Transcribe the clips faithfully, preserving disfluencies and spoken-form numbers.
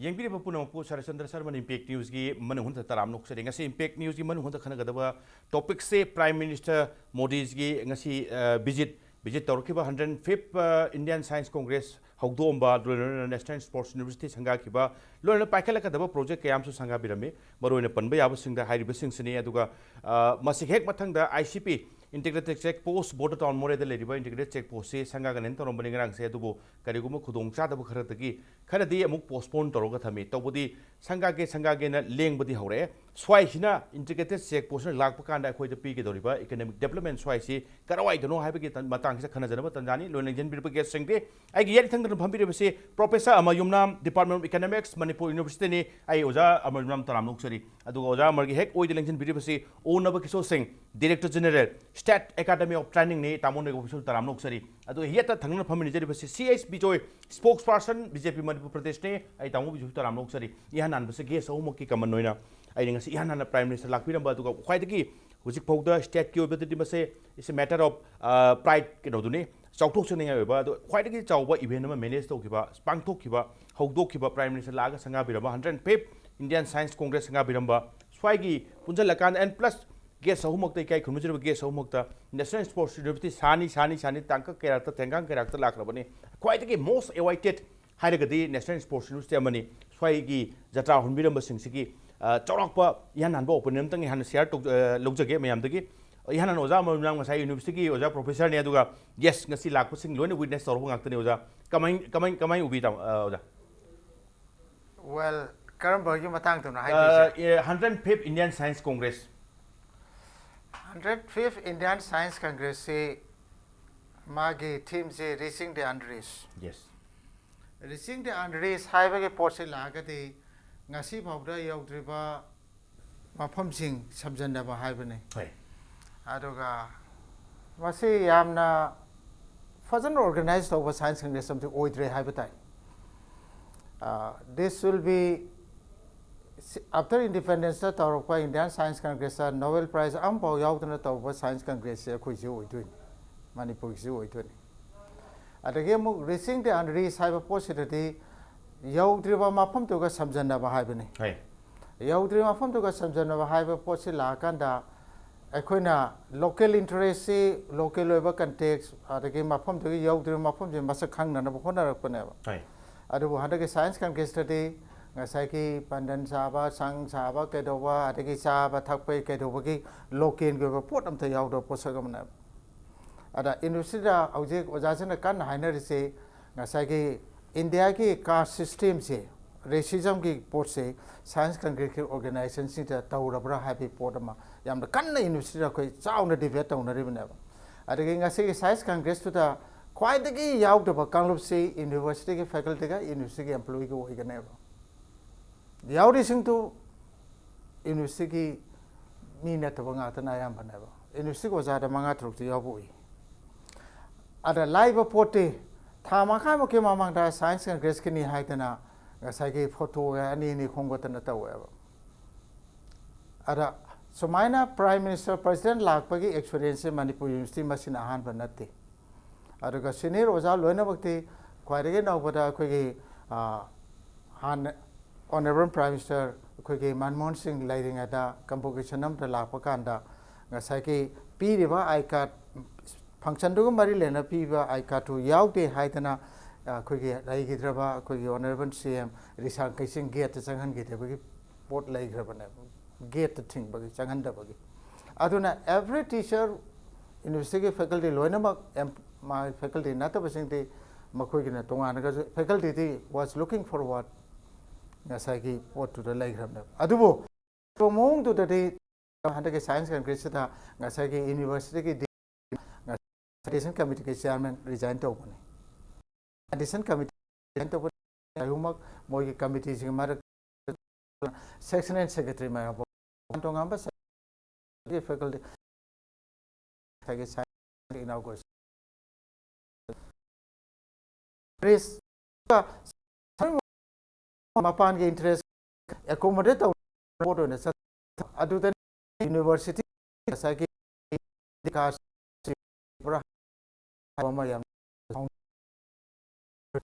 ꯌꯦꯡꯕꯤꯔꯤꯕ ꯄꯨꯝꯅꯃꯛꯄꯨ ꯁꯔꯆꯟꯗ꯭ꯔ ꯁꯔꯃꯟ ꯏꯝꯄꯦꯛ ꯅ꯭ꯌꯨꯁꯀꯤ ꯃꯅꯨꯡ ꯍꯨꯠꯅ ꯇꯔꯥꯝꯅ ꯑꯣꯛꯆꯔꯤ꯫ ꯉꯁꯤ ꯏꯝꯄꯦꯛ ꯅ꯭ꯌꯨꯁꯀꯤ ꯃꯅꯨꯡ ꯍꯨꯠꯅ ꯈꯟꯅꯒꯗꯕ ꯇꯣꯄꯤꯛꯁꯦ ꯄ꯭ꯔꯥꯏꯝ ꯃꯤꯅꯤꯁꯇꯔ ꯃꯣꯗꯤꯒꯤ ꯉꯁꯤ, ꯑ, ꯚꯤꯖꯤꯠ, ꯚꯤꯖꯤꯠ ꯇꯧꯔꯛꯈꯤꯕ ꯍꯟꯗ꯭ꯔꯦꯠ ꯐꯤꯐ, ꯑ, ꯏꯟꯗꯤꯌꯟ ꯁꯥꯏꯟꯁ ꯀꯣꯡꯒ꯭ꯔꯦꯁ ꯍꯧꯗꯣꯛꯑꯝꯕ, ꯂꯣꯏꯅꯅ ꯅꯦꯁꯅꯦꯜ ꯁ꯭ꯄꯣꯔꯠꯁ ꯌꯨꯅꯤꯚꯔꯁꯤꯇꯤ ꯁꯪꯒꯥꯈꯤꯕ, ꯂꯣꯏꯅꯅ ꯄꯥꯏꯈꯠꯂꯛꯀꯗꯕ ꯄ꯭ꯔꯣꯖꯦꯛ ꯀꯌꯥ ꯑꯃꯁꯨ ꯁꯪꯒꯥꯕꯤꯔꯝꯃꯤ꯫ ꯃꯔꯨꯑꯣꯏꯅ ꯄꯟꯕ ꯌꯥꯕꯁꯤꯡꯗ ꯍꯥꯏꯔꯤꯕꯁꯤꯡꯁꯤꯅꯤ꯫ ꯑꯗꯨꯒ, ꯑ, ꯃꯁꯤꯒꯤ ꯍꯦꯛ ꯃꯊꯪꯗ I C P, integrated check post, border town ꯃꯣꯔꯦꯗ ꯂꯩꯔꯤꯕ ꯏꯟꯇꯤꯒ꯭ꯔꯦꯇꯦꯗ ꯆꯦꯛ ꯄꯣꯁꯁꯤ ꯁꯪꯒꯥꯒꯅꯦꯅ ꯇꯧꯔꯝꯕꯅꯤ ꯉꯔꯥꯡꯁꯦ, ꯑꯗꯨꯕꯨ ꯀꯔꯤꯒꯨꯝꯕ ꯈꯨꯗꯣꯡꯆꯥꯗꯕ ꯈꯔꯗꯒꯤ ꯈꯔꯗꯤ ꯑꯃꯨꯛ ꯄꯣꯁꯄꯣꯟ ꯇꯧꯔꯒ ꯊꯝꯃꯤ꯫ ꯇꯧꯕꯗꯤ ꯁꯪꯒꯥꯒꯦ ꯁꯪꯒꯥꯒꯦꯅ ꯂꯦꯡꯕꯗꯤ ꯍꯧꯔꯛꯑꯦ꯫ ꯁ꯭ꯋꯥꯏꯁꯤꯅ ꯏꯟꯇꯤꯒ꯭ꯔꯦꯇꯦꯗ ꯆꯦꯛ ꯄꯣꯁꯅ ꯂꯥꯛꯄ ꯀꯥꯟꯗ ꯑꯩꯈꯣꯏꯗ ꯄꯤꯒꯗꯧꯔꯤꯕ ꯏꯀꯣꯅꯣꯃꯤꯛ ꯗꯦꯕꯂꯞꯃꯦꯟ ꯁ꯭ꯋꯥꯏꯁꯤ ꯀꯔꯥꯏꯋꯥꯏꯗꯅꯣ ꯍꯥꯏꯕꯒꯤ ꯇꯟ-, ꯃꯇꯥꯡꯁꯤꯗ ꯈꯟꯅꯖꯅꯕ ꯇꯟꯖꯥꯅꯤ꯫ ꯂꯣꯏꯅ ꯌꯦꯡꯁꯤꯟꯕꯤꯔꯕ ꯒꯦꯁꯁꯤꯡꯗꯤ ꯑꯩꯒꯤ ꯌꯦꯠ ꯊꯪꯅꯅ ꯐꯝꯕꯤꯔꯤꯕꯁꯤ professor Amar Yumnam, department of economics, Manipur ꯌꯨꯅꯤꯚꯔꯁꯤꯇꯤꯅꯤ꯫ ꯑꯩ ꯑꯣꯖꯥ ꯑꯃꯔ ꯌꯨꯝꯅꯥꯝ ꯇꯔꯥꯝꯅ ꯑꯣꯛꯆꯔꯤ꯫ ꯑꯗꯨꯒ ꯑꯣꯖꯥ ꯑꯃꯔꯒꯤ ꯍꯦꯛ ꯑꯣꯏꯗ ꯂꯦꯡꯁꯤꯟꯕꯤꯔꯤꯕꯁꯤ ꯑꯣꯅꯕ Kishor Singh, director general, state academy of ꯇ꯭ꯔꯦꯅꯤꯡꯅꯤ꯫ ꯇꯥꯃꯣ ꯅꯣꯏꯒ ꯑꯣꯐꯤꯁꯤꯌꯦꯜ ꯇꯔꯥꯝꯅ ꯑꯣꯛꯆꯔꯤ꯫ ꯑꯗꯨꯒ ꯌꯦꯠꯇ ꯊꯪꯅꯅ ꯐꯝꯃꯤꯟꯅꯖꯔꯤꯕꯁꯤ ꯁꯤ H Bijoy, ꯁ꯭ꯄꯣꯛꯁ person, B J ꯄꯤ ꯃꯅꯤꯄꯨꯔ ꯄ꯭ꯔꯗꯦꯁꯅꯤ꯫ ꯑꯩ ꯇꯥꯃꯣ ꯕꯤꯖꯨꯁꯨ ꯇꯔꯥꯝꯅ ꯑꯣꯛꯆꯔꯤ꯫ ꯏꯍꯥꯟ ꯍꯥꯟꯕꯁꯦ ꯒꯦꯁ ꯑꯍꯨꯝꯃꯛꯀꯤ ꯀꯃꯟ ꯑꯣꯏꯅ ꯑꯩꯅ ꯉꯁꯤ ꯏꯍꯥꯟ ꯍꯥꯟꯅ ꯄ꯭ꯔꯥꯏꯝ ꯃꯤꯅꯤꯁꯇꯔ ꯂꯥꯛꯄꯤꯔꯝꯕ, ꯑꯗꯨꯒ ꯈ꯭ꯋꯥꯏꯗꯒꯤ ꯍꯧꯖꯤꯛ ꯐꯥꯎꯗ ꯁ꯭ꯇꯦꯠꯀꯤ ꯑꯣꯏꯕꯗꯗꯤ ꯃꯁꯦ it's a matter of, ꯑ, pride ꯀꯩꯅꯣꯗꯨꯅꯤ, ꯆꯥꯎꯊꯣꯛꯆꯅꯤꯡꯉꯥꯏ ꯑꯣꯏꯕ, ꯑꯗꯣ ꯈ꯭ꯋꯥꯏꯗꯒꯤ ꯆꯥꯎꯕ ꯏꯚꯦꯟ ꯑꯃ ꯃꯦꯅꯦꯖ ꯇꯧꯈꯤꯕ, ꯄꯥꯡꯊꯣꯛꯈꯤꯕ, ꯍꯧꯗꯣꯛꯈꯤꯕ, ꯄ꯭ꯔꯥꯏꯝ ꯃꯤꯅꯤꯁꯇꯔ ꯂꯥꯛꯑꯒ ꯁꯪꯒꯥꯕꯤꯔꯝꯕ, hundred fifth Indian science Congress ꯁꯪꯒꯥꯕꯤꯔꯝꯕ, ꯁ꯭ꯋꯥꯏꯒꯤ ꯄꯨꯟꯁꯤꯜꯂꯀꯥꯟꯗ, and plus ꯒꯦꯁ ꯑꯍꯨꯝꯃꯛꯇ, ꯏꯀꯥꯏ ꯈꯨꯝꯅꯖꯔꯤꯕ ꯒꯦꯁ ꯑꯍꯨꯝꯃꯛꯇ ꯅꯦꯁꯅꯦꯜ ꯁ꯭ꯄꯣꯔꯠꯁ ꯌꯨꯅꯤꯚꯔꯁꯤꯇꯤ ꯁꯥꯅꯤ, ꯁꯥꯅꯤ, ꯁꯥꯅꯤ, ꯇꯥꯡꯀꯛ ꯀꯌꯥꯔꯛꯇ, ꯊꯦꯡꯒꯥꯡ ꯀꯌꯥꯔꯛꯇ ꯂꯥꯛꯈ꯭ꯔꯕꯅꯤ꯫ ꯈ꯭ꯋꯥꯏꯗꯒꯤ most awaited ꯍꯥꯏꯔꯒꯗꯤ ꯅꯦꯁꯅꯦꯜ ꯁ꯭ꯄꯣꯔꯠꯁ ꯌꯨꯅꯤꯚꯔꯁꯤꯇꯤ ꯑꯃꯅꯤ꯫ ꯁ꯭ꯋꯥꯏꯒꯤ ꯖꯇ꯭ꯔꯥ ꯍꯨꯟꯕꯤꯔꯝꯕꯁꯤꯡꯁꯤꯒꯤ, ꯑ, ꯆꯥꯎꯔꯥꯛꯄ ꯏꯍꯥꯟ ꯍꯥꯟꯕ ꯑꯣꯄꯤꯅꯤꯌꯟ ꯑꯝꯇꯪ ꯍꯥꯟꯅ ꯁꯤꯌꯥꯔ ꯇꯧ-, ꯑ, ꯂꯧꯖꯒꯦ ꯃꯌꯥꯝꯗꯒꯤ꯫ ꯏꯍꯥꯟ ꯍꯥꯟꯅ ꯑꯣꯖꯥ ꯑꯃꯔ ꯌꯨꯝꯅꯥꯝ ꯉꯁꯥꯏ ꯌꯨꯅꯤꯚꯔꯁꯤꯇꯤꯒꯤ ꯑꯣꯖꯥ ꯄ꯭ꯔꯣꯐꯦꯁꯔꯅꯤ, ꯑꯗꯨꯒ ꯌꯦꯁ, ꯉꯁꯤ ꯂꯥꯛꯄꯁꯤꯡ ꯂꯣꯏꯅ ꯋꯤꯠꯅꯦꯁ ꯇꯧꯔꯛꯄ ꯉꯥꯛꯇꯅꯤ ꯑꯣꯖꯥ꯫ ꯀꯃꯥꯏ, ꯀꯃꯥꯏ, ꯀꯃꯥꯏ ꯎꯕꯤ, ꯇꯥꯃꯣ, ꯑ, ꯑꯣꯖꯥ? Well, ꯀꯔꯝꯕꯒꯤ ꯃꯇꯥꯡꯗꯅꯣ ꯍꯥꯏꯗꯣꯏꯁꯦ? Hundred fifth Indian science congress. Hundred fifth Indian science ꯀꯪꯒ꯭ꯔꯦꯁꯁꯤ ꯃꯥꯒꯤ ꯊꯤꯝꯁꯤ Reaching the Unreached꯫ Yes. Reaching the Unreached ꯍꯥꯏꯕꯒꯤ ꯄꯣꯠꯁꯤ ꯂꯥꯛꯑꯒꯗꯤ ꯉꯁꯤ ꯐꯥꯎꯗ ꯌꯧꯗ꯭ꯔꯤꯕ ꯃꯐꯝꯁꯤꯡ ꯁꯝꯖꯟꯅꯕ ꯍꯥꯏꯕꯅꯤ꯫ ꯍꯣꯏ꯫ ꯑꯗꯨꯒ ꯃꯁꯤ ꯌꯥꯝꯅ ꯐꯖꯅ ꯑꯣꯔꯒꯅꯥꯏꯖ ꯇꯧꯕ ꯁꯥꯏꯟꯁ ꯀꯪꯒ꯭ꯔꯦꯁ ꯑꯃꯗꯤ ꯑꯣꯏꯗ꯭ꯔꯦ ꯍꯥꯏꯕ ꯇꯥꯏ꯫ ꯑ, this will be, after independence ꯇꯧꯔꯛꯄ ꯏꯟꯗꯤꯌꯟ ꯁꯥꯏꯟꯁ ꯀꯪꯒ꯭ꯔꯦꯁꯇ ꯅꯣꯕꯦꯜ ꯄ꯭ꯔꯥꯏꯖ ꯑꯃꯐꯥꯎ ꯌꯥꯎꯗꯅ ꯇꯧꯕ ꯁꯥꯏꯟꯁ ꯀꯪꯒ꯭ꯔꯦꯁꯁꯦ ꯑꯩꯈꯣꯏꯁꯤ ꯑꯣꯏꯗꯣꯏꯅꯤ, ꯃꯅꯤꯄꯨꯔꯒꯤꯁꯨ ꯑꯣꯏꯗꯣꯏꯅꯤ꯫ ꯑꯗꯒꯤ ꯑꯃꯨꯛ Reaching the Unreached ꯍꯥꯏꯕ ꯄꯣꯠꯁꯤꯗꯗꯤ ꯌꯧꯗ꯭ꯔꯤꯕ ꯃꯐꯝꯗꯨꯒ ꯁꯝꯖꯟꯅꯕ ꯍꯥꯏꯕꯅꯤ꯫ ꯌꯧꯗ꯭ꯔꯤꯕ ꯃꯐꯝꯗꯨꯒ ꯁꯝꯖꯟꯅꯕ ꯍꯥꯏꯕ ꯄꯣꯠꯁꯤ ꯂꯥꯛꯑꯀꯥꯟꯗ ꯑꯩꯈꯣꯏꯅ local interest ꯁꯤ, local ꯑꯣꯏꯕ context, ꯑꯗꯒꯤ ꯃꯐꯝꯗꯨꯒꯤ ꯌꯧꯗ꯭ꯔꯤꯕ ꯃꯐꯝꯁꯤ ꯃꯁꯛ ꯈꯪꯅꯅꯕ ꯍꯣꯠꯅꯔꯛꯄꯅꯦꯕ꯫ ꯑꯗꯨꯕꯨ ꯍꯟꯗꯛꯀꯤ Science Congress ꯇꯗꯤ ꯉꯁꯥꯏꯒꯤ ꯄꯥꯟꯗꯟ ꯁꯥꯕ, ꯁꯪ ꯁꯥꯕ, ꯀꯩꯗꯧꯕ, ꯑꯗꯒꯤ ꯆꯥꯕ ꯊꯛꯄꯒꯤ ꯀꯩꯗꯧꯕꯒꯤ local ꯒꯤ ꯑꯣꯏꯕ ꯄꯣꯠ ꯑꯝꯇ ꯌꯥꯎꯗꯕ ꯄꯣꯠꯁꯛ ꯑꯃꯅꯦꯕ꯫ ꯑꯗ university ꯗ ꯍꯧꯖꯤꯛ ꯑꯣꯖꯥꯁꯤꯡꯅ ꯀꯟꯅ ꯍꯥꯏꯅꯔꯤꯁꯤ ꯉꯁꯥꯏꯒꯤ India ꯒꯤ caste system ꯁꯦ, racism ꯒꯤ ꯄꯣꯠꯁꯦ Science Congress ꯀꯤ organization ꯁꯤꯡꯗ ꯇꯧꯔꯕ꯭ꯔꯥ ꯍꯥꯏꯕꯒꯤ ꯄꯣꯠ ꯑꯃ ꯌꯥꯝꯅ ꯀꯟꯅ university ꯗ ꯑꯩꯈꯣꯏ ꯆꯥꯎꯅ debate ꯇꯧꯅꯔꯤꯕꯅꯦꯕ꯫ ꯑꯗꯒꯤ ꯉꯁꯤꯒꯤ Science Congress ꯇꯨꯗ ꯈ꯭ꯋꯥꯏꯗꯒꯤ ꯌꯥꯎꯗꯕ ꯀꯥꯡꯂꯨꯞꯁꯤ university ꯒꯤ faculty ꯒ university ꯒꯤ employee ꯒ ꯑꯣꯏꯒꯅꯦꯕ꯫ ꯌꯥꯎꯔꯤꯁꯤꯡꯗꯨ university ꯒꯤ ꯃꯤ ꯅꯠꯇꯕ ꯉꯥꯛꯇꯅ ꯑꯌꯥꯝꯕꯅꯦꯕ꯫ University ꯒꯤ ꯑꯣꯖꯥꯗ ꯃꯉꯥ ꯇꯔꯨꯛꯇꯤ ꯌꯥꯎꯕ ꯎꯏ꯫ ꯑꯗ ꯂꯥꯛꯏꯕ ꯄꯣꯠꯇꯤ ꯊꯥ ꯃꯈꯥꯏꯃꯨꯛꯀꯤ ꯃꯃꯥꯡꯗ Science Congress ꯀꯤꯅꯤ ꯍꯥꯏꯗꯅ ꯉꯁꯥꯏꯒꯤ photo ꯒ ꯑꯅꯤ ꯑꯅꯤ ꯈꯣꯝꯒꯠꯇꯅ ꯇꯧꯋꯦꯕ꯫ ꯑꯗ ꯁꯨꯃꯥꯏꯅ Prime Minister, President ꯂꯥꯛꯄꯒꯤ experience ꯁꯦ ꯃꯅꯤꯄꯨꯔ university ꯃꯁꯤꯅ ꯑꯍꯥꯟꯕ ꯅꯠꯇꯦ꯫ ꯑꯗꯨꯒ senior ꯑꯣꯖꯥ ꯂꯣꯏꯅꯃꯛꯇꯤ ꯈ꯭ꯋꯥꯏꯗꯒꯤ ꯅꯧꯕꯗ ꯑꯩꯈꯣꯏꯒꯤ, ꯑ, ꯍꯥꯟꯅ Honourable Prime Minister ꯑꯩꯈꯣꯏꯒꯤ ꯃꯟꯃꯣꯍꯟ ꯁꯤꯡ ꯂꯩꯔꯤꯉꯩꯗ convocation ꯑꯃꯗ ꯂꯥꯛꯄ ꯀꯥꯟꯗ ꯉꯁꯥꯏꯒꯤ ꯄꯤꯔꯤꯕ I card, function ꯗꯨꯒ ꯃꯔꯤ ꯂꯩꯅ ꯄꯤꯕ I card ꯇꯨ ꯌꯥꯎꯗꯦ ꯍꯥꯏꯗꯅ, ꯑ, ꯑꯩꯈꯣꯏꯒꯤ ꯂꯩꯈꯤꯗ꯭ꯔꯕ ꯑꯩꯈꯣꯏꯒꯤ Honourable C M ꯔꯤꯁꯥꯡ ꯀꯩꯁꯤꯡ gate ꯇ ꯆꯪꯍꯟꯈꯤꯗꯕꯒꯤ ꯄꯣꯠ ꯂꯩꯈ꯭ꯔꯕꯅꯦꯕ, gate ꯇ ꯊꯤꯡꯕꯒꯤ, ꯆꯪꯍꯟꯗꯕꯒꯤ꯫ ꯑꯗꯨꯅ every teacher, university ꯒꯤ faculty ꯂꯣꯏꯅꯃꯛ, ꯑꯦꯝ-, ꯃꯥꯒꯤ faculty ꯅꯠꯇꯕꯁꯤꯡꯗꯤ ꯃꯈꯣꯏꯒꯤꯅ ꯇꯣꯉꯥꯟꯅꯒꯁꯨ, faculty D was looking forward ꯉꯁꯥꯏꯒꯤ ꯄꯣꯠꯇꯨꯗ ꯂꯩꯈ꯭ꯔꯕꯅꯦꯕ꯫ ꯑꯗꯨꯕꯨ ꯃꯑꯣꯡꯗꯨꯗꯗꯤ ꯍꯟꯗꯛꯀꯤ Science Congress ꯁꯤꯗ ꯉꯁꯥꯏꯒꯤ university ꯒꯤ ꯗꯤ-, ꯉꯁꯥꯏ Transition Committee ꯒꯤ chairman resign ꯇꯧꯕꯅꯤ꯫ Transition Committee resign ꯇꯧꯕ ꯑꯍꯨꯝꯃꯛ ꯃꯣꯏꯒꯤ committee ꯁꯤꯒꯤ ꯃꯔꯛ sectional secretary ꯃꯌꯥꯝ ꯇꯣꯉꯥꯟ ꯇꯣꯉꯥꯟꯕ faculty ꯉꯁꯥꯏꯒꯤ Science inauguration ꯃꯄꯥꯟꯒꯤ interest accommodate ꯇꯧꯅꯕ ꯄꯣꯠ ꯑꯣꯏꯅ ꯆꯠ-, ꯑꯗꯨꯗ university ꯉꯁꯥꯏꯒꯤ ꯄꯨꯔꯥ ꯑꯃ ꯌꯥꯝ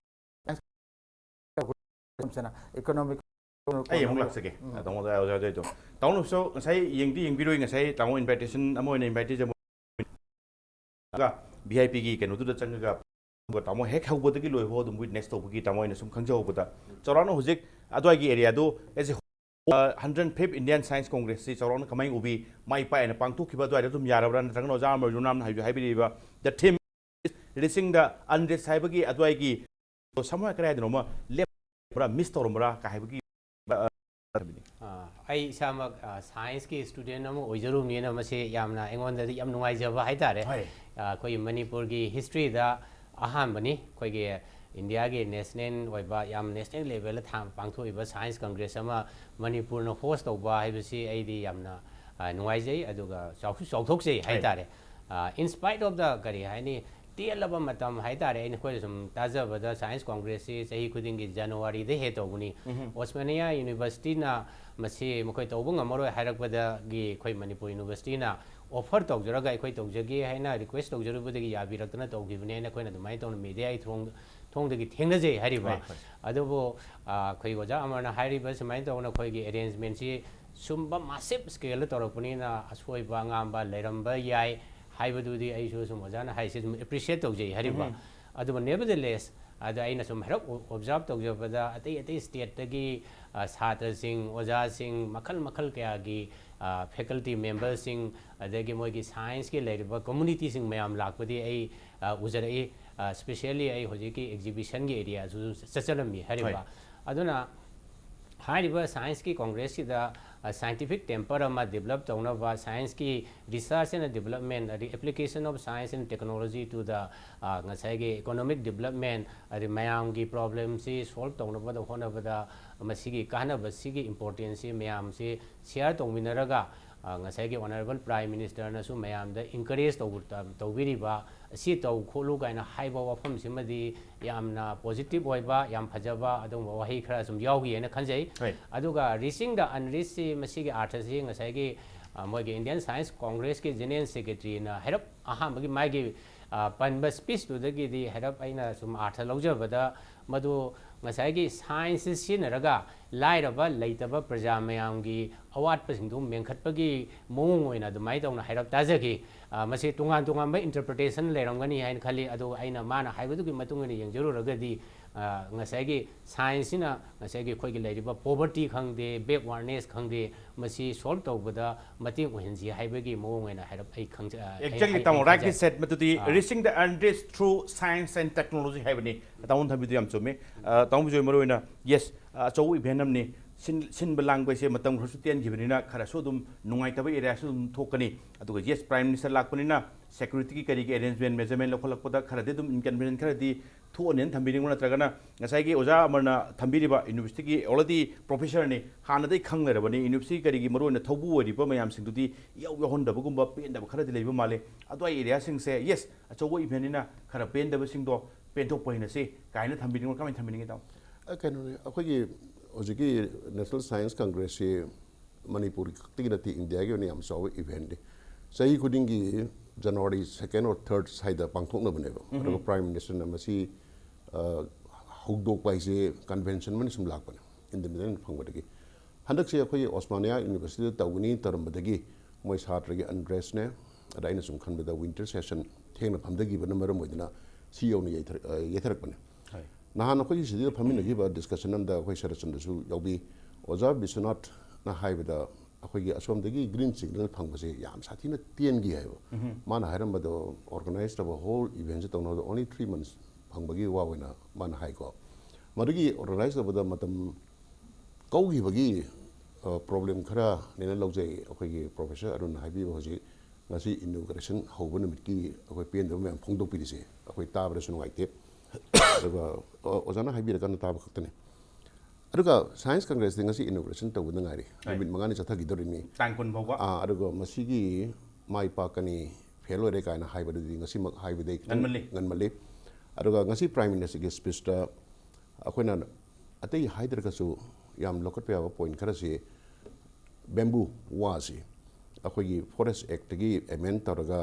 ꯁꯝꯁꯅ ꯏꯀꯣꯅꯣꯃꯤꯛ ꯑꯩ ꯑꯃꯨꯛ ꯂꯥꯛꯆꯒꯦ꯫ ꯇꯥꯃꯣꯗ ꯑꯣꯖꯥ ꯑꯣꯏꯗꯣ꯫ ꯇꯥꯃꯣꯅꯁꯨ ꯉꯁꯥꯏ ꯌꯦꯡꯗꯤ ꯌꯦꯡꯕꯤꯔꯣꯏ, ꯉꯁꯥꯏ ꯇꯥꯃꯣ invitation ꯑꯃ ꯑꯣꯏꯅ invitation ꯑꯃ ꯑꯗꯨꯒ V I P ꯒꯤ ꯀꯩꯅꯣꯗꯨꯗ ꯆꯪꯉꯒ ꯇꯥꯃꯣ ꯍꯦꯛ ꯍꯧꯕꯗꯒꯤ ꯂꯣꯏꯕ ꯑꯗꯨꯝ witness ꯇꯧꯕꯒꯤ ꯇꯥꯃꯣ ꯑꯩꯅ ꯁꯨꯝ ꯈꯪꯖꯍꯧꯕꯗ ꯆꯥꯎꯔꯥꯛꯅ ꯍꯧꯖꯤꯛ ꯑꯗꯨꯋꯥꯏꯒꯤ area do as a whole, hundred fifth Indian Science Congress ꯁꯤ ꯆꯥꯎꯔꯥꯛꯅ ꯀꯃꯥꯏꯅ ꯎꯕꯤ? ꯃꯥꯏ ꯄꯥꯛꯅ ꯄꯥꯡꯊꯣꯛꯈꯤꯕ ꯑꯗꯨꯋꯥꯏꯗ ꯑꯗꯨꯝ ꯌꯥꯔꯕ꯭ꯔꯥ? ꯅꯠꯇ꯭ꯔꯒꯅ ꯑꯣꯖꯥ ꯑꯃꯔ ꯖꯣꯅꯥꯝꯅ ꯍꯥꯏꯕ-, ꯍꯥꯏꯕꯤꯔꯤꯕ the theme is reaching the unreached ꯍꯥꯏꯕꯒꯤ ꯑꯗꯨꯋꯥꯏꯒꯤ ꯁꯃꯨꯍ ꯀꯗꯥꯏꯗꯅꯣꯃ ꯂꯦꯞꯄ꯭ꯔꯥ, miss ꯇꯧꯔꯝꯕ꯭ꯔꯥ ꯀꯥ ꯍꯥꯏꯕꯒꯤ, ꯑ, ꯑ, ꯑꯩ ꯏꯁꯥꯃꯛ, ꯑ, science ꯀꯤ student ꯑꯃ ꯑꯣꯏꯖꯔꯨꯕꯅꯤꯅ ꯃꯁꯤ ꯌꯥꯝꯅ ꯑꯩꯉꯣꯟꯗꯗꯤ ꯌꯥꯝ ꯅꯨꯡꯉꯥꯏꯖꯕ ꯍꯥꯏꯇꯥꯔꯦ꯫ ꯍꯣꯏ꯫ ꯑ, ꯑꯩꯈꯣꯏꯒꯤ ꯃꯅꯤꯄꯨꯔꯒꯤ history ꯗ ꯑꯍꯥꯟꯕꯅꯤ꯫ ꯑꯩꯈꯣꯏꯒꯤ ꯏꯟꯗꯤꯌꯥꯒꯤ national ꯑꯣꯏꯕ ꯌꯥꯝ national level ꯗ ꯊꯥ-, ꯄꯥꯡꯊꯣꯛꯏꯕ science congress ꯑꯃ ꯃꯅꯤꯄꯨꯔꯅ host ꯇꯧꯕ ꯍꯥꯏꯕꯁꯤ ꯑꯩꯗꯤ ꯌꯥꯝꯅ, ꯑ, ꯅꯨꯡꯉꯥꯏꯖꯩ, ꯑꯗꯨꯒ ꯆꯥꯎꯁꯨ ꯆꯥꯎꯊꯣꯛꯆꯩ ꯍꯣꯏ꯫ ꯍꯥꯏꯇꯥꯔꯦ꯫ ꯑ, in spite of the ꯀꯔꯤ ꯍꯥꯏꯅꯤ, ꯇꯦꯜꯂꯕ ꯃꯇꯝ ꯍꯥꯏꯇꯥꯔꯦ, ꯑꯩꯅ, ꯑꯩꯈꯣꯏꯅ ꯁꯨꯝ ꯇꯥꯖꯕꯗ science congress ꯁꯤ ꯆꯍꯤ ꯈꯨꯗꯤꯡꯒꯤ January ꯗ ꯍꯦꯛ ꯇꯧꯕꯅꯤ꯫ ꯎꯝꯍꯨꯝ꯫ Osmania University ꯅ ꯃꯁꯤ ꯃꯈꯣꯏ ꯇꯧꯕ ꯉꯝꯃꯔꯣꯏ ꯍꯥꯏꯔꯛꯄꯗꯒꯤ ꯑꯩꯈꯣꯏ ꯃꯅꯤꯄꯨꯔ University ꯅ offer ꯇꯧꯖꯔꯒ ꯑꯩꯈꯣꯏ ꯇꯧꯖꯒꯦ ꯍꯥꯏꯅ request ꯇꯧꯖꯔꯨꯕꯗꯒꯤ ꯌꯥꯕꯤꯔꯛꯇꯅ ꯇꯧꯈꯤꯕꯅꯦꯅ ꯑꯩꯈꯣꯏꯅ ꯑꯗꯨꯃꯥꯏꯅ ꯇꯧꯅ media ꯒꯤ ꯊꯣꯡ-, ꯊꯣꯡꯗꯒꯤ ꯊꯦꯡꯅꯖꯩ ꯍꯥꯏꯔꯤꯕ꯫ ꯍꯣꯏ, ꯍꯣꯏ꯫ ꯑꯗꯨꯕꯨ, ꯑ, ꯑꯩꯈꯣꯏ ꯑꯣꯖꯥ ꯑꯃꯔꯅ ꯍꯥꯏꯔꯤꯕ ꯁꯨꯃꯥꯏꯅ ꯇꯧꯅ ꯑꯩꯈꯣꯏꯒꯤ arrangement ꯁꯤ ꯁꯨꯝꯕ massive scale ꯗ ꯇꯧꯔꯛꯄꯅꯤꯅ ꯑꯁꯣꯏꯕ ꯑꯉꯥꯝꯕ ꯂꯩꯔꯝꯕ ꯌꯥꯏ ꯍꯥꯏꯕꯗꯨꯗꯤ ꯑꯩꯁꯨ ꯁꯨꯝ ꯑꯣꯖꯥꯅ ꯍꯥꯏꯁꯦ ꯁꯨꯝ appreciate ꯇꯧꯖꯩ ꯍꯥꯏꯔꯤꯕ꯫ ꯎꯝ꯫ ꯑꯗꯨꯕꯨ nevertheless, ꯑꯗ ꯑꯩꯅ ꯁꯨꯝ ꯍꯥꯏꯔꯞ ꯑꯣ-, observe ꯇꯧꯖꯕꯗ ꯑꯇꯩ ꯑꯇꯩ state ꯇꯒꯤ, ꯑ, ꯁꯥꯇ꯭ꯔꯁꯤꯡ, ꯑꯣꯖꯥꯁꯤꯡ, ꯃꯈꯜ ꯃꯈꯜ ꯀꯌꯥꯒꯤ, ꯑ, faculty member ꯁꯤꯡ, ꯑꯗꯒꯤ ꯃꯣꯏꯒꯤ science ꯀꯤ ꯂꯩꯔꯤꯕ community ꯁꯤꯡ ꯃꯌꯥꯝ ꯂꯥꯛꯄꯗꯤ ꯑꯩ, ꯑ, ꯎꯖꯔꯛꯏ꯫ ꯑ, specially ꯑꯩ ꯍꯧꯖꯤꯛꯀꯤ exhibition ꯒꯤ area ꯁꯨ ꯆꯠꯆꯔꯝꯃꯤ ꯍꯥꯏꯔꯤꯕ꯫ ꯍꯣꯏ꯫ ꯑꯗꯨꯅ ꯍꯥꯏꯔꯤꯕ science ꯀꯤ congress ꯁꯤꯗ, ꯑ, scientific temper ꯑꯃ develop ꯇꯧꯅꯕ, science ꯀꯤ research and development, ꯑꯗꯒꯤ application of science and technology to the, ꯑ, ꯉꯁꯥꯏꯒꯤ economic development, ꯑꯗꯩ ꯃꯌꯥꯝꯒꯤ problem ꯁꯤ solve ꯇꯧꯅꯕꯗ ꯍꯣꯠꯅꯕꯗ ꯃꯁꯤꯒꯤ ꯀꯥꯟꯅꯕꯁꯤꯒꯤ importance ꯁꯤ ꯃꯌꯥꯝꯁꯤ share ꯇꯧꯃꯤꯟꯅꯔꯒ, ꯑ, ꯉꯁꯥꯏꯒꯤ Honourable Prime Minister ꯅꯁꯨ ꯃꯌꯥꯝꯗ encourage ꯇꯧꯕ-, ꯇꯧꯕꯤꯔꯤꯕ, "ꯑꯁꯤ ꯇꯧ ꯈꯣꯠꯂꯨ" ꯀꯥꯏꯅ ꯍꯥꯏꯕ ꯋꯥꯐꯝꯁꯤꯃꯗꯤ ꯌꯥꯝꯅ positive ꯑꯣꯏꯕ, ꯌꯥꯝ ꯐꯖꯕ ꯑꯗꯨꯒꯨꯝꯕ ꯋꯥꯍꯩ ꯈꯔ ꯁꯨꯝ ꯌꯥꯎꯈꯤ ꯍꯥꯏꯅ ꯈꯟꯖꯩ꯫ ꯍꯣꯏ꯫ ꯑꯗꯨꯒ reaching the unreached ꯁꯤ ꯃꯁꯤꯒꯤ ꯑꯥꯔꯊꯁꯤ ꯉꯁꯥꯏꯒꯤ, ꯑ, ꯃꯣꯏꯒꯤ Indian Science Congress ꯀꯤ General Secretary ꯅ ꯍꯥꯏꯔꯞ ꯑꯍꯥꯟꯕꯒꯤ ꯃꯥꯒꯤ, ꯑ, ꯄꯟꯕ ꯁ꯭ꯄꯤꯁꯇꯨꯗꯒꯤꯗꯤ ꯍꯥꯏꯔꯞ ꯑꯩꯅ ꯁꯨꯝ ꯑꯥꯔꯊ ꯂꯧꯖꯕꯗ, ꯃꯗꯨ ꯉꯁꯥꯏꯒꯤ ꯁꯥꯏꯟꯁꯁꯤ ꯁꯤꯖꯤꯟꯅꯔꯒ ꯂꯥꯏꯔꯕ ꯂꯩꯇꯕ ꯄ꯭ꯔꯖꯥ ꯃꯌꯥꯝꯒꯤ ꯑꯋꯥꯠꯄꯁꯤꯡꯗꯨ ꯃꯦꯟꯈꯠꯄꯒꯤ ꯃꯑꯣꯡ ꯑꯣꯏꯅ ꯑꯗꯨꯃꯥꯏꯅ ꯇꯧꯅ ꯍꯥꯏꯔꯞ ꯇꯥꯖꯈꯤ꯫ ꯑ, ꯃꯁꯤ ꯇꯣꯉꯥꯟ ꯇꯣꯉꯥꯟꯕ ꯏꯟꯇꯔꯄ꯭ꯔꯤꯇꯦꯁꯟ ꯂꯩꯔꯝꯒꯅꯤ ꯍꯥꯏꯅ ꯈꯜꯂꯤ꯫ ꯑꯗꯨ ꯑꯩꯅ ꯃꯥꯅ ꯍꯥꯏꯕꯗꯨꯒꯤ ꯃꯇꯨꯡ ꯏꯟꯅ ꯌꯦꯡꯖꯔꯨꯔꯒꯗꯤ, ꯑ, ꯉꯁꯥꯏꯒꯤ ꯁꯥꯏꯟꯁꯁꯤꯅ ꯉꯁꯥꯏꯒꯤ ꯑꯩꯈꯣꯏꯒꯤ ꯂꯩꯔꯤꯕ ꯄꯣꯕꯔꯇꯤ ꯈꯪꯗꯦ, ꯕꯦꯛꯋꯥꯔꯗꯅꯦꯁ ꯈꯪꯗꯦ, ꯃꯁꯤ ꯁꯣꯜꯕ ꯇꯧꯕꯗ ꯃꯇꯦꯡ ꯑꯣꯏꯍꯟꯁꯤ ꯍꯥꯏꯕꯒꯤ ꯃꯑꯣꯡ ꯑꯣꯏꯅ ꯍꯥꯏꯔꯞ ꯑꯩ ꯈꯪꯖ-, ꯑ, ꯑꯩ, Exactly, ꯑꯩ, ꯇꯥꯃꯣ, ꯑꯩ rightly ꯈꯟꯖꯩ꯫ said꯫ ꯃꯗꯨꯗꯤ ꯑꯥ꯫ Reaching the Unreached Through Science and Technology ꯍꯥꯏꯕꯅꯤ꯫ ꯇꯥꯃꯣꯅ ꯊꯝꯕꯤꯗꯨ ꯌꯥꯝ ꯆꯨꯝꯃꯤ꯫ ꯑ, ꯇꯥꯃꯣ ꯕꯤꯖꯣꯏ, ꯃꯔꯨ ꯑꯣꯏꯅ, yes, ꯑ, ꯑꯆꯧꯕ ꯏꯚꯦꯟ ꯑꯃꯅꯤ꯫ ꯁꯤꯟ-, ꯁꯤꯟꯕ ꯂꯥꯡꯕ ꯍꯥꯏꯁꯦ ꯃꯇꯝ ꯈꯔꯁꯨ ꯇꯦꯟꯈꯤꯕꯅꯤꯅ ꯈꯔꯁꯨ ꯑꯗꯨꯝ ꯅꯨꯡꯉꯥꯏꯇꯕ ꯑꯦꯔꯤꯌꯥꯁꯨ ꯑꯗꯨꯝ ꯊꯣꯛꯀꯅꯤ꯫ ꯑꯗꯨꯒ, yes, Prime Minister ꯂꯥꯛꯄꯅꯤꯅ ꯁꯦꯀ꯭ꯌꯨꯔꯤꯇꯤꯒꯤ ꯀꯔꯤꯒꯤ ꯑꯦꯔꯦꯟꯖꯃꯦꯟ, ꯃꯦꯖꯔꯃꯦꯟ ꯂꯧꯈꯠꯂꯛꯄꯗ ꯈꯔꯗꯤ ꯑꯗꯨꯝ ꯏꯟꯀꯟꯚꯤꯅꯤꯌꯦꯟ ꯈꯔꯗꯤ ꯊꯣꯛꯑꯅꯦꯅ ꯊꯝꯕꯤꯅꯤꯡꯕ, ꯅꯠꯇ꯭ꯔꯒꯅ ꯉꯁꯥꯏꯒꯤ ꯑꯣꯖꯥ ꯑꯃꯔꯅ ꯊꯝꯕꯤꯔꯤꯕ ꯌꯨꯅꯤꯚꯔꯁꯤꯇꯤꯒꯤ already ꯄ꯭ꯔꯣꯐꯦꯁꯔꯅꯤ, ꯍꯥꯟꯅꯗꯩ ꯈꯪ ꯂꯩꯔꯕꯅꯤ, ꯌꯨꯅꯤꯚꯔꯁꯤꯇꯤ ꯀꯔꯤꯒꯤ ꯃꯔꯨꯑꯣꯏꯅ ꯊꯧꯕꯨ ꯑꯣꯏꯔꯤꯕ ꯃꯌꯥꯝꯁꯤꯡꯗꯨꯗꯤ ꯏꯌꯥꯎ ꯌꯥꯎꯍꯟꯗꯕꯒꯨꯝꯕ ꯄꯦꯟꯗꯕ ꯈꯔꯗꯤ ꯂꯩꯕ ꯃꯥꯜꯂꯦ꯫ ꯑꯗꯨꯋꯥꯏ ꯑꯦꯔꯤꯌꯥꯁꯤꯡꯁꯦ, yes, ꯑꯆꯧꯕ ꯏꯚꯦꯟꯅꯤꯅ ꯈꯔ ꯄꯦꯟꯗꯕꯁꯤꯡꯗꯣ ꯄꯦꯟꯊꯣꯛꯄ ꯍꯩꯅꯁꯤ ꯀꯥꯏꯅ ꯊꯝꯕꯤꯅꯤꯡꯕ, ꯀꯃꯥꯏꯅ ꯊꯝꯕꯤꯅꯤꯡꯉꯤ, ꯇꯥꯃꯣ? ꯑ, ꯀꯩꯅꯣꯅꯤ, ꯑꯩꯈꯣꯏꯒꯤ ꯍꯧꯖꯤꯛꯀꯤ National Science Congressꯁꯤ ꯃꯅꯤꯄꯨꯔ ꯈꯛꯇꯒꯤ ꯅꯠꯇꯦ, ꯏꯟꯗꯤꯌꯥꯒꯤ ꯑꯣꯏꯅ ꯌꯥꯝ ꯆꯥꯎꯕ ꯏꯚꯦꯟꯅꯤ꯫ ꯆꯍꯤ ꯈꯨꯗꯤꯡꯒꯤ January second or third ꯁ꯭ꯋꯥꯏꯗ ꯄꯥꯡꯊꯣꯛꯅꯕꯅꯦꯕ꯫ ꯑꯗꯨꯒ Prime Ministerꯅ ꯃꯁꯤ, ꯑ, ꯍꯧꯗꯣꯛꯄ ꯍꯥꯏꯁꯦ ꯀꯟꯚꯦꯟꯁꯟ ꯑꯃꯅ ꯁꯨꯝ ꯂꯥꯛꯄꯅꯦ, ꯏꯟꯗꯤꯄꯦꯟꯗꯦꯟ ꯐꯪꯕꯗꯒꯤ꯫ ꯍꯟꯗꯛꯁꯦ ꯑꯩꯈꯣꯏꯒꯤ Osmania Universityꯗ ꯇꯧꯒꯅꯤ ꯇꯧꯔꯝꯕꯗꯒꯤ ꯃꯣꯏ ꯁꯥꯇ꯭ꯔꯒꯤ unrestꯅꯦ, ꯑꯗ ꯑꯩꯅ ꯁꯨꯝ ꯈꯟꯕꯗ winter session ꯊꯦꯡꯅ ꯐꯝꯊꯈꯤꯕꯅ ꯃꯔꯝ ꯑꯣꯏꯗꯨꯅ ꯁꯤ ꯌꯧꯅ ꯌꯩꯊꯔꯛ-, ꯑ, ꯌꯩꯊꯔꯛꯄꯅꯦ꯫ ꯅꯍꯥꯟ ꯑꯩꯈꯣꯏꯒꯤ ꯁꯤꯗ ꯐꯝꯃꯤꯟꯅꯈꯤꯕ ꯗꯤꯁꯀꯁꯟ ꯑꯃꯗ ꯑꯩꯈꯣꯏ ꯁꯔꯠꯆꯟꯗ꯭ꯔꯁꯨ ꯌꯥꯎꯕꯤ꯫ ꯑꯣꯖꯥ ꯕꯤꯁ꯭ꯋꯅꯥꯊꯅ ꯍꯥꯏꯕꯗ ꯑꯩꯈꯣꯏꯒꯤ ꯑꯁꯣꯝꯗꯒꯤ green signal ꯐꯪꯕꯁꯦ ꯌꯥꯝ ꯁꯥꯊꯤꯅ ꯇꯦꯟꯈꯤ ꯍꯥꯏꯕ꯫ ꯃꯥꯅ ꯍꯥꯏꯔꯝꯕꯗꯣ organize ꯇꯧꯕ whole eventꯁꯦ ꯇꯧꯅꯕꯗ only three months ꯐꯪꯕꯒꯤ ꯋꯥ ꯑꯣꯏꯅ ꯃꯥꯅ ꯍꯥꯏꯀꯣ꯫ ꯃꯗꯨꯒꯤ organize ꯇꯧꯕꯗ ꯃꯇꯝ ꯀꯧꯈꯤꯕꯒꯤ, ꯑ, problem ꯈꯔꯅꯦꯅ ꯂꯧꯖꯩ꯫ ꯑꯩꯈꯣꯏꯒꯤ ꯄ꯭ꯔꯣꯐꯦꯁꯔ ꯑꯔꯨꯟꯅ ꯍꯥꯏꯕꯤꯕ ꯍꯧꯖꯤꯛ ꯉꯁꯤ inauguration ꯍꯧꯕ ꯅꯨꯃꯤꯠꯀꯤ ꯑꯩꯈꯣꯏ ꯄꯦꯟꯗꯕ ꯃꯌꯥꯝ ꯐꯣꯡꯗꯣꯛꯄꯤꯔꯤꯁꯦ ꯑꯩꯈꯣꯏ ꯇꯥꯕꯗꯁꯨ ꯅꯨꯡꯉꯥꯏꯇꯦ꯫ ꯑꯗꯨꯒ, ꯑ, ꯑꯣꯖꯥꯅ ꯍꯥꯏꯕꯤꯔꯀꯥꯟꯗ ꯇꯥꯕ ꯈꯛꯇꯅꯤ꯫ ꯑꯗꯨꯒ Science Congressꯇꯤ ꯉꯁꯤ inauguration ꯇꯧꯕꯗ ꯉꯥꯏꯔꯤ꯫ ꯅꯨꯃꯤꯠ ꯃꯉꯥꯅꯤ ꯆꯠꯊꯈꯤꯗꯧꯔꯤꯅꯤ꯫ ꯇꯥꯡ ꯀꯨꯟ ꯐꯥꯎꯕ꯫ ꯑꯥ, ꯑꯗꯨꯒ ꯃꯁꯤꯒꯤ ꯃꯥꯏ ꯄꯥꯛꯀꯅꯤ, ꯐꯦꯜ ꯑꯣꯏꯔꯦ ꯀꯥꯏꯅ ꯍꯥꯏꯕꯗꯨꯗꯤ ꯉꯁꯤꯃꯛ ꯍꯥꯏꯕꯗꯤ ꯈꯤꯇꯪ ꯉꯟꯃꯜꯂꯤ꯫ ꯉꯟꯃꯜꯂꯤ꯫ ꯑꯗꯨꯒ ꯉꯁꯤ Prime Ministerꯒꯤ speechꯇ ꯑꯩꯈꯣꯏꯅ ꯑꯇꯩ ꯍꯥꯏꯗ꯭ꯔꯒꯁꯨ ꯌꯥꯝ ꯂꯧꯈꯠꯄ ꯌꯥꯕ point ꯈꯔꯁꯤ, bamboo ꯋꯥꯁꯤ ꯑꯩꯈꯣꯏꯒꯤ Forest Actꯇꯒꯤ amend ꯇꯧꯔꯒ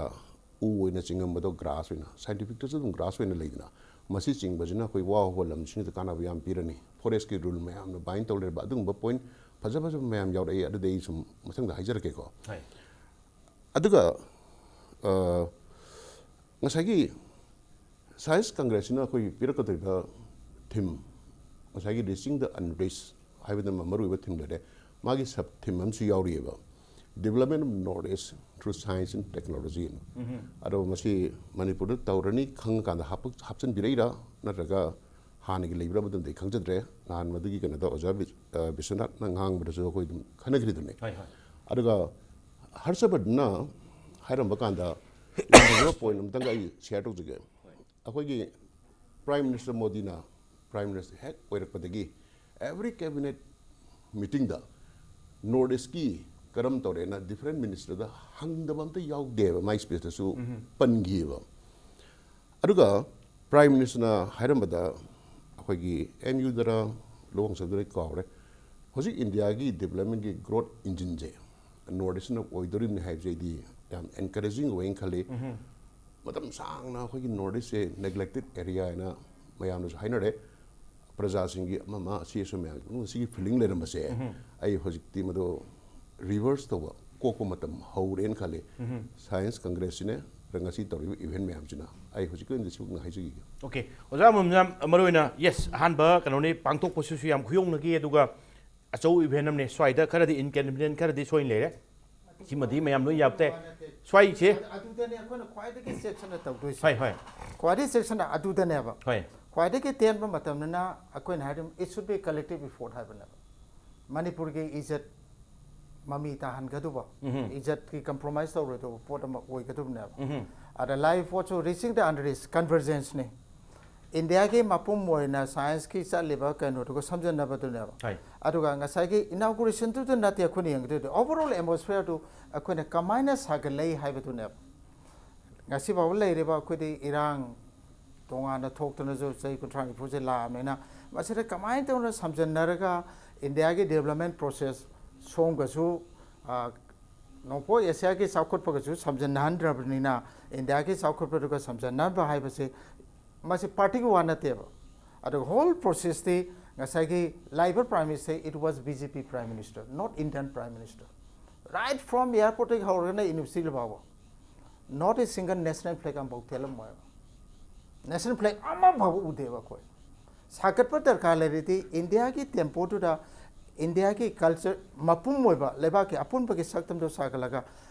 ꯎ ꯑꯣꯏꯅ ꯆꯤꯡꯉꯝꯕꯗꯣ ꯒ꯭ꯔꯥꯁ ꯑꯣꯏꯅ, ꯁꯥꯏꯟꯇꯤꯐꯤꯛꯇꯁꯨ ꯑꯗꯨꯝ ꯒ꯭ꯔꯥꯁ ꯑꯣꯏꯅ ꯂꯩꯗꯅ, ꯃꯁꯤ ꯆꯤꯡꯕꯁꯤꯅ ꯑꯩꯈꯣꯏ ꯋꯥ ꯍꯧꯕ ꯂꯝꯁꯤꯡꯁꯤꯗ ꯀꯥꯟꯅꯕ ꯌꯥꯝ ꯄꯤꯔꯅꯤ꯫ ꯐꯣꯔꯦꯁꯀꯤ ꯔꯨꯜ ꯃꯌꯥꯝꯅ ꯕꯥꯏꯟ ꯇꯧ ꯂꯩꯔꯕ ꯑꯗꯨꯒꯨꯝꯕ ꯄꯣꯏꯟꯠ ꯐꯖ ꯐꯖꯕ ꯃꯌꯥꯝ ꯌꯥꯎꯔꯛꯏ꯫ ꯑꯗꯨꯗꯤ ꯑꯩ ꯁꯨꯝ ꯃꯊꯪꯗ ꯍꯥꯏꯖꯔꯛꯀꯦꯀꯣ꯫ ꯍꯣꯏ꯫ ꯑꯗꯨꯒ ꯑ, ꯉꯁꯥꯏꯒꯤ ꯁꯥꯏꯟꯁ ꯀꯪꯒ꯭ꯔꯦꯁꯁꯤꯅ ꯑꯩꯈꯣꯏ ꯄꯤꯔꯛꯀꯗꯧꯔꯤꯕ ꯊꯤꯝ, ꯉꯁꯥꯏꯒꯤ Reaching the Unreached ꯍꯥꯏꯕꯗꯨꯃ ꯃꯔꯨꯑꯣꯏꯕ ꯊꯤꯝ ꯂꯩꯔꯦ꯫ ꯃꯥꯒꯤ ꯁꯕ ꯊꯤꯝ ꯑꯃꯁꯨ ꯌꯥꯎꯔꯤꯑꯕ, Development of North East through Science and Technology ꯑꯅ꯫ ꯑꯗꯣ ꯃꯁꯤ ꯃꯅꯤꯄꯨꯔꯗ ꯇꯧꯔꯅꯤ ꯈꯪꯉꯀꯥꯟꯗ ꯍꯥꯞꯄ- ꯍꯥꯞꯆꯤꯟꯕꯤꯔꯛꯏꯔꯥ, ꯅꯠꯇ꯭ꯔꯒ ꯍꯥꯟꯅꯒꯤ ꯂꯩꯕ꯭ꯔꯥ, ꯃꯗꯨꯃꯗꯤ ꯑꯩ ꯈꯪꯖꯗ꯭ꯔꯦ꯫ ꯅꯍꯥꯟ ꯃꯗꯨꯒꯤ ꯀꯩꯅꯣꯗ ꯑꯣꯖꯥ ꯕꯤ-, ꯑ, ꯕꯤꯁ꯭ꯋꯅꯥꯊꯅ ꯉꯥꯡꯕꯗꯁꯨ ꯑꯩꯈꯣꯏ ꯑꯗꯨꯝ ꯈꯟꯅꯈ꯭ꯔꯤꯗꯨꯅꯤ꯫ ꯍꯣꯏ, ꯍꯣꯏ꯫ ꯑꯗꯨꯒ ꯍꯔꯁꯕꯔꯙꯟꯅ ꯍꯥꯏꯔꯝꯕ ꯀꯥꯟꯗ ꯌꯥꯝ ꯐꯖꯕ ꯄꯣꯏꯟꯠ ꯑꯃꯇꯪꯒ ꯑꯩ ꯁꯤꯌꯔ ꯇꯧꯖꯒꯦ꯫ ꯑꯩꯈꯣꯏꯒꯤ ꯄ꯭ꯔꯥꯏꯝ ꯃꯤꯅꯤꯁꯇꯔ ꯃꯣꯗꯤꯅ ꯄ꯭ꯔꯥꯏꯝ ꯃꯤꯅꯤꯁꯇꯔ ꯍꯦꯛ ꯑꯣꯏꯔꯛꯄꯗꯒꯤ ꯑꯦꯕ꯭ꯔꯤ ꯀꯦꯕꯤꯅꯦꯠ ꯃꯤꯇꯤꯡꯗ ꯅꯣꯔꯠ ꯏꯁꯀꯤ ꯀꯔꯝ ꯇꯧꯔꯦꯅ ꯗꯤꯐꯔꯦꯟ ꯃꯤꯅꯤꯁꯇꯔꯗ ꯍꯪꯗꯕ ꯑꯝꯇ ꯌꯥꯎꯗꯦꯕ꯫ ꯃꯥꯏ ꯁ꯭ꯄꯤꯁꯇꯁꯨ ꯄꯟꯈꯤꯑꯕ꯫ ꯑꯗꯨꯒ ꯄ꯭ꯔꯥꯏꯝ ꯃꯤꯅꯤꯁꯇꯔꯅ ꯍꯥꯏꯔꯝꯕꯗ, ꯑꯩꯈꯣꯏꯒꯤ ꯑꯦꯝ ꯌꯨꯗꯔ ꯂꯨꯋꯥꯡꯁꯪꯗꯔ ꯑꯩ ꯀꯥꯎꯔꯦ, ꯍꯧꯖꯤꯛ ꯏꯟꯗꯤꯌꯥꯒꯤ ꯗꯤꯕ꯭ꯂꯞꯃꯦꯟꯒꯤ ꯒ꯭ꯔꯣꯠ ꯏꯟꯖꯤꯟꯁꯦ ꯅꯣꯔꯠ ꯏꯁꯅ ꯑꯣꯏꯗꯣꯔꯤꯕꯅꯤ ꯍꯥꯏꯕꯁꯦ ꯑꯩꯗꯤ ꯌꯥꯝ ꯑꯦꯟꯀꯔꯦꯖꯤꯡ ꯑꯣꯏꯅ ꯈꯜꯂꯤ꯫ ꯃꯇꯝ ꯁꯥꯡꯅ ꯑꯩꯈꯣꯏꯒꯤ ꯅꯣꯔꯠ ꯏꯁꯁꯦ ꯅꯦꯒ꯭ꯂꯦꯛꯇꯦꯠ ꯑꯦꯔꯤꯌꯥ ꯍꯥꯏꯅ ꯃꯌꯥꯝꯅꯁꯨ ꯍꯥꯏꯅꯔꯦ꯫ ꯄ꯭ꯔꯖꯥꯁꯤꯡꯒꯤ ꯑꯃ ꯑꯃ ꯑꯁꯤ ꯑꯁꯨꯝ ꯃꯌꯥꯝꯒꯤ ꯃꯅꯨꯡꯗ ꯁꯤꯒꯤ ꯐꯤꯂꯤꯡ ꯂꯩꯔꯝꯕꯁꯦ, ꯑꯩ ꯍꯧꯖꯤꯛꯇꯤ ꯃꯗꯨ ꯔꯤꯚꯔꯁ ꯇꯧꯕ, ꯀꯣꯛꯄ ꯃꯇꯝ ꯍꯧꯔꯦꯅ ꯈꯜꯂꯤ꯫ ꯁꯥꯏꯟꯁ ꯀꯪꯒ꯭ꯔꯦꯁꯁꯤꯅ ꯉꯁꯤ ꯇꯧꯔꯤꯕ ꯏꯚꯦꯟ ꯃꯌꯥꯝꯁꯤꯅ꯫ ꯑꯩ ꯍꯧꯖꯤꯛꯀꯤ ꯑꯣꯏꯅꯗꯤ ꯁꯤꯕꯨꯛꯅ ꯍꯥꯏꯖꯈꯤꯒꯦ꯫ ꯑꯣꯀꯦ, ꯑꯣꯖꯥ ꯑꯃꯃꯝꯅ ꯃꯔꯨ ꯑꯣꯏꯅ, ꯌꯦꯁ, ꯑꯍꯥꯟꯕ ꯀꯩꯅꯣꯅꯤ, ꯄꯥꯡꯊꯣꯛꯄꯁꯤꯁꯨ ꯌꯥꯝ ꯈꯨꯌꯧꯅꯈꯤ, ꯑꯗꯨꯒ ꯑꯆꯧꯕ ꯏꯚꯦꯟ ꯑꯃꯅꯤ꯫ ꯁ꯭ꯋꯥꯏꯗ ꯈꯔꯗꯤ ꯏꯟꯀꯟꯚꯤꯅꯤꯌꯟ ꯈꯔꯗꯤ ꯁꯣꯏꯅ ꯂꯩꯔꯦ꯫ ꯁꯤꯃꯗꯤ ꯃꯌꯥꯝ ꯂꯣꯏ ꯌꯥꯕ ꯇꯥꯏ꯫ ꯁ꯭ꯋꯥꯏꯁꯦ꯫ ꯑꯗꯨꯗꯅꯦ ꯑꯩꯈꯣꯏꯅ ꯈ꯭ꯋꯥꯏꯗꯒꯤ ꯆꯦꯛꯁꯤꯟꯅ ꯇꯧꯗꯣꯏꯁꯦ꯫ ꯍꯣꯏ, ꯍꯣꯏ꯫ ꯈ꯭ꯋꯥꯏꯗꯒꯤ ꯆꯦꯛꯁꯤꯟꯅ ꯑꯗꯨꯗꯅꯦꯕ꯫ ꯍꯣꯏ꯫ ꯈ꯭ꯋꯥꯏꯗꯒꯤ ꯇꯦꯟꯕ ꯃꯇꯝꯗꯅ ꯑꯩꯈꯣꯏꯅ ꯍꯥꯏꯔꯤꯕ it should be collective effort ꯍꯥꯏꯕꯅꯦꯕ꯫ ꯃꯅꯤꯄꯨꯔꯒꯤ ꯏꯖꯠ ꯃꯃꯤ ꯇꯥꯍꯟꯒꯗꯧꯕ, ꯏꯖꯠꯀꯤ ꯀꯝꯄ꯭ꯔꯣꯃꯥꯏꯁ ꯇꯧꯔꯣꯏꯗꯧꯕ ꯄꯣꯠ ꯑꯃ ꯑꯣꯏꯒꯗꯕꯅꯦꯕ꯫ ꯑꯗ ꯂꯥꯛꯏꯕ ꯄꯣꯠꯁꯨ Reaching the Unreached convergenceꯅꯤ꯫ ꯏꯟꯗꯤꯌꯥꯒꯤ ꯃꯄꯨꯝ ꯑꯣꯏꯅ ꯁꯥꯏꯟꯁꯀꯤ ꯆꯠꯂꯤꯕ ꯀꯩꯅꯣꯗꯨꯒ ꯁꯝꯖꯟꯅꯕꯗꯨꯅꯦꯕ꯫ ꯍꯣꯏ꯫ ꯑꯗꯨꯒ ꯉꯁꯥꯏꯒꯤ ꯏꯅꯥꯎꯒꯨꯔꯦꯁꯟꯗꯨꯗ ꯅꯠꯇꯦ ꯑꯩꯈꯣꯏꯅ ꯌꯦꯡꯒꯗꯣꯏꯗꯣ, ꯑꯣꯚꯔꯑꯣꯜ ꯑꯦꯠꯃꯣꯁꯐꯤꯌꯔꯗꯨ ꯑꯩꯈꯣꯏꯅ ꯀꯃꯥꯏꯅ ꯁꯥꯒꯠꯂꯛꯏ ꯍꯥꯏꯕꯗꯨꯅꯦꯕ꯫ ꯉꯁꯤ ꯐꯥꯎꯕ ꯂꯩꯔꯤꯕ ꯑꯩꯈꯣꯏꯗꯤ ꯏꯔꯥꯡ ꯇꯣꯉꯥꯟꯅ ꯊꯣꯛꯇꯅꯁꯨ ꯆꯍꯤ ꯀꯨꯟꯊ꯭ꯔꯥ ꯅꯤꯐꯨꯁꯦ ꯂꯥꯛꯑꯕꯅꯤꯅ, ꯃꯁꯤꯗ ꯀꯃꯥꯏꯅ ꯇꯧꯅ ꯁꯝꯖꯟꯅꯔꯒ ꯏꯟꯗꯤꯌꯥꯒꯤ ꯗꯤꯕ꯭ꯂꯞꯃꯦꯟ ꯄ꯭ꯔꯣꯁꯦꯁ ꯁꯣꯝꯒꯁꯨ, ꯑ, ꯅꯣꯡꯄꯣꯛ ꯑꯦꯁꯤꯌꯥꯒꯤ ꯆꯥꯎꯈꯠꯄꯒꯁꯨ ꯁꯝꯖꯟꯅꯍꯟꯗ꯭ꯔꯕꯅꯤꯅ, ꯏꯟꯗꯤꯌꯥꯒꯤ ꯆꯥꯎꯈꯠꯄꯗꯨꯒ ꯁꯝꯖꯟꯅꯍꯟꯕ ꯍꯥꯏꯕꯁꯤ ꯃꯁꯤ ꯄꯥꯔꯇꯤꯒꯤ ꯋꯥ ꯅꯠꯇꯦꯕ꯫ ꯑꯗꯨꯒ ꯍꯣꯜ ꯄ꯭ꯔꯣꯁꯦꯁꯇꯤ ꯉꯁꯥꯏꯒꯤ ꯂꯥꯛꯏꯕ Prime Minister, it was B J P Prime Minister, not Indian Prime Minister. Right from airportꯇꯒꯤ ꯍꯧꯔꯒꯅ ꯌꯨꯅꯤꯚꯔꯁꯤꯇꯤ ꯐꯥꯎꯕ not a single national flag ꯑꯃꯐꯥꯎ ꯊꯦꯠꯂꯝꯃꯣꯏꯕ꯫ National flag ꯑꯃꯐꯥꯎꯕ ꯎꯗꯦꯕ ꯑꯩꯈꯣꯏ꯫ ꯁꯥꯒꯠꯄ ꯗꯔꯀꯥꯔ ꯂꯩꯔꯗꯤ ꯏꯟꯗꯤꯌꯥꯒꯤ ꯇꯦꯝꯄꯣꯗꯨꯗ ꯏꯟꯗꯤꯌꯥꯒꯤ ꯀꯜꯆꯔ ꯃꯄꯨꯝ ꯑꯣꯏꯕ ꯂꯩꯕꯥꯛꯀꯤ ꯑꯄꯨꯟꯕꯒꯤ ꯁꯛꯇꯝꯗꯣ ꯁꯥꯒꯠꯂꯒ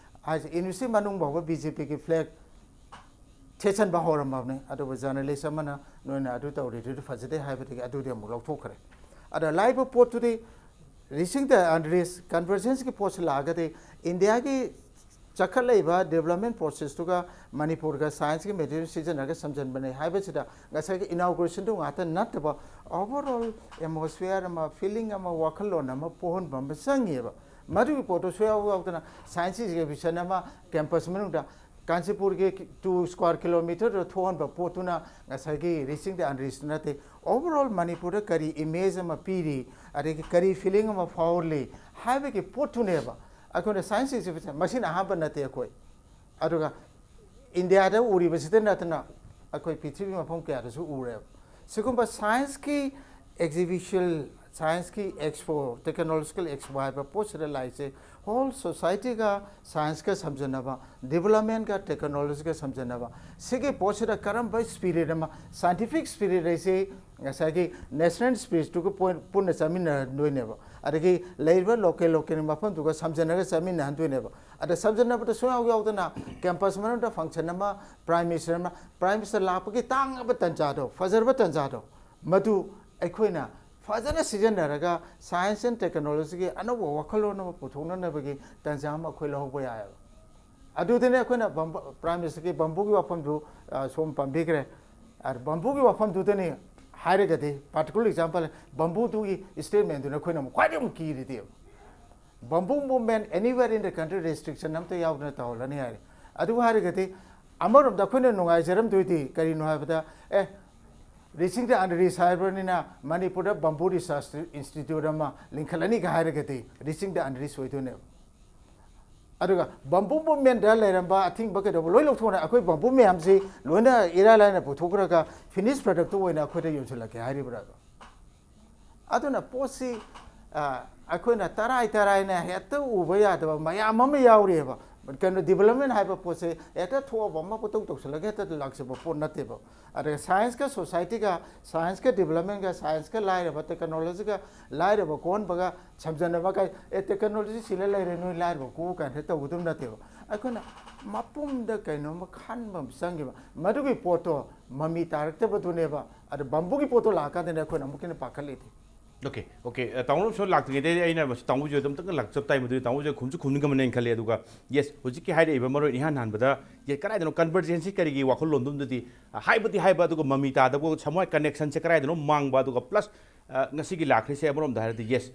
ꯍꯥꯏꯁꯦ ꯌꯨꯅꯤꯚꯔꯁꯤꯇꯤ ꯃꯅꯨꯡ ꯐꯥꯎꯕ B J Pꯒꯤ flag ꯊꯦꯠꯆꯟꯕ ꯍꯧꯔꯝꯃꯕꯅꯤ꯫ ꯑꯗꯨꯕꯨ ꯖꯔꯅꯦꯂꯤꯁ ꯑꯃꯅ ꯅꯣꯏꯅ ꯑꯗꯨ ꯇꯧꯔꯤꯗꯨꯗꯤ ꯐꯖꯗꯦ ꯍꯥꯏꯕꯗꯒꯤ ꯑꯗꯨꯗꯤ ꯑꯃꯨꯛ ꯂꯧꯊꯣꯛꯈ꯭ꯔꯦ꯫ ꯑꯗ ꯂꯥꯛꯏꯕ ꯄꯣꯠꯇꯨꯗꯤ reaching the unreached convergenceꯀꯤ ꯄꯣꯠꯁꯤ ꯂꯥꯛꯑꯒꯗꯤ ꯏꯟꯗꯤꯌꯥꯒꯤ ꯆꯈꯠꯂꯛꯏꯕ development processꯇꯨꯒ ꯃꯅꯤꯄꯨꯔꯒ scienceꯀꯤ material ꯁꯤꯖꯤꯟꯅꯔꯒ ꯁꯝꯖꯟꯕꯅꯦ ꯍꯥꯏꯕꯁꯤꯗ ꯉꯁꯥꯏꯒꯤ inaugurationꯗꯨ ꯉꯥꯛꯇ ꯅꯠꯇꯕ overall atmosphere ꯑꯃ, feeling ꯑꯃ, ꯋꯥꯈꯜꯂꯣꯟ ꯑꯃ ꯄꯣꯛꯍꯟꯕ ꯑꯃ ꯆꯪꯉꯦꯕ꯫ ꯃꯗꯨꯒꯤ ꯄꯣꯠꯇꯨ ꯁꯨꯌꯥꯎ ꯌꯥꯎꯗꯅ science exhibition ꯑꯃ campus ꯃꯅꯨꯡꯗ ꯀꯥꯟꯆꯤꯄꯨꯔꯒꯤ two square kilometerꯗ ꯊꯣꯛꯍꯟꯕ ꯄꯣꯠꯇꯨꯅ ꯉꯁꯥꯏꯒꯤ reaching the unreached ꯅꯠꯇꯦ꯫ Overall ꯃꯅꯤꯄꯨꯔꯗ ꯀꯔꯤ image ꯑꯃ ꯄꯤꯔꯤ, ꯑꯗꯒꯤ ꯀꯔꯤ feeling ꯑꯃ ꯐꯥꯎꯍꯜꯂꯤ ꯍꯥꯏꯕꯒꯤ ꯄꯣꯠꯇꯨꯅꯦꯕ ꯑꯩꯈꯣꯏꯅ science exhibition, ꯃꯁꯤꯅ ꯑꯍꯥꯟꯕ ꯅꯠꯇꯦ ꯑꯩꯈꯣꯏ꯫ ꯑꯗꯨꯒ ꯏꯟꯗꯤꯌꯥꯗ ꯎꯔꯤꯕꯁꯤꯗ ꯅꯠꯇꯅ ꯑꯩꯈꯣꯏ ꯄ꯭ꯔꯤꯊꯤꯕꯤ ꯃꯐꯝ ꯀꯌꯥꯗꯁꯨ ꯎꯔꯦꯕ꯫ ꯁꯤꯒꯨꯝꯕ scienceꯀꯤ exhibition, scienceꯀꯤ expo, technological expo ꯍꯥꯏꯕ ꯄꯣꯠꯁꯤꯗ ꯂꯥꯛꯏꯁꯦ whole societyꯒ scienceꯀ ꯁꯝꯖꯟꯅꯕ, developmentꯀ technologyꯒ ꯁꯝꯖꯟꯅꯕ, ꯁꯤꯒꯤ ꯄꯣꯠꯁꯤꯗ ꯀꯔꯝꯕ spirit ꯑꯃ, scientific spirit ꯍꯥꯏꯁꯦ ꯉꯁꯥꯏꯒꯤ national spiritꯇꯨꯒ ꯄꯣꯏꯟ-, ꯄꯨꯟꯅ ꯆꯠꯃꯤꯟꯅꯗꯣꯏꯅꯦꯕ꯫ ꯑꯗꯒꯤ ꯂꯩꯔꯤꯕ local local ꯃꯐꯝꯗꯨꯒ ꯁꯝꯖꯟꯅꯔꯒ ꯆꯠꯃꯤꯟꯅꯍꯟꯗꯣꯏꯅꯦꯕ꯫ ꯑꯗ ꯁꯝꯖꯟꯅꯕꯗ ꯁꯨꯡꯌꯥꯎ ꯌꯥꯎꯗꯅ campus ꯃꯅꯨꯡꯗ function ꯑꯃ Prime Minister ꯑꯃ, Prime Minister ꯂꯥꯛꯄꯒꯤ ꯇꯥꯡꯉꯕ ꯇꯟꯖꯥꯗꯣ, ꯐꯖꯔꯕ ꯇꯟꯖꯥꯗꯣ, ꯃꯗꯨ ꯑꯩꯈꯣꯏꯅ ꯐꯖꯅ ꯁꯤꯖꯤꯟꯅꯔꯒ science and technologyꯒꯤ ꯑꯅꯧꯕ ꯋꯥꯈꯜꯂꯣꯟ ꯑꯃ ꯄꯨꯊꯣꯛꯅꯅꯕꯒꯤ ꯇꯟꯖꯥ ꯑꯃ ꯑꯩꯈꯣꯏ ꯂꯧꯍꯧꯕ ꯌꯥꯏꯑꯕ꯫ ꯑꯗꯨꯗꯅꯦ ꯑꯩꯈꯣꯏꯅ ꯕꯝꯕ-, Prime Ministerꯒꯤ ꯕꯝꯕꯨꯒꯤ ꯋꯥꯐꯝꯗꯨ, ꯑ, ꯁꯣꯝ ꯄꯟꯕꯤꯈ꯭ꯔꯦ꯫ ꯑ, ꯕꯝꯕꯨꯒꯤ ꯋꯥꯐꯝꯗꯨꯗꯅꯤ ꯍꯥꯏꯔꯒꯗꯤ, particular example, ꯕꯝꯕꯨꯗꯨꯒꯤ statementꯗꯨꯅ ꯑꯩꯈꯣꯏꯅ ꯑꯃꯨꯛ ꯈ꯭ꯋꯥꯏꯗꯒꯤ ꯑꯃꯨꯛ ꯀꯤꯔꯤꯗꯤ꯫ Bamboo movement anywhere in the country restriction ꯑꯝꯇ ꯌꯥꯎꯗꯅ ꯇꯧꯍꯜꯂꯅꯤ ꯍꯥꯏꯔꯦ꯫ ꯑꯗꯨ ꯍꯥꯏꯔꯒꯗꯤ ꯑꯃꯔꯣꯝꯗ ꯑꯩꯈꯣꯏꯅ ꯅꯨꯡꯉꯥꯏꯖꯔꯝꯗꯣꯏꯗꯤ ꯀꯔꯤꯅꯣ ꯍꯥꯏꯕꯗ, ꯑꯦ, reaching the unreached ꯍꯥꯏꯕꯅꯤꯅ ꯃꯅꯤꯄꯨꯔꯗ bamboo research institute ꯑꯃ ꯂꯤꯡꯈꯠꯂꯅꯤꯒ ꯍꯥꯏꯔꯒꯗꯤ reaching the unreached ꯑꯣꯏꯗꯣꯏꯅꯦꯕ꯫ ꯑꯗꯨꯒ ꯕꯝꯕꯨ ꯃꯨꯚꯃꯦꯟꯗ ꯂꯩꯔꯝꯕ ꯑꯊꯤꯡꯕ ꯀꯩꯗꯧꯕ ꯂꯣꯏ ꯂꯧꯊꯣꯛꯅ ꯑꯩꯈꯣꯏ ꯕꯝꯕꯨ ꯃꯌꯥꯝꯁꯤ ꯂꯣꯏꯅ ꯏꯔꯥꯏ ꯂꯥꯏꯅ ꯄꯨꯊꯣꯛꯈ꯭ꯔꯒ ꯐꯤꯅꯤꯁ ꯄ꯭ꯔꯗꯛꯇꯨ ꯑꯣꯏꯅ ꯑꯩꯈꯣꯏꯗ ꯌꯣꯟꯁꯤꯜꯂꯛꯀꯦ ꯍꯥꯏꯔꯤꯕ꯭ꯔꯥ? ꯑꯗꯨꯅ ꯄꯣꯠꯁꯤ ꯑꯩꯈꯣꯏꯅ ꯇꯔꯥꯏ ꯇꯔꯥꯏꯅ ꯍꯦꯛꯇ ꯎꯕ ꯌꯥꯗꯕ ꯃꯌꯥꯝ ꯑꯃ ꯌꯥꯎꯔꯤꯑꯕ꯫ ꯀꯩꯅꯣ, ꯗꯤꯕꯂꯞꯃꯦꯟ ꯍꯥꯏꯕ ꯄꯣꯠꯁꯦ ꯍꯦꯛꯇ ꯊꯣꯛꯑꯕ ꯑꯃ ꯄꯪꯇꯧ ꯇꯧꯁꯤꯜꯂꯒ ꯍꯦꯛꯇ ꯂꯥꯛꯆꯕ ꯄꯣꯠ ꯅꯠꯇꯦꯕ꯫ ꯑꯗꯨꯒ ꯁꯥꯏꯟꯁꯀ ꯁꯣꯁꯥꯏꯇꯤꯒ, ꯁꯥꯏꯟꯁꯀ ꯗꯤꯕꯂꯞꯃꯦꯟꯒ, ꯁꯥꯏꯟꯁꯀ ꯂꯥꯏꯔꯕ, ꯇꯦꯛꯅꯣꯂꯣꯖꯤꯒ ꯂꯥꯏꯔꯕ ꯀꯣꯟꯕꯒ ꯁꯝꯖꯟꯅꯕ ꯀꯥꯏ, "ꯑꯦ, ꯇꯦꯛꯅꯣꯂꯣꯖꯤ ꯁꯤꯂ ꯂꯩꯔꯦ, ꯅꯣꯏ ꯂꯥꯏꯔꯕ ꯀꯣꯛꯎ" ꯀꯥꯏꯅ ꯇꯧꯒꯗꯕ ꯅꯠꯇꯦꯕ꯫ ꯑꯩꯈꯣꯏꯅ ꯃꯄꯨꯝꯗ ꯀꯩꯅꯣꯝꯃ ꯈꯟꯕ ꯑꯃ ꯆꯪꯈꯤꯕ, ꯃꯗꯨꯒꯤ ꯄꯣꯠꯇꯣ ꯃꯃꯤ ꯇꯥꯔꯛꯇꯕꯗꯨꯅꯦꯕ꯫ ꯑꯗ ꯕꯝꯕꯨꯒꯤ ꯄꯣꯠꯇꯣ ꯂꯥꯛꯑꯀꯥꯟꯗꯅꯦ ꯑꯩꯈꯣꯏꯅ ꯑꯃꯨꯛꯀ ꯍꯦꯟꯅ ꯄꯥꯈꯠꯂꯤꯗꯤ꯫ Okay, okay. ꯇꯥꯃꯣ ꯁꯣꯝ ꯂꯥꯛꯇ꯭ꯔꯤꯉꯩꯗ ꯑꯩꯅ ꯃꯁꯤ ꯇꯥꯃꯣꯁꯦ ꯑꯗꯨꯝꯇꯪ ꯂꯥꯛꯆꯞ ꯇꯥꯏ, ꯃꯗꯨꯗꯤ ꯇꯥꯃꯣꯁꯦ ꯈꯨꯝꯁꯨ ꯈꯨꯝꯅꯤꯡꯒꯅꯦꯅ ꯈꯜꯂꯦ꯫ ꯑꯗꯨꯒ ꯌꯦꯁ, ꯍꯧꯖꯤꯛꯀꯤ ꯍꯥꯏꯔꯛꯏꯕ ꯃꯔꯨ ꯑꯣꯏꯅ ꯏꯍꯥꯟ ꯍꯥꯟꯕꯗ, ꯌꯦ, ꯀꯗꯥꯏꯗꯅꯣ ꯀꯟꯚꯔꯖꯦꯟꯁꯤ ꯀꯔꯤꯒꯤ ꯋꯥꯈꯜꯂꯣꯟꯗꯨꯝꯗꯗꯤ, ꯑ, ꯍꯥꯏꯕꯗꯤ ꯍꯥꯏꯕ, ꯑꯗꯨꯒ ꯃꯃꯤ ꯇꯥꯗꯕ, ꯁꯃꯥꯏ ꯀꯅꯦꯛꯁꯟꯁꯦ ꯀꯗꯥꯏꯗꯅꯣ ꯃꯥꯡꯕ, ꯑꯗꯨꯒ ꯄ꯭ꯂꯁ, ꯑ, ꯉꯁꯤꯒꯤ ꯂꯥꯛꯈ꯭ꯔꯤꯁꯦ ꯑꯃꯔꯣꯝꯗ ꯍꯥꯏꯔꯗꯤ ꯌꯦꯁ,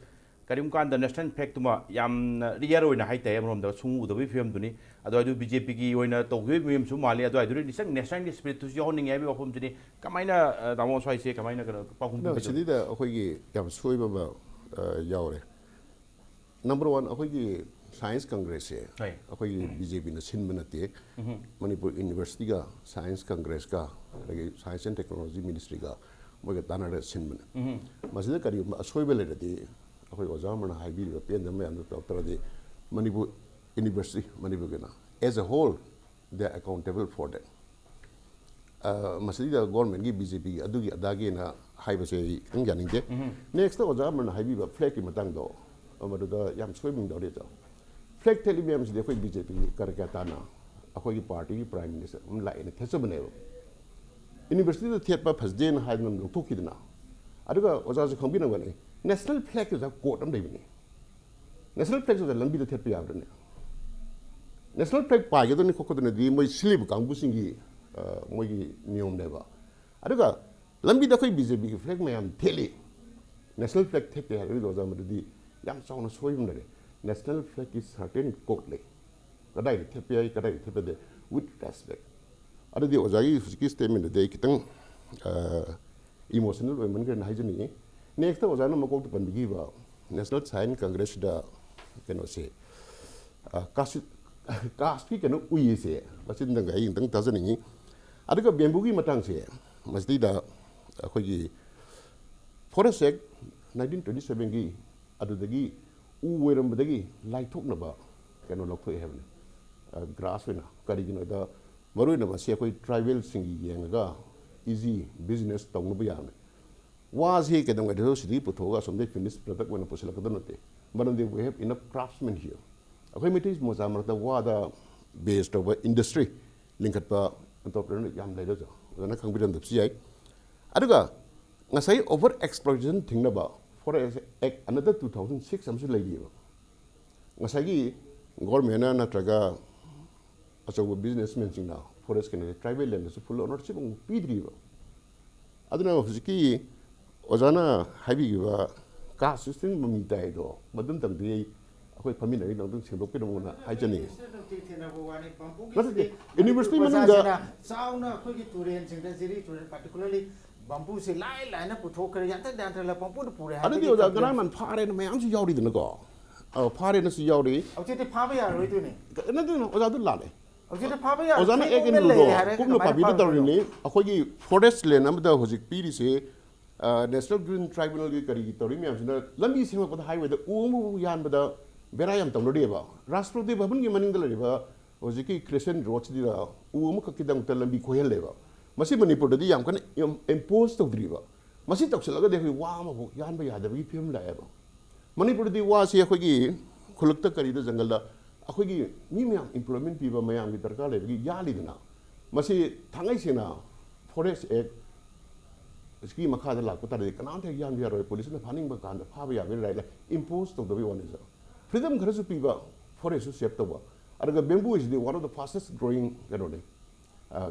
ꯀꯔꯤꯒꯨꯝꯕ ꯀꯥꯟꯗ ꯅꯦꯁꯅꯦꯜ ꯐ꯭ꯂꯦꯛꯇꯨꯃ ꯌꯥꯝꯅ ꯔꯤꯌꯔ ꯑꯣꯏꯅ ꯍꯥꯏꯇꯥꯔꯦ, ꯑꯃꯔꯣꯝꯗ ꯁꯨꯡꯎ ꯎꯗꯕꯒꯤ ꯐꯤꯕꯝꯗꯨꯅꯤ꯫ ꯑꯗꯨꯋꯥꯏꯗꯨ ꯕꯤ ꯖꯦ ꯄꯤꯒꯤ ꯑꯣꯏꯅ ꯇꯧꯈꯤꯕꯒꯤ ꯃꯤꯑꯣꯏ ꯑꯃꯁꯨ ꯃꯥꯜꯂꯤ꯫ ꯑꯗꯨꯋꯥꯏꯗꯨꯗ ꯅꯤꯁꯪ ꯅꯦꯁꯅꯦꯜꯒꯤ ꯁ꯭ꯄꯤꯔꯤꯠꯇꯨꯁꯨ ꯌꯥꯎꯍꯟꯅꯤꯡꯉꯦ ꯍꯥꯏꯕꯒꯤ ꯋꯥꯐꯝꯁꯤꯅꯤ꯫ ꯀꯃꯥꯏꯅ, ꯑ, ꯇꯥꯃꯣ ꯁ꯭ꯋꯥꯏꯁꯦ ꯀꯃꯥꯏꯅ ꯀꯩꯅꯣ ꯄꯥꯎꯈꯨꯝ ꯅꯣ, ꯄꯤꯕꯤꯗꯣꯏꯅꯣ? ꯁꯤꯗꯩꯗ ꯑꯩꯈꯣꯏꯒꯤ ꯌꯥꯝ ꯁꯣꯏꯕ ꯑꯃ, ꯑ, ꯌꯥꯎꯔꯦ꯫ ꯅꯝꯕꯔ ꯋꯥꯟ, ꯑꯩꯈꯣꯏꯒꯤ ꯁꯥꯏꯟꯁ ꯀꯪꯒ꯭ꯔꯦꯁꯁꯦ ꯍꯣꯏ꯫ ꯑꯩꯈꯣꯏꯒꯤ ꯕꯤ ꯖꯦ ꯄꯤꯅ ꯁꯤꯟꯕ ꯅꯠꯇꯦ꯫ ꯃꯅꯤꯄꯨꯔ ꯌꯨꯅꯤꯚꯔꯁꯤꯇꯤꯒ ꯁꯥꯏꯟꯁ ꯀꯪꯒ꯭ꯔꯦꯁꯀ ꯑꯗꯒꯤ ꯁꯥꯏꯟꯁ ꯑꯦꯟ ꯇꯦꯛꯅꯣꯂꯣꯖꯤ ꯃꯤꯅꯤꯁꯇ꯭ꯔꯤꯒ ꯃꯣꯏꯒ ꯇꯥꯟꯅꯔꯒ ꯁꯤꯟꯕꯅꯦ꯫ ꯃꯁꯤꯗ ꯀꯔꯤꯒꯨꯝꯕ ꯑꯁꯣꯏꯕ ꯂꯩꯔꯗꯤ ꯑꯩꯈꯣꯏ ꯑꯣꯖꯥ ꯑꯃꯅ ꯍꯥꯏꯕꯤꯔꯤꯕ ꯄꯦꯟꯗꯕ ꯃꯌꯥꯝꯗꯣ ꯇꯧꯔꯛꯇ꯭ꯔꯗꯤ ꯃꯅꯤꯄꯨꯔ ꯌꯨꯅꯤꯚꯔꯁꯤꯇꯤ, ꯃꯅꯤꯄꯨꯔꯒꯤꯅ as a whole, they are accountable for that꯫ ꯑ, ꯃꯁꯤꯗ ꯒꯣꯔꯃꯦꯟꯒꯤ ꯕꯤ ꯖꯦ ꯄꯤꯒꯤ ꯑꯗꯨꯒꯤ ꯑꯗꯥꯒꯤꯅ ꯍꯥꯏꯕꯁꯦ ꯑꯩ ꯈꯤꯇꯪ ꯌꯥꯅꯤꯡꯗꯦ꯫ ꯅꯦꯛꯁꯇ ꯑꯣꯖꯥ ꯑꯃꯅ ꯍꯥꯏꯕꯤꯕ ꯐ꯭ꯂꯦꯛꯀꯤ ꯃꯇꯥꯡꯗꯣ, ꯃꯗꯨꯗ ꯌꯥꯝ ꯁꯣꯏꯕ ꯑꯃ ꯌꯥꯎꯔꯤ꯫ ꯐ꯭ꯂꯦꯛ ꯊꯦꯠꯂꯤ ꯃꯌꯥꯝꯁꯤꯗꯤ ꯑꯩꯈꯣꯏ ꯕꯤ ꯖꯦ ꯄꯤꯒꯤ ꯀꯔꯀꯦꯇꯥꯅ ꯑꯩꯈꯣꯏꯒꯤ ꯄꯥꯔꯇꯤꯒꯤ ꯄ꯭ꯔꯥꯏꯝ ꯃꯤꯅꯤꯁꯇꯔ ꯑꯃ ꯂꯥꯛꯑꯦꯅ ꯊꯦꯠꯆꯕꯅꯦꯕ꯫ ꯌꯨꯅꯤꯚꯔꯁꯤꯇꯤꯗ ꯊꯦꯠꯄ ꯐꯖꯗꯦꯅ ꯍꯥꯏꯗꯅ ꯂꯧꯊꯣꯛꯈꯤꯗꯅ꯫ ꯑꯗꯨꯒ ꯑꯣꯖꯥꯁꯨ ꯈꯪꯕꯤꯔꯝꯒꯅꯤ, ꯅꯦꯁꯅꯦꯜ ꯐ꯭ꯂꯦꯛꯀꯤ ꯑꯣꯖꯥ ꯀꯣꯠ ꯑꯃ ꯂꯩꯕꯅꯤ꯫ ꯅꯦꯁꯅꯦꯜ ꯐ꯭ꯂꯦꯛꯁꯦ ꯑꯣꯖꯥ ꯂꯝꯕꯤꯗ ꯊꯦꯠꯄ ꯌꯥꯕ꯭ꯔꯅꯦ? ꯅꯦꯁꯅꯦꯜ ꯐ꯭ꯂꯦꯛ ꯄꯥꯏꯒꯗꯕꯅꯤ ꯈꯣꯠꯀꯗꯕꯅꯤꯗꯤ ꯃꯣꯏ ꯁꯤꯜꯂꯤꯕ ꯀꯥꯡꯕꯨꯁꯤꯡꯒꯤ, ꯑ, ꯃꯣꯏꯒꯤ ꯅꯤꯌꯣꯝꯅꯦꯕ꯫ ꯑꯗꯨꯒ ꯂꯝꯕꯤꯗ ꯑꯩꯈꯣꯏ ꯕꯤ ꯖꯦ ꯄꯤꯒꯤ ꯐ꯭ꯂꯦꯛ ꯃꯌꯥꯝ ꯊꯦꯠꯂꯤ, ꯅꯦꯁꯅꯦꯜ ꯐ꯭ꯂꯦꯛ ꯊꯦꯠꯇꯦ ꯍꯥꯏꯔꯒꯗꯤ ꯑꯣꯖꯥ, ꯃꯗꯨꯗꯤ ꯌꯥꯝ ꯆꯥꯎꯅ ꯁꯣꯏꯕ ꯑꯃ ꯂꯩꯔꯦ꯫ ꯅꯦꯁꯅꯦꯜ ꯐ꯭ꯂꯦꯛꯀꯤ ꯁꯔꯇꯦꯟ ꯀꯣꯠ ꯂꯩ, ꯀꯗꯥꯏꯗ ꯊꯦꯠꯄ ꯌꯥꯏ, ꯀꯗꯥꯏꯗ ꯊꯦꯠꯄ ꯌꯥꯗꯦ, with respect꯫ ꯑꯗꯨꯗꯤ ꯑꯣꯖꯥꯒꯤ ꯍꯧꯖꯤꯛꯀꯤ ꯁ꯭ꯇꯦꯠꯃꯦꯟꯗꯨꯗꯤ ꯑꯩ ꯈꯤꯇꯪ, ꯑ, ꯏꯃꯣꯁꯅꯦꯜ ꯑꯣꯏꯃꯟꯈ꯭ꯔꯦꯅ ꯍꯥꯏꯖꯅꯤꯡꯉꯤ꯫ ꯅꯦꯛꯁꯇ ꯑꯣꯖꯥꯅ ꯃꯀꯣꯛꯇ ꯄꯟꯕꯤꯈꯤꯕ ꯅꯦꯁꯅꯦꯜ ꯁꯥꯏꯟꯁ ꯀꯪꯒ꯭ꯔꯦꯁꯁꯤꯗ ꯀꯩꯅꯣꯁꯦ, ꯀꯥꯁꯤ ꯀꯥꯁꯀꯤ ꯀꯩꯅꯣ ꯎꯏꯌꯦꯁꯦ ꯃꯆꯤꯟꯗꯪ ꯑꯩ ꯑꯃꯨꯛꯇꯪ ꯇꯥꯖꯅꯤꯡꯉꯤ꯫ ꯑꯗꯨꯒ ꯕꯦꯝꯕꯨꯒꯤ ꯃꯇꯥꯡꯁꯦ, ꯃꯁꯤꯗꯩꯗ ꯑꯩꯈꯣꯏꯒꯤ Forest Act nineteen twenty sevenꯒꯤ ꯑꯗꯨꯗꯒꯤ ꯎ ꯑꯣꯏꯔꯝꯕꯗꯒꯤ ꯂꯥꯏꯊꯣꯛꯅꯕ ꯀꯩꯅꯣ ꯂꯧꯊꯣꯛꯑꯦ ꯍꯥꯏꯕꯅꯤ, ꯒ꯭ꯔꯥꯁ ꯑꯣꯏꯅ꯫ ꯀꯔꯤꯒꯤꯅꯣꯗ, ꯃꯔꯨꯑꯣꯏꯅ ꯃꯁꯤ ꯑꯩꯈꯣꯏ ꯇ꯭ꯔꯥꯏꯕꯦꯜꯁꯤꯡꯒꯤ ꯌꯦꯡꯉꯒ ꯏꯖꯤ ꯕꯤꯖꯤꯅꯦꯁ ꯇꯧꯅꯕ ꯌꯥꯕꯅꯤ꯫ ꯋꯥꯁꯤ ꯀꯩꯗꯧꯉꯩꯗꯁꯨ ꯁꯤꯗꯒꯤ ꯄꯨꯊꯣꯛꯑꯒ ꯑꯁꯣꯝꯗꯒꯤ ꯐꯤꯅꯤꯁ ꯄ꯭ꯔꯗꯛ ꯑꯣꯏꯅ ꯄꯨꯁꯤꯜꯂꯛꯀꯗꯕ ꯅꯠꯇꯦ꯫ ꯃꯔꯝꯗꯤ we have enough craftsmen here꯫ ꯑꯩꯈꯣꯏ ꯃꯩꯇꯩ ꯃꯆꯥ ꯃꯔꯛꯇ ꯋꯥꯗ ꯕꯦꯁ ꯇꯧꯕ ꯏꯟꯗꯁꯇ꯭ꯔꯤ ꯂꯤꯡꯈꯠꯄ ꯑꯦꯟꯇꯔꯄ꯭ꯔꯦꯅꯔ ꯌꯥꯝ ꯂꯩꯔꯁꯨ ꯑꯣꯖꯥꯅ ꯈꯪꯕꯤꯔꯝꯗꯕꯁꯨ ꯌꯥꯏ꯫ ꯑꯗꯨꯒ ꯉꯁꯥꯏ ꯑꯣꯚꯔ ꯑꯦꯛꯁꯄ꯭ꯂꯣꯏꯇꯦꯁꯟ ꯊꯤꯡꯅꯕ Forest Act another two thousand six ꯑꯃꯁꯨ ꯂꯩꯔꯤꯑꯕ꯫ ꯉꯁꯥꯏꯒꯤ ꯒꯣꯔꯃꯦꯟꯅ ꯅꯠꯇ꯭ꯔꯒ ꯑꯆꯧꯕ ꯕꯤꯖꯤꯅꯦꯁꯃꯦꯟꯁꯤꯡꯅ ꯐꯣꯔꯦꯁ ꯀꯩꯅꯣꯁꯦ ꯇ꯭ꯔꯥꯏꯕꯦꯜ ꯂꯦꯟꯗꯁꯨ ꯐꯨꯜ ꯑꯣꯅꯔꯁꯤꯞ ꯑꯃꯨꯛ ꯄꯤꯗ꯭ꯔꯤꯕ꯫ ꯑꯗꯨꯅ ꯍꯧꯖꯤꯛꯀꯤ ꯑꯣꯖꯥꯅ ꯍꯥꯏꯕꯤꯈꯤꯕ ꯀꯥꯁ ꯁꯤꯁꯇꯦꯝ ꯃꯃꯤ ꯇꯥꯏꯗꯣ ꯃꯗꯨꯝꯇꯪꯗꯤ ꯑꯩꯈꯣꯏ ꯐꯝꯃꯤꯟꯅꯔꯤ ꯅꯪꯗꯪ ꯁꯦꯡꯗꯣꯛꯄꯤꯔꯝꯃꯣꯅ ꯍꯥꯏꯖꯅꯤꯡꯉꯤ꯫ ꯊꯦꯡꯅꯕ ꯋꯥꯅꯤ꯫ ꯕꯝꯕꯨꯒꯤ ꯅꯠꯇꯦ, ꯁꯤꯗꯤ ꯌꯨꯅꯤꯚꯔꯁꯤꯇꯤ ꯃꯅꯨꯡꯗ ꯄ꯭ꯔꯖꯥꯁꯤꯅ ꯆꯥꯎꯅ ꯑꯩꯈꯣꯏꯒꯤ ꯇꯨꯔꯦꯟꯁꯤꯡꯗ, ꯖꯤꯔꯤ ꯇꯨꯔꯦꯟ ꯄꯥꯔꯇꯤꯀꯨꯂꯔꯂꯤ ꯕꯝꯕꯨꯁꯦ ꯂꯥꯏ ꯂꯥꯏꯅ ꯄꯨꯊꯣꯛꯈ꯭ꯔꯦ, ꯌꯥꯟꯊꯠ ꯌꯥꯟꯊꯠꯂ ꯄꯪꯄꯨꯗ ꯄꯨꯔꯦ ꯑꯗꯨꯗꯤ ꯍꯥꯏꯕꯒꯤ ꯑꯣꯖꯥ complaint꯫ ꯉꯔꯥꯡ ꯅꯍꯥꯟ ꯐꯥꯔꯦꯅ ꯃꯌꯥꯝꯁꯨ ꯌꯥꯎꯔꯤꯗꯅꯀꯣ꯫ ꯑ, ꯐꯥꯔꯦꯅꯁꯨ ꯌꯥꯎꯔꯤ꯫ ꯍꯧꯖꯤꯛꯇꯤ ꯐꯥꯕ ꯌꯥꯔꯔꯣꯏꯗꯣꯏꯅꯦ꯫ ꯅꯠꯇꯦ, ꯑꯣꯖꯥꯗꯨ ꯂꯥꯜꯂꯦ꯫ ꯍꯧꯖꯤꯛꯇꯤ ꯐꯥꯕ ꯌꯥꯔꯣꯏ꯫ ꯑꯣꯖꯥꯅ ꯐ꯭ꯔꯤ ꯑꯦꯛ ꯑꯦꯟ ꯃꯨꯞꯃꯦꯟ ꯂꯩꯔꯦ ꯔꯨꯜꯗꯣ ꯍꯥꯏꯔꯒ ꯀꯨꯞꯅ ꯀꯃꯥꯏꯅ ꯄꯥꯕꯤꯕ ꯐꯥꯔꯣꯏꯗꯣꯏꯅꯣ? ꯇꯧꯔꯤꯅꯤ꯫ ꯑꯩꯈꯣꯏꯒꯤ ꯐꯣꯔꯦꯁ ꯂꯦꯟ ꯑꯃꯗ ꯍꯧꯖꯤꯛ ꯄꯤꯔꯤꯁꯦ, ꯅꯦꯁꯅꯦꯜ ꯒ꯭ꯔꯤꯟ ꯇ꯭ꯔꯥꯏꯕꯨꯅꯦꯜꯒꯤ ꯀꯔꯤꯒꯤ ꯇꯧꯔꯤ ꯃꯌꯥꯝꯁꯤꯅ ꯂꯝꯕꯤ ꯁꯦꯝꯃꯛꯄꯗ ꯍꯥꯏꯋꯦꯗ ꯎ ꯑꯃꯕꯨ ꯌꯥꯟꯕꯗ ꯕꯦꯔꯥ ꯌꯥꯝ ꯇꯧꯅꯔꯤꯑꯕ꯫ ꯔꯥꯁꯇ꯭ꯔꯄꯇꯤ ꯚꯕꯟꯒꯤ ꯃꯅꯤꯡꯗ ꯂꯩꯔꯤꯕ ꯍꯧꯖꯤꯛꯀꯤ ꯀ꯭ꯔꯤꯁꯦꯟ ꯔꯣꯗꯁꯤꯗ ꯎ ꯑꯃꯈꯛꯀꯤꯗꯃꯛꯇ ꯂꯝꯕꯤ ꯀꯣꯏꯍꯜꯂꯦꯕ꯫ ꯃꯁꯤ ꯃꯅꯤꯄꯨꯔꯗꯗꯤ ꯌꯥꯝ ꯀꯟꯅ ꯏꯝꯄꯣꯁ ꯇꯧꯗ꯭ꯔꯤꯕ꯫ ꯃꯁꯤ ꯇꯧꯁꯤꯜꯂꯒꯗꯤ ꯑꯩꯈꯣꯏ ꯋꯥ ꯑꯃꯐꯥꯎ ꯌꯥꯟꯕ ꯌꯥꯗꯕꯒꯤ ꯐꯤꯕꯝ ꯂꯥꯛꯑꯦꯕ꯫ ꯃꯅꯤꯄꯨꯔꯗꯗꯤ ꯋꯥꯁꯤ ꯑꯩꯈꯣꯏꯒꯤ ꯈꯨꯜꯂꯛꯇ ꯀꯔꯤꯗ ꯖꯪꯒꯜꯗ ꯑꯩꯈꯣꯏꯒꯤ ꯃꯤ ꯃꯌꯥꯝ ꯑꯦꯝꯄ꯭ꯂꯣꯏꯃꯦꯟ ꯄꯤꯕ ꯃꯌꯥꯝꯒꯤ ꯗꯔꯀꯥꯔ ꯂꯩꯕꯒꯤ ꯌꯥꯜꯂꯤꯗꯅ꯫ ꯃꯁꯤ ꯊꯥꯡꯉꯩ ꯁꯦꯡꯅ ꯐꯣꯔꯦꯁ ꯑꯦꯛ ꯁꯤꯒꯤ ꯃꯈꯥꯗ ꯂꯥꯛꯄ ꯇꯥꯔꯗꯤ ꯀꯅꯥꯝꯇ ꯍꯦꯛ ꯌꯥꯟꯕ ꯌꯥꯔꯣꯏ꯫ ꯄꯨꯂꯤꯁꯅ ꯐꯥꯅꯤꯡꯕ ꯀꯥꯟꯗ ꯐꯥꯕ ꯌꯥꯕꯒꯤ ꯔꯥꯏꯠ ꯂꯩ꯫ ꯏꯝꯄꯣꯁ ꯇꯧꯗꯕꯒꯤ ꯋꯥꯅꯤ ꯁꯥꯔ꯫ ꯐ꯭ꯔꯤꯗꯝ ꯈꯔꯁꯨ ꯄꯤꯕ, ꯐꯣꯔꯦꯁꯁꯨ ꯁꯦꯞ ꯇꯧꯕ꯫ ꯑꯗꯨꯒ ꯕꯦꯝꯕꯨ ꯍꯥꯏꯁꯤꯗꯤ one of the fastest growing ꯀꯩꯅꯣꯅꯤ,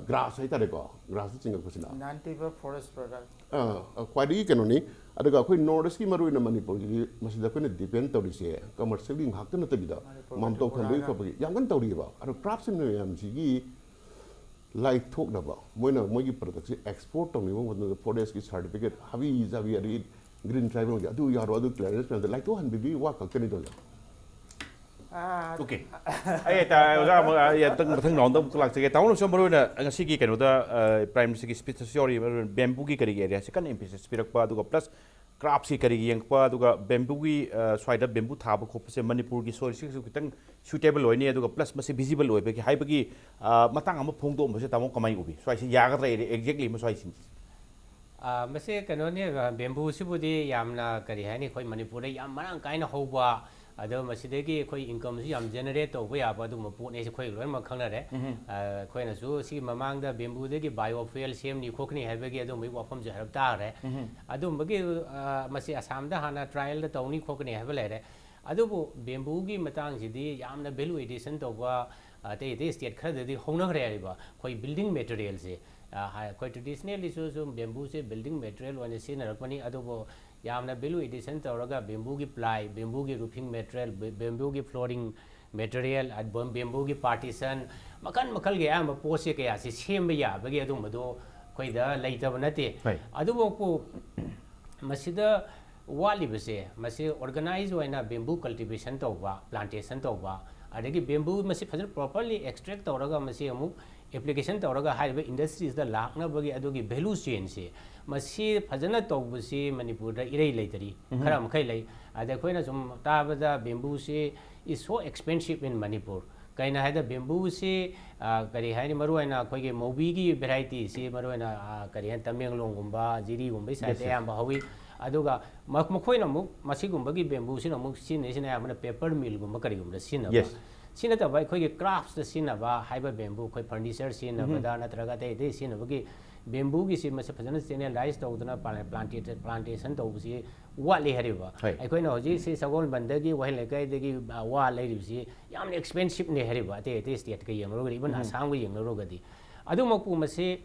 ꯒ꯭ꯔꯥꯁ ꯍꯥꯏꯇꯥꯔꯦꯀꯣ, ꯒ꯭ꯔꯥꯁꯇ ꯆꯤꯡꯉꯛꯄꯁꯤꯅ꯫ ꯅꯥꯏꯟꯇꯤꯕ ꯐꯣꯔꯦꯁ ꯄ꯭ꯔꯗꯛ꯫ ꯑ, ꯈ꯭ꯋꯥꯏꯗꯒꯤ ꯀꯩꯅꯣꯅꯤ꯫ ꯑꯗꯨꯒ ꯑꯩꯈꯣꯏ ꯅꯣꯔꯠ ꯏꯁꯀꯤ ꯃꯔꯨꯑꯣꯏꯅ ꯃꯅꯤꯄꯨꯔꯒꯤꯗꯤ ꯃꯁꯤꯗ ꯑꯩꯈꯣꯏꯅ ꯗꯤꯄꯦꯟ ꯇꯧꯔꯤꯁꯦ ꯀꯃꯔꯁꯤꯌꯦꯜꯒꯤ ꯉꯥꯛꯇ ꯅꯠꯇꯕꯤꯗ ꯃꯅꯤꯄꯨꯔꯒ ꯃꯥꯝꯇꯧ ꯈꯟꯕꯒꯤ ꯇ꯭ꯔꯤꯄꯨꯔꯥꯒ꯫ ꯈꯣꯠꯄꯒꯤ ꯌꯥꯝ ꯀꯟꯅ ꯇꯧꯔꯤꯑꯕ꯫ ꯑꯗꯣ ꯀ꯭ꯔꯥꯐꯁꯤꯡ ꯃꯌꯥꯝꯁꯤꯒꯤ ꯂꯥꯏꯊꯣꯛꯅꯕ ꯃꯣꯏꯅ ꯃꯣꯏꯒꯤ ꯄ꯭ꯔꯗꯛꯁꯦ ꯑꯦꯛꯁꯄꯣꯔꯠ ꯇꯧꯅꯤꯡꯕ ꯃꯇꯝꯗ ꯐꯣꯔꯦꯁꯀꯤ ꯁꯥꯔꯇꯤꯐꯤꯀꯦꯠ ꯍꯥꯕꯤ ꯆꯥꯕꯤ ꯑꯗꯒꯤ ꯒ꯭ꯔꯤꯟ ꯇ꯭ꯔꯥꯏꯕꯦꯜꯒꯤ ꯑꯗꯨ ꯌꯥꯔꯣ ꯑꯗꯨ ꯀ꯭ꯂꯤꯌꯥꯔꯦꯟꯁ ꯃꯌꯥꯝꯗꯣ ꯂꯥꯏꯊꯣꯛꯍꯟꯕꯤꯕꯒꯤ ꯋꯥ ꯈꯛꯇꯅꯤ ꯇꯧꯖꯩ꯫ ꯑꯣꯀꯦ꯫ ꯑꯩ ꯇꯥ-, ꯑꯣꯖꯥ ꯑꯃꯨꯛ, ꯑꯩ ꯑꯝꯇꯪ ꯃꯊꯪ ꯔꯥꯎꯟꯗ ꯑꯃꯨꯛ ꯂꯥꯛꯆꯒꯦ꯫ ꯇꯥꯃꯣꯅꯁꯨ ꯃꯔꯨꯑꯣꯏꯅ ꯉꯁꯤꯒꯤ ꯀꯩꯅꯣꯗ, ꯑ, ꯄ꯭ꯔꯥꯏꯝ ꯃꯤꯅꯤꯁꯇꯔꯒꯤ ꯁ꯭ꯄꯤꯆꯇꯁꯨ ꯌꯥꯎꯔꯤ, ꯃꯔꯨꯑꯣꯏꯅ ꯕꯦꯝꯕꯨꯒꯤ ꯀꯔꯤꯒꯤ ꯑꯦꯔꯤꯌꯥꯁꯦ ꯀꯟꯅ ꯏꯝꯐꯦꯁꯤꯁ ꯄꯤꯔꯛꯄ, ꯑꯗꯨꯒ ꯄ꯭ꯂꯁ ꯀ꯭ꯔꯥꯐꯁꯀꯤ ꯀꯔꯤꯒꯤ ꯌꯦꯡꯉꯛꯄ, ꯑꯗꯨꯒ ꯕꯦꯝꯕꯨꯒꯤ, ꯑ, ꯁ꯭ꯋꯥꯏꯗ ꯕꯦꯝꯕꯨ ꯊꯥꯕ ꯈꯣꯠꯄꯁꯦ ꯃꯅꯤꯄꯨꯔꯒꯤ ꯁꯣꯏꯜꯁꯤꯁꯨ ꯈꯤꯇꯪ ꯁ꯭ꯌꯨꯇꯦꯕꯜ ꯑꯣꯏꯅꯤ, ꯑꯗꯨꯒ ꯄ꯭ꯂꯁ ꯃꯁꯤ ꯚꯤꯖꯤꯕꯜ ꯑꯣꯏꯕꯒꯤ ꯍꯥꯏꯕꯒꯤ, ꯑ, ꯃꯇꯥꯡ ꯑꯃ ꯐꯣꯡꯗꯣꯛꯑꯝꯕꯁꯦ ꯇꯥꯃꯣ ꯀꯃꯥꯏꯅ ꯎꯕꯤ? ꯁ꯭ꯋꯥꯏꯁꯤ ꯌꯥꯒꯗ꯭ꯔꯥ, ꯑꯦꯛꯖꯦꯛꯂꯤ ꯃꯁ꯭ꯋꯥꯏꯁꯤꯡꯁꯦ? ꯑ, ꯃꯁꯤ ꯀꯩꯅꯣꯅꯤ, ꯑ, ꯕꯦꯝꯕꯨꯁꯤꯕꯨꯗꯤ ꯌꯥꯝꯅ, ꯀꯔꯤ ꯍꯥꯏꯅꯤ, ꯑꯩꯈꯣꯏ ꯃꯅꯤꯄꯨꯔꯗ ꯌꯥꯝ ꯃꯔꯥꯡ ꯀꯥꯏꯅ ꯍꯧꯕ, ꯑꯗꯣ ꯃꯁꯤꯗꯒꯤ ꯑꯩꯈꯣꯏ ꯏꯟꯀꯝꯁꯨ ꯌꯥꯝ ꯖꯦꯅꯦꯔꯦꯠ ꯇꯧꯕ ꯌꯥꯕ ꯑꯗꯨꯒꯨꯝꯕ ꯄꯣꯠꯅꯤ ꯍꯥꯏꯁꯦ ꯑꯩꯈꯣꯏ ꯂꯣꯏꯅꯃꯛ ꯈꯪꯅꯔꯦ꯫ ꯎꯝꯍꯨꯝ꯫ ꯑ, ꯑꯩꯈꯣꯏꯅꯁꯨ ꯁꯤꯒꯤ ꯃꯃꯥꯡꯗ ꯕꯦꯝꯕꯨꯗꯒꯤ ꯕꯥꯏꯑꯣ ꯐ꯭ꯌꯨꯑꯦꯜ ꯁꯦꯝꯅꯤ ꯈꯣꯠꯀꯅꯤ ꯍꯥꯏꯕꯒꯤ ꯑꯗꯨꯝꯕꯒꯤ ꯋꯥꯐꯝꯁꯨ ꯍꯥꯏꯔꯞ ꯇꯥꯈ꯭ꯔꯦ꯫ ꯎꯝꯍꯨꯝ꯫ ꯑꯗꯨꯝꯕꯒꯤ, ꯑ, ꯃꯁꯤ ꯑꯁꯥꯝꯗ ꯍꯥꯟꯅ ꯇ꯭ꯔꯥꯏꯌꯦꯜꯗ ꯇꯧꯅꯤ ꯈꯣꯠꯀꯅꯤ ꯍꯥꯏꯕ ꯂꯩꯔꯦ꯫ ꯑꯗꯨꯕꯨ ꯕꯦꯝꯕꯨꯒꯤ ꯃꯇꯥꯡꯁꯤꯗꯤ ꯌꯥꯝꯅ ꯚꯦꯂꯨ ꯑꯦꯗꯤꯁꯟ ꯇꯧꯕ, ꯑꯇꯩ ꯑꯇꯩ ꯁ꯭ꯇꯦꯠ ꯈꯔꯗꯗꯤ ꯍꯧꯅꯈ꯭ꯔꯦ ꯍꯥꯏꯔꯤꯕ꯫ ꯑꯩꯈꯣꯏ ꯕꯤꯜꯗꯤꯡ ꯃꯦꯇꯔꯤꯌꯦꯜꯁꯦ, ꯑ, ꯍꯥꯏ-, ꯑꯩꯈꯣꯏ ꯇ꯭ꯔꯦꯗꯤꯁꯅꯦꯜꯂꯤꯁꯨ ꯁꯨꯝ ꯕꯦꯝꯕꯨꯁꯦ ꯕꯤꯜꯗꯤꯡ ꯃꯦꯇꯔꯤꯌꯦꯜ ꯑꯣꯏꯅ ꯁꯤꯖꯤꯟꯅꯔꯛꯄꯅꯤ, ꯑꯗꯨꯕꯨ ꯌꯥꯝꯅ ꯚꯦꯂꯨ ꯑꯦꯗꯤꯁꯟ ꯇꯧꯔꯒ ꯕꯦꯝꯕꯨꯒꯤ ꯄ꯭ꯂꯥꯏ, ꯕꯦꯝꯕꯨꯒꯤ ꯔꯨꯐꯤꯡ ꯃꯦꯇꯔꯤꯌꯦꯜ, ꯕꯦ-, ꯕꯦꯝꯕꯨꯒꯤ ꯐ꯭ꯂꯣꯔꯤꯡ ꯃꯦꯇꯔꯤꯌꯦꯜ, ꯑ, ꯕꯦꯝ-, ꯕꯦꯝꯕꯨꯒꯤ ꯄꯥꯔꯇꯤꯁꯟ, ꯃꯈꯜ ꯃꯈꯜꯒꯤ ꯑꯌꯥꯝꯕ ꯄꯣꯠꯁꯦ ꯀꯌꯥꯁꯤ ꯁꯦꯝꯕ ꯌꯥꯕꯒꯤ ꯑꯗꯨꯝꯕꯗꯣ ꯑꯩꯈꯣꯏꯗ ꯂꯩꯇꯕ ꯅꯠꯇꯦ꯫ ꯍꯣꯏ꯫ ꯑꯗꯨꯐꯥꯎꯕꯨ ꯃꯁꯤꯗ ꯋꯥꯠꯂꯤꯕꯁꯦ, ꯃꯁꯤ ꯑꯣꯔꯒꯅꯥꯏꯖ ꯑꯣꯏꯅ ꯕꯦꯝꯕꯨ ꯀꯜꯇꯤꯚꯦꯁꯟ ꯇꯧꯕ, ꯄ꯭ꯂꯥꯟꯇꯦꯁꯟ ꯇꯧꯕ, ꯑꯗꯒꯤ ꯕꯦꯝꯕꯨ ꯃꯁꯤ ꯐꯖꯅ ꯄ꯭ꯔꯣꯄꯔꯂꯤ ꯑꯦꯛꯁꯇ꯭ꯔꯦꯛ ꯇꯧꯔꯒ ꯃꯁꯤ ꯑꯃꯨꯛ ꯑꯦꯄ꯭ꯂꯤꯀꯦꯁꯟ ꯇꯧꯔꯒ ꯍꯥꯏꯔꯤꯕ ꯏꯟꯗꯁꯇ꯭ꯔꯤꯁꯤꯗ ꯂꯥꯛꯅꯕꯒꯤ ꯑꯗꯨꯒꯤ ꯚꯦꯂꯨ ꯆꯦꯟꯁꯦ, ꯃꯁꯤ ꯐꯖꯅ ꯇꯧꯕꯁꯤ ꯃꯅꯤꯄꯨꯔꯗ ꯏꯔꯩ ꯂꯩꯇꯔꯤ꯫ ꯎꯝꯍꯨꯝ꯫ ꯈꯔ ꯃꯈꯩ ꯂꯩ꯫ ꯑꯗ ꯑꯩꯈꯣꯏꯅ ꯁꯨꯝ ꯇꯥꯕꯗ ꯕꯦꯝꯕꯨꯁꯤ is so expensive in Manipur꯫ ꯀꯩꯅꯣ ꯍꯥꯏꯗ ꯕꯦꯝꯕꯨꯁꯤ, ꯑ, ꯀꯔꯤ ꯍꯥꯏꯅꯤ, ꯃꯔꯨꯑꯣꯏꯅ ꯑꯩꯈꯣꯏꯒꯤ ꯃꯧꯕꯤꯒꯤ ꯚꯦꯔꯥꯏꯇꯤꯁꯤ ꯃꯔꯨꯑꯣꯏꯅ, ꯑ, ꯀꯔꯤ ꯍꯥꯏꯅꯤ, ꯇꯃꯦꯡꯂꯣꯡꯒꯨꯝꯕ, ꯖꯤꯔꯤꯒꯨꯝꯕꯒꯤ ꯁꯥꯏꯠꯇ, yes, yes, ꯑꯌꯥꯝꯕ ꯍꯧꯋꯤ꯫ ꯑꯗꯨꯒ ꯃ-, ꯃꯈꯣꯏꯅ ꯑꯃꯨꯛ ꯃꯁꯤꯒꯨꯝꯕꯒꯤ ꯕꯦꯝꯕꯨꯁꯤꯅ ꯑꯃꯨꯛ ꯁꯤꯖꯤꯟꯅꯔꯤꯁꯤꯅ ꯑꯌꯥꯝꯕꯅ ꯄꯦꯄꯔ ꯃꯤꯜꯒꯨꯝꯕ ꯀꯔꯤꯒꯨꯝꯕꯗ ꯁꯤꯖꯤꯟꯅꯕ꯫ Yes. ꯁꯤ ꯅꯠꯇꯕ ꯑꯩꯈꯣꯏꯒꯤ ꯀ꯭ꯔꯥꯐꯁꯇ ꯁꯤꯖꯤꯟꯅꯕ ꯍꯥꯏꯕ ꯕꯦꯝꯕꯨ, ꯑꯩꯈꯣꯏ ꯐꯔꯅꯤꯆꯔ ꯁꯤꯖꯤꯟꯅꯕꯗ, ꯎꯝꯍꯨꯝ, ꯅꯠꯇ꯭ꯔꯒ ꯑꯇꯩ ꯑꯇꯩ ꯁꯤꯖꯤꯟꯅꯕꯒꯤ ꯕꯦꯝꯕꯨꯒꯤꯁꯤ ꯃꯁꯤ ꯐꯖꯅ ꯆꯦꯅꯦꯂꯥꯏꯁ ꯇꯧꯗꯅ ꯄ꯭ꯂꯥꯟ-, ꯄ꯭ꯂꯥꯟꯇꯦ-, ꯄ꯭ꯂꯥꯟꯇꯦꯁꯟ ꯇꯧꯕꯁꯤ ꯋꯥꯠꯂꯤ ꯍꯥꯏꯔꯤꯕ꯫ ꯍꯣꯏ꯫ ꯑꯩꯈꯣꯏꯅ ꯍꯧꯖꯤꯛ ꯁꯤ ꯁꯒꯣꯜꯕꯟꯗꯒꯤ ꯋꯥꯍꯦꯡ ꯂꯩꯀꯥꯏꯗꯒꯤ, ꯑ, ꯋꯥ ꯂꯩꯔꯤꯕꯁꯤ ꯌꯥꯝꯅ ꯑꯦꯛꯁꯄꯦꯟꯁꯤꯞꯅꯤ ꯍꯥꯏꯔꯤꯕ, ꯑꯇꯩ ꯑꯇꯩ ꯁ꯭ꯇꯦꯠꯀ ꯌꯦꯡꯅꯔꯨꯔꯒꯗꯤ, ꯏꯚꯟ, ꯎꯝ, ꯑꯁꯥꯝꯒ ꯌꯦꯡꯅꯔꯨꯔꯒꯗꯤ꯫ ꯑꯗꯨꯃꯛꯄꯨ ꯃꯁꯤ,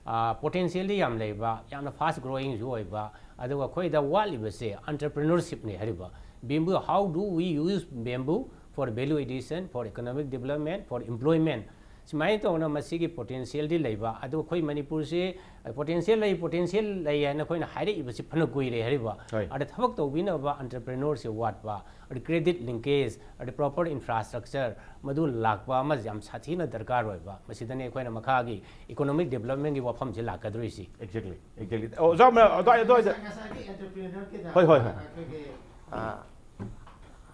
ꯑ, ꯄꯣꯇꯦꯟꯁꯤꯌꯦꯜꯗꯤ ꯌꯥꯝ ꯂꯩꯕ, ꯌꯥꯝꯅ ꯐꯥꯁ ꯒ꯭ꯔꯣꯋꯤꯡꯁꯨ ꯑꯣꯏꯕ, ꯑꯗꯨꯒ ꯑꯩꯈꯣꯏꯗ ꯋꯥꯠꯂꯤꯕꯁꯦ ꯑꯦꯟꯇꯔꯄ꯭ꯔꯤꯅꯔꯁꯤꯞꯅꯤ ꯍꯥꯏꯔꯤꯕ꯫ Bamboo, how do we use bamboo for value addition, for economic development, for employment? ꯁꯨꯃꯥꯏꯅ ꯇꯧꯅ ꯃꯁꯤꯒꯤ ꯄꯣꯇꯦꯟꯁꯤꯌꯦꯜꯗꯤ ꯂꯩꯕ, ꯑꯗꯨ ꯑꯩꯈꯣꯏ ꯃꯅꯤꯄꯨꯔꯁꯦ ꯄꯣꯇꯦꯟꯁꯤꯌꯦꯜ ꯂꯩ, ꯄꯣꯇꯦꯟꯁꯤꯌꯦꯜ ꯂꯩ ꯍꯥꯏꯅ ꯑꯩꯈꯣꯏꯅ ꯍꯥꯏꯔꯛꯏꯕꯁꯤ ꯐꯅ ꯀꯨꯏꯔꯦ ꯍꯥꯏꯔꯤꯕ꯫ ꯍꯣꯏ꯫ ꯑꯗ ꯊꯕꯛ ꯇꯧꯕꯤꯅꯕ ꯑꯦꯟꯇꯔꯄ꯭ꯔꯦꯅꯔꯁꯦ ꯋꯥꯠꯄ, ꯑꯗ ꯀ꯭ꯔꯦꯗꯤꯠ ꯂꯤꯡꯀꯦꯖ, ꯑꯗ ꯄ꯭ꯔꯣꯄꯔ ꯏꯟꯐ꯭ꯔꯥꯁ꯭ꯇ꯭ꯔꯛꯆꯔ ꯃꯗꯨ ꯂꯥꯛꯄ ꯑꯃ ꯌꯥꯝ ꯁꯥꯊꯤꯅ ꯗꯔꯀꯥꯔ ꯑꯣꯏꯕ꯫ ꯃꯁꯤꯗꯅꯤ ꯑꯩꯈꯣꯏꯅ ꯃꯈꯥꯒꯤ ꯏꯀꯣꯅꯣꯃꯤꯛ ꯗꯤꯕꯂꯞꯃꯦꯟꯒꯤ ꯋꯥꯐꯝꯁꯦ ꯂꯥꯛꯀꯗꯣꯔꯤꯁꯤ꯫ Exactly, exactly. ꯑꯣꯖꯥ, ꯃ-, ꯑꯗꯨꯋꯥꯏ-, ꯑꯗꯨꯋꯥꯏꯗ꯫ ꯉꯁꯥꯏꯒꯤ ꯑꯦꯟꯇꯔꯄ꯭ꯔꯤꯅꯔꯒꯤꯗ ꯍꯣꯏ, ꯍꯣꯏ, ꯍꯣꯏ꯫ ꯑꯩꯈꯣꯏꯒꯤ, ꯑ,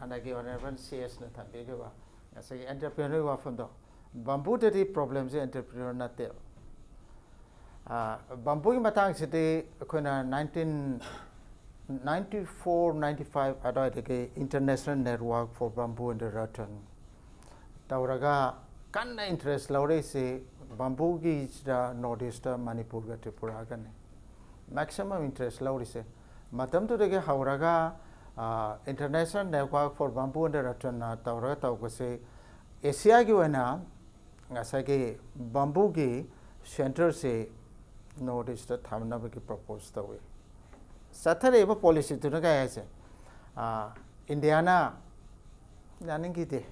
ꯍꯥꯟꯅꯒꯤ ꯑꯣꯅꯔꯦꯕꯜ ꯁꯤ ꯑꯦꯁꯅ ꯊꯝꯕꯤꯈꯤꯕ ꯉꯁꯥꯏꯒꯤ ꯑꯦꯟꯇꯔꯄ꯭ꯔꯤꯅꯔꯒꯤ ꯋꯥꯐꯝꯗꯣ, ꯕꯝꯕꯨꯗꯗꯤ ꯄ꯭ꯔꯣꯕ꯭ꯂꯦꯝꯁꯦ ꯑꯦꯟꯇꯔꯄ꯭ꯔꯤꯅꯔ ꯅꯠꯇꯦꯕ꯫ ꯑ, ꯕꯝꯕꯨꯒꯤ ꯃꯇꯥꯡꯁꯤꯗꯤ ꯑꯩꯈꯣꯏꯅ nineteen ninety four ninety five ꯑꯗꯨꯋꯥꯏꯗꯒꯤ International Network for Bamboo and Rattan ꯇꯧꯔꯒ ꯀꯟꯅ ꯏꯟꯇꯔꯦꯁ ꯂꯧꯔꯛꯏꯁꯤ ꯕꯝꯕꯨꯒꯤꯁꯤꯗ ꯅꯣꯔꯠ ꯏꯁꯇ ꯃꯅꯤꯄꯨꯔꯒ ꯇ꯭ꯔꯤꯄꯨꯔꯥꯒꯅꯤ꯫ ꯃꯦꯛꯁꯤꯃꯝ ꯏꯟꯇꯔꯦꯁ ꯂꯧꯔꯤꯁꯦ ꯃꯇꯝꯗꯨꯗꯒꯤ ꯍꯧꯔꯒ, ꯑ, International Network for Bamboo and Rattanꯅ ꯇꯧꯔꯒ ꯇꯧꯕꯁꯦ ꯑꯦꯁꯤꯌꯥꯒꯤ ꯑꯣꯏꯅ ꯉꯁꯥꯏꯒꯤ ꯕꯝꯕꯨꯒꯤ ꯁꯦꯟꯇꯔꯁꯤ ꯅꯣꯔꯠ ꯏꯁꯇ ꯊꯝꯅꯕꯒꯤ ꯄ꯭ꯔꯣꯄꯣꯁ ꯇꯧꯏ꯫ ꯆꯠꯊꯔꯛꯏꯕ ꯄꯣꯂꯤꯁꯤꯗꯨꯅ ꯀꯩ ꯍꯥꯏꯁꯦ, ꯑ, ꯏꯟꯗꯤꯌꯥꯅ ꯌꯥꯅꯤꯡꯈꯤꯗꯦ꯫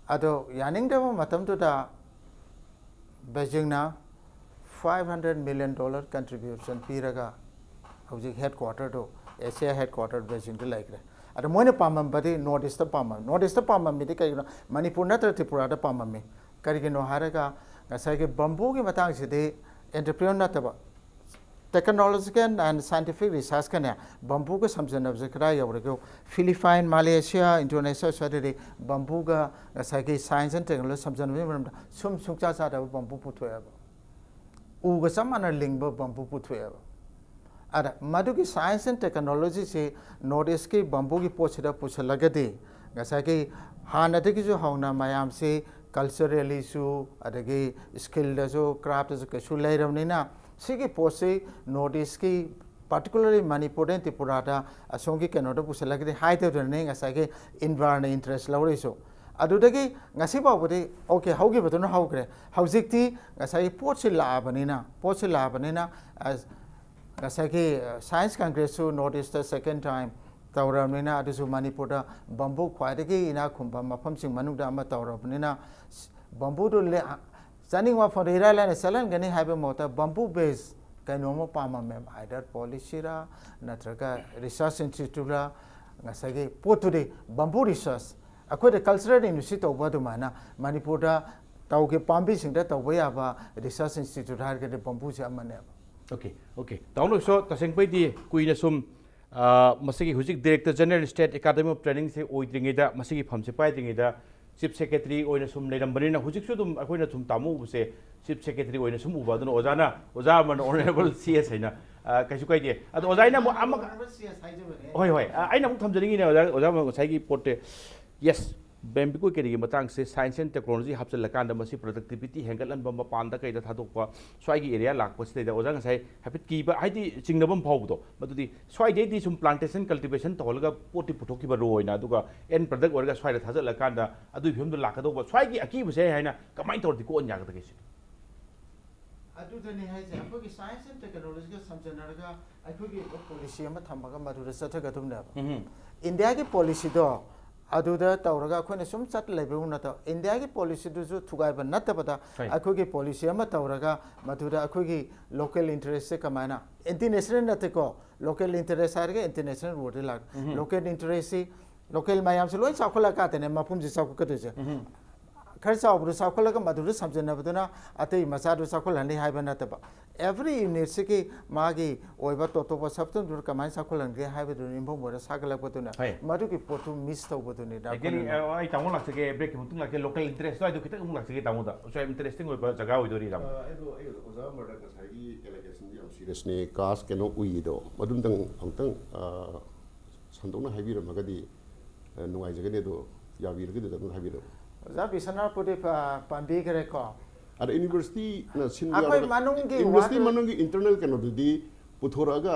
ꯑꯗꯣ ꯌꯥꯅꯤꯡꯗꯕ ꯃꯇꯝꯗꯨꯗ ꯕꯩꯖꯤꯡꯅ five hundred million dollar contribution ꯄꯤꯔꯒ ꯍꯧꯖꯤꯛ ꯍꯦꯗ ꯀ꯭ꯋꯥꯇꯔꯗꯨ, ꯑꯦꯁꯤꯌꯥ ꯍꯦꯗ ꯀ꯭ꯋꯥꯇꯔ ꯕꯩꯖꯤꯡꯗ ꯂꯩꯈ꯭ꯔꯦ꯫ ꯑꯗꯣ ꯃꯣꯏꯅ ꯄꯥꯝꯃꯝꯕꯗꯤ ꯅꯣꯔꯠ ꯏꯁꯇ ꯄꯥꯝꯃꯝꯃꯤ꯫ ꯅꯣꯔꯠ ꯏꯁꯇ ꯄꯥꯝꯃꯝꯃꯤꯗꯤ ꯀꯩꯒꯤꯅꯣ? ꯃꯅꯤꯄꯨꯔ ꯅꯠꯇ꯭ꯔꯒ ꯇ꯭ꯔꯤꯄꯨꯔꯥꯗ ꯄꯥꯝꯃꯝꯃꯤ꯫ ꯀꯔꯤꯒꯤꯅꯣ ꯍꯥꯏꯔꯒ ꯉꯁꯥꯏꯒꯤ ꯕꯝꯕꯨꯒꯤ ꯃꯇꯥꯡꯁꯤꯗꯤ ꯑꯦꯟꯇꯔꯄ꯭ꯔꯤꯅꯔ ꯅꯠꯇꯕ, technological and scientific researchꯀꯅꯦ ꯕꯝꯕꯨꯒ ꯁꯝꯖꯟꯅꯕꯁꯦ ꯀꯗꯥꯏ ꯌꯧꯔꯒꯦ? ꯐꯤꯂꯤꯄꯥꯏꯟ, ꯃꯥꯂꯦꯁꯤꯌꯥ, ꯏꯟꯗꯣꯅꯦꯁꯤꯌꯥ ꯁ꯭ꯋꯥꯏꯗꯗꯤ ꯕꯝꯕꯨꯒ ꯉꯁꯥꯏꯒꯤ science and technology ꯁꯝꯖꯟꯅꯕꯒꯤ ꯃꯔꯝꯗ ꯁꯨꯝ ꯁꯨꯡꯆꯥ ꯆꯥꯗꯕ ꯕꯝꯕꯨ ꯄꯨꯊꯣꯛꯑꯦꯕ꯫ ꯎꯒ ꯆꯞ ꯃꯥꯟꯅ ꯂꯤꯡꯕ ꯕꯝꯕꯨ ꯄꯨꯊꯣꯛꯑꯦꯕ꯫ ꯑꯗ ꯃꯗꯨꯒꯤ science and technologyꯁꯤ ꯅꯣꯔꯠ ꯏꯁꯀꯤ ꯕꯝꯕꯨꯒꯤ ꯄꯣꯠꯁꯤꯗ ꯄꯨꯁꯤꯜꯂꯒꯗꯤ ꯉꯁꯥꯏꯒꯤ ꯍꯥꯟꯅꯗꯒꯤꯁꯨ ꯍꯧꯅ ꯃꯌꯥꯝꯁꯤ culturallyꯁꯨ ꯑꯗꯒꯤ skillꯗꯁꯨ craftꯇꯁꯨ ꯀꯩꯁꯨ ꯂꯩꯔꯕꯅꯤꯅ ꯁꯤꯒꯤ ꯄꯣꯠꯁꯤ ꯅꯣꯔꯠ ꯏꯁꯀꯤ particularly ꯃꯅꯤꯄꯨꯔꯗ ꯇ꯭ꯔꯤꯄꯨꯔꯥꯗ ꯑꯁꯣꯝꯒꯤ ꯀꯩꯅꯣꯗ ꯄꯨꯁꯤꯜꯂꯒꯗꯤ ꯍꯥꯏꯗꯧꯗꯅꯅꯦ ꯉꯁꯥꯏꯒꯤ ꯏꯟꯚꯥꯔꯅ ꯏꯟꯇꯔꯦꯁ ꯂꯧꯔꯛꯏꯁꯨ꯫ ꯑꯗꯨꯗꯒꯤ ꯉꯁꯤ ꯐꯥꯎꯕꯗꯤ okay ꯍꯧꯈꯤꯕꯗꯨꯅ ꯍꯧꯈ꯭ꯔꯦ꯫ ꯍꯧꯖꯤꯛꯇꯤ ꯉꯁꯥꯏꯒꯤ ꯄꯣꯠꯁꯤ ꯂꯥꯛꯑꯕꯅꯤꯅ, ꯄꯣꯠꯁꯤ ꯂꯥꯛꯑꯕꯅꯤꯅ, ꯑ, ꯉꯁꯥꯏꯒꯤ, ꯑ, science congressꯁꯨ ꯅꯣꯔꯠ ꯏꯁꯇ second time ꯇꯧꯔꯕꯅꯤꯅ, ꯑꯗꯨꯁꯨ ꯃꯅꯤꯄꯨꯔꯗ ꯕꯝꯕꯨ ꯈ꯭ꯋꯥꯏꯗꯒꯤ ꯏꯅꯥꯛ ꯈꯨꯟꯕ ꯃꯐꯝꯁꯤꯡ ꯃꯅꯨꯡꯗ ꯑꯃ ꯇꯧꯔꯕꯅꯤꯅ, ꯕꯝꯕꯨꯗꯨ ꯂꯦ-, ꯆꯥꯅꯤꯡꯕ ꯃꯐꯝꯗ ꯏꯔꯥꯏ ꯂꯥꯏꯅ ꯆꯠꯍꯟꯒꯅꯤ ꯍꯥꯏꯕ ꯃꯍꯨꯠꯇ ꯕꯝꯕꯨ ꯕꯦꯁ ꯀꯩꯅꯣꯝꯃ ꯄꯥꯝꯃꯝꯃꯦꯕ, either policy ꯔ ꯅꯠꯇ꯭ꯔꯒ research institute ꯔ, ꯉꯁꯥꯏꯒꯤ ꯄꯣꯠꯇꯨꯗꯤ ꯕꯝꯕꯨ ꯔꯤꯁꯔꯁ, ꯑꯩꯈꯣꯏꯗ ꯀꯜꯆꯔꯦꯜ ꯌꯨꯅꯤꯚꯔꯁꯤꯇꯤ ꯇꯧꯕ ꯑꯗꯨꯃꯥꯏꯅ ꯃꯅꯤꯄꯨꯔꯗ ꯇꯧꯒꯦ, ꯄꯥꯝꯕꯤꯁꯤꯡꯗ ꯇꯧꯕ ꯌꯥꯕ ꯔꯤꯁꯔꯁ ꯏꯟꯁꯇꯤꯇ꯭ꯌꯨꯠ ꯍꯥꯏꯔꯒꯗꯤ ꯕꯝꯕꯨꯁꯦ ꯑꯃꯅꯦꯕ꯫ Okay, okay. ꯇꯥꯃꯣ ꯂꯣꯏꯁꯣ, ꯇꯁꯦꯡꯕꯩꯗꯤ ꯀꯨꯏꯅ ꯁꯨꯝ, ꯑ, ꯃꯁꯤꯒꯤ ꯍꯧꯖꯤꯛ Director General State Academy of Training ꯁꯦ ꯑꯣꯏꯗ꯭ꯔꯤꯉꯩꯗ, ꯃꯁꯤꯒꯤ ꯐꯝꯁꯦ ꯄꯥꯏꯗ꯭ꯔꯤꯉꯩꯗ, ꯆꯤꯐ ꯁꯦꯀ꯭ꯔꯦꯇꯔꯤ ꯑꯣꯏꯅ ꯁꯨꯝ ꯂꯩꯔꯝꯕꯅꯤꯅ, ꯍꯧꯖꯤꯛꯁꯨ ꯑꯗꯨꯝ ꯑꯩꯈꯣꯏꯅ ꯁꯨꯝ ꯇꯥꯃꯣ ꯎꯕꯁꯦ ꯆꯤꯐ ꯁꯦꯀ꯭ꯔꯦꯇꯔꯤ ꯑꯣꯏꯅ ꯁꯨꯝ ꯎꯕ꯫ ꯑꯗꯨꯅ ꯑꯣꯖꯥꯅ, ꯑꯣꯖꯥ ꯑꯃꯅ ꯑꯣꯅꯔꯦꯕꯜ ꯁꯤ ꯑꯦꯁ ꯍꯥꯏꯅ, ꯑ, ꯀꯩꯁꯨ ꯀꯥꯏꯗꯦ꯫ ꯑꯗꯣ ꯑꯣꯖꯥ ꯑꯩꯅ ꯑꯃꯨꯛ ꯑꯃ, ꯍꯣꯏ, ꯍꯣꯏ꯫ ꯑ, ꯑꯩꯅ ꯑꯃꯨꯛ ꯊꯝꯖꯅꯤꯡꯉꯤꯅꯦ ꯑꯣꯖꯥ, ꯑꯣꯖꯥ ꯑꯃ ꯉꯁꯥꯏꯒꯤ ꯄꯣꯠꯇꯦ꯫ ꯌꯦꯁ, ꯕꯦꯝꯕꯤꯀꯣꯏ ꯀꯦꯔꯤꯒꯤ ꯃꯇꯥꯡꯁꯦ, science and technology ꯍꯥꯞꯆꯤꯜꯂꯀꯥꯟꯗ ꯃꯁꯤ productivity ꯍꯦꯟꯒꯠꯍꯟꯕ, ꯃꯄꯥꯟꯗ ꯀꯩꯗ ꯊꯥꯗꯣꯛꯄ, ꯁ꯭ꯋꯥꯏꯒꯤ ꯑꯦꯔꯤꯌꯥ ꯂꯥꯛꯄꯁꯤꯗꯩꯗ ꯑꯣꯖꯥ ꯉꯁꯥꯏ ꯍꯥꯏꯐꯦꯠ ꯀꯤꯕ, ꯍꯥꯏꯗꯤ ꯆꯤꯡꯅꯕ ꯑꯃ ꯐꯥꯎꯕꯗꯣ, ꯃꯗꯨꯗꯤ ꯁ꯭ꯋꯥꯏꯗꯩꯗꯤ ꯁꯨꯝ plantation cultivation ꯇꯧꯍꯜꯂꯒ ꯄꯣꯠꯇꯤ ꯄꯨꯊꯣꯛꯈꯤꯕ ꯔꯣ ꯑꯣꯏꯅ, ꯑꯗꯨꯒ end product ꯑꯣꯏꯔꯒ ꯁ꯭ꯋꯥꯏꯗ ꯊꯥꯖꯤꯜꯂꯀꯥꯟꯗ ꯑꯗꯨꯒꯤ ꯐꯤꯕꯝꯗ ꯂꯥꯛꯀꯗꯧꯕ, ꯁ꯭ꯋꯥꯏꯒꯤ ꯑꯀꯤꯕꯁꯦ ꯍꯥꯏꯅ ꯀꯃꯥꯏꯅ ꯇꯧꯔꯗꯤ ꯀꯣꯛꯍꯟ ꯌꯥꯒꯗꯒꯦ ꯁꯤꯅꯤ? ꯑꯗꯨꯗꯅꯤ ꯍꯥꯏꯁꯦ, ꯑꯩꯈꯣꯏꯒꯤ science and technology ꯒ ꯁꯝꯖꯟꯅꯔꯒ ꯑꯩꯈꯣꯏꯒꯤ ꯑꯣꯏꯕ policy ꯑꯃ ꯊꯝꯃꯒ ꯃꯗꯨꯗ ꯆꯠꯊꯒꯗꯕꯅꯦꯕ꯫ ꯏꯟꯗꯤꯌꯥꯒꯤ policy ꯗꯣ ꯑꯗꯨꯗ ꯇꯧꯔꯒ ꯑꯩꯈꯣꯏꯅ ꯁꯨꯝ ꯆꯠ ꯂꯩꯕꯕꯨ ꯅꯠꯇꯕ, ꯏꯟꯗꯤꯌꯥꯒꯤ policy ꯗꯨꯁꯨ ꯊꯨꯒꯥꯏꯕ ꯅꯠꯇꯕꯗ, ꯍꯣꯏ꯫ ꯑꯩꯈꯣꯏꯒꯤ policy ꯑꯃ ꯇꯧꯔꯒ ꯃꯗꯨꯗ ꯑꯩꯈꯣꯏꯒꯤ local interest ꯁꯦ ꯀꯃꯥꯏꯅ, international ꯅꯠꯇꯦꯀꯣ, local interest ꯍꯥꯏꯔꯒ international word ꯗ ꯂꯥꯛ-, local interest ꯁꯤ, local ꯃꯌꯥꯝꯁꯦ ꯂꯣꯏ ꯆꯥꯎꯈꯠꯂꯀꯥꯟꯗꯅꯦ ꯃꯐꯝꯁꯦ ꯆꯥꯎꯈꯠꯀꯗꯣꯏꯁꯦ꯫ ꯈꯔ ꯆꯥꯎꯕꯗꯨ ꯆꯥꯎꯈꯠꯂꯒ ꯃꯗꯨꯗ ꯁꯝꯖꯟꯅꯕꯗꯨꯅ ꯑꯇꯩ ꯃꯆꯥꯗꯨ ꯆꯥꯎꯈꯠꯍꯟꯅꯤ ꯍꯥꯏꯕ ꯅꯠꯇꯕ, every unit ꯁꯤꯒꯤ ꯃꯥꯒꯤ ꯑꯣꯏꯕ ꯇꯣꯞ ꯇꯣꯞꯄ substance ꯗꯨ ꯀꯃꯥꯏꯅ ꯆꯥꯎꯈꯠꯍꯟꯒꯦ ꯍꯥꯏꯕꯗꯨꯅ ꯌꯨꯝꯐꯝ ꯑꯣꯏꯔ ꯁꯥꯒꯠꯂꯛꯄꯗꯨꯅ, ꯍꯣꯏ꯫ ꯃꯗꯨꯒꯤ ꯄꯣꯠꯇꯨ miss ꯇꯧꯕꯗꯨꯅꯤꯗ Actually, ꯑꯩꯈꯣꯏꯅ꯫ ꯑ, ꯑꯩ ꯇꯥꯃꯣ ꯂꯥꯛꯆꯒꯦ, break ꯀꯤ ꯃꯇꯨꯡ ꯂꯥꯛꯆꯒꯦ, local interest ꯗꯣ ꯑꯩꯗꯣ ꯈꯤꯇꯪ ꯑꯃꯨꯛ ꯂꯥꯛꯆꯒꯦ ꯇꯥꯃꯣꯗ꯫ ꯁ꯭ꯋꯥꯏ interesting ꯑꯣꯏꯕ ꯖꯒꯥ ꯑꯣꯏꯗꯣꯔꯤ ꯇꯥꯃꯣ꯫ ꯑ, ꯑꯩꯗꯣ, ꯑꯩ ꯑꯣꯖꯥ ꯑꯃꯔꯗ ꯉꯁꯥꯏꯒꯤ allegation ꯗꯤ ꯌꯥꯝ serious ꯅꯦ, caste ꯀꯩꯅꯣ ꯎꯏꯗꯣ, ꯃꯗꯨꯝꯇꯪ ꯑꯃꯨꯛꯇꯪ, ꯑ, ꯁꯟꯗꯣꯛꯅ ꯍꯥꯏꯕꯤꯔꯝꯃꯒꯗꯤ, ꯑ, ꯅꯨꯡꯉꯥꯏꯖꯒꯅꯤ꯫ ꯑꯗꯣ ꯌꯥꯕꯤꯔꯒꯗꯤ ꯑꯗꯨꯝ ꯍꯥꯏꯕꯤꯔꯛꯑꯣ꯫ ꯑꯣꯖꯥ ꯕꯤꯁꯅꯥꯄꯨꯔꯗꯤ ꯄ-, ꯄꯟꯕꯤꯈ꯭ꯔꯦꯀꯣ꯫ ꯑꯗ university ꯅ ꯁꯤꯟꯕ ꯑꯩꯈꯣꯏ ꯌꯥꯎꯔꯒ ꯃꯅꯨꯡꯒꯤ university ꯋꯥꯗꯨ- ꯃꯅꯨꯡꯒꯤ internal ꯀꯩꯅꯣꯗꯨꯗꯤ ꯄꯨꯊꯣꯔꯛꯑꯒ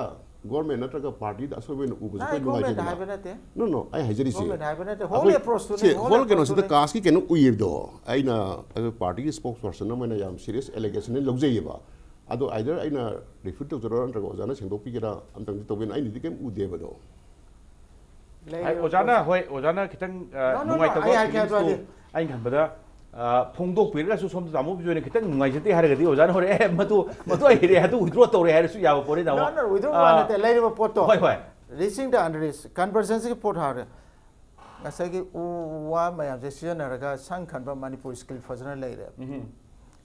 government ꯅꯠꯇ꯭ꯔꯒ party ꯗ ꯑꯁꯣꯏꯕ ꯑꯣꯏꯅ ꯎꯕꯁꯨ ꯅ ꯑꯩꯈꯣꯏ ꯑꯩ government ꯗ ꯅꯨꯡꯉꯥꯏꯖꯩꯗꯅ꯫ ꯍꯥꯏꯕ ꯅꯠꯇꯦ꯫ No, no, ꯑꯩ ꯍꯥꯏꯖꯔꯤꯁꯦ, Government ꯍꯥꯏꯕ ꯅꯠꯇꯦ, whole ꯑꯩꯈꯣꯏ approach ꯇꯨꯅꯤ, ꯁꯤ whole whole approach ꯀꯩꯅꯣꯁꯤꯗ ꯇꯨꯅꯤ꯫ caste ꯀꯤ ꯀꯩꯅꯣ ꯎꯏꯌꯦꯕꯗꯣ, ꯑꯩꯅ ꯑꯗꯨ party ꯒꯤ spokesperson ꯑꯃ ꯑꯣꯏꯅ ꯌꯥꯝ serious allegation ꯂꯧꯖꯩꯌꯦꯕ꯫ ꯑꯗꯣ either ꯑꯩꯅ refute ꯇꯧꯖꯔꯣ ꯅꯠꯇ꯭ꯔꯒ ꯑꯣꯖꯥꯅ ꯁꯦꯡꯗꯣꯛꯄꯤꯒꯦꯔꯥ, ꯑꯝꯇꯪꯗꯤ ꯇꯧꯕꯤꯌꯨ, ꯑꯩꯅꯗꯤ ꯀꯩꯝ ꯎꯗꯦꯕꯗꯣ꯫ ꯂꯩ-, ꯑꯩ ꯑꯣꯖꯥꯅ, ꯍꯣꯏ, ꯑꯣꯖꯥꯅ ꯈꯤꯇꯪ, ꯑ, No, no, no, ꯅꯨꯡꯉꯥꯏꯇꯕ ꯑꯩ ꯍꯥꯏꯒꯦ feelings ꯇꯣ ꯍꯥꯏꯕꯗꯤ- ꯑꯩꯅ ꯈꯟꯕꯗ ꯑ, ꯐꯣꯡꯗꯣꯛꯄꯤꯔꯒꯁꯨ ꯁꯣꯝꯗ ꯇꯥꯃꯣ ꯕꯤꯖꯣꯏꯅ ꯈꯤꯇꯪ ꯅꯨꯡꯉꯥꯏꯖꯗꯦ ꯍꯥꯏꯔꯒꯗꯤ ꯑꯣꯖꯥꯅ ꯍꯣꯔꯦꯟ, "ꯑꯦ, ꯃꯗꯨ, ꯃꯗꯨ ꯑꯩ ꯍꯩꯔꯦ, ꯑꯗꯨ withdraw ꯇꯧꯔꯦ" ꯍꯥꯏꯔꯁꯨ ꯌꯥꯕ ꯄꯣꯠꯅꯤ, ꯇꯥꯃꯣ꯫ ꯅꯣ, ꯅꯣ, withdraw ꯑ, ꯋꯥ ꯅꯠꯇꯦ, ꯂꯩꯔꯤꯕ ꯄꯣꯠꯇꯣ꯫ ꯍꯣꯏ, ꯍꯣꯏ꯫ Reaching the unreached convergence-ꯀꯤ ꯄꯣꯠ ꯍꯥꯏꯔꯦ꯫ ꯉꯁꯥꯏꯒꯤ ꯎ ꯋꯥ ꯃꯌꯥꯝꯁꯦ ꯁꯤꯖꯤꯟꯅꯔꯒ ꯁꯪ ꯈꯟꯕ ꯃꯅꯤꯄꯨꯔ skill ꯐꯖꯅ ꯂꯩꯔꯦ꯫ ꯎꯝ꯫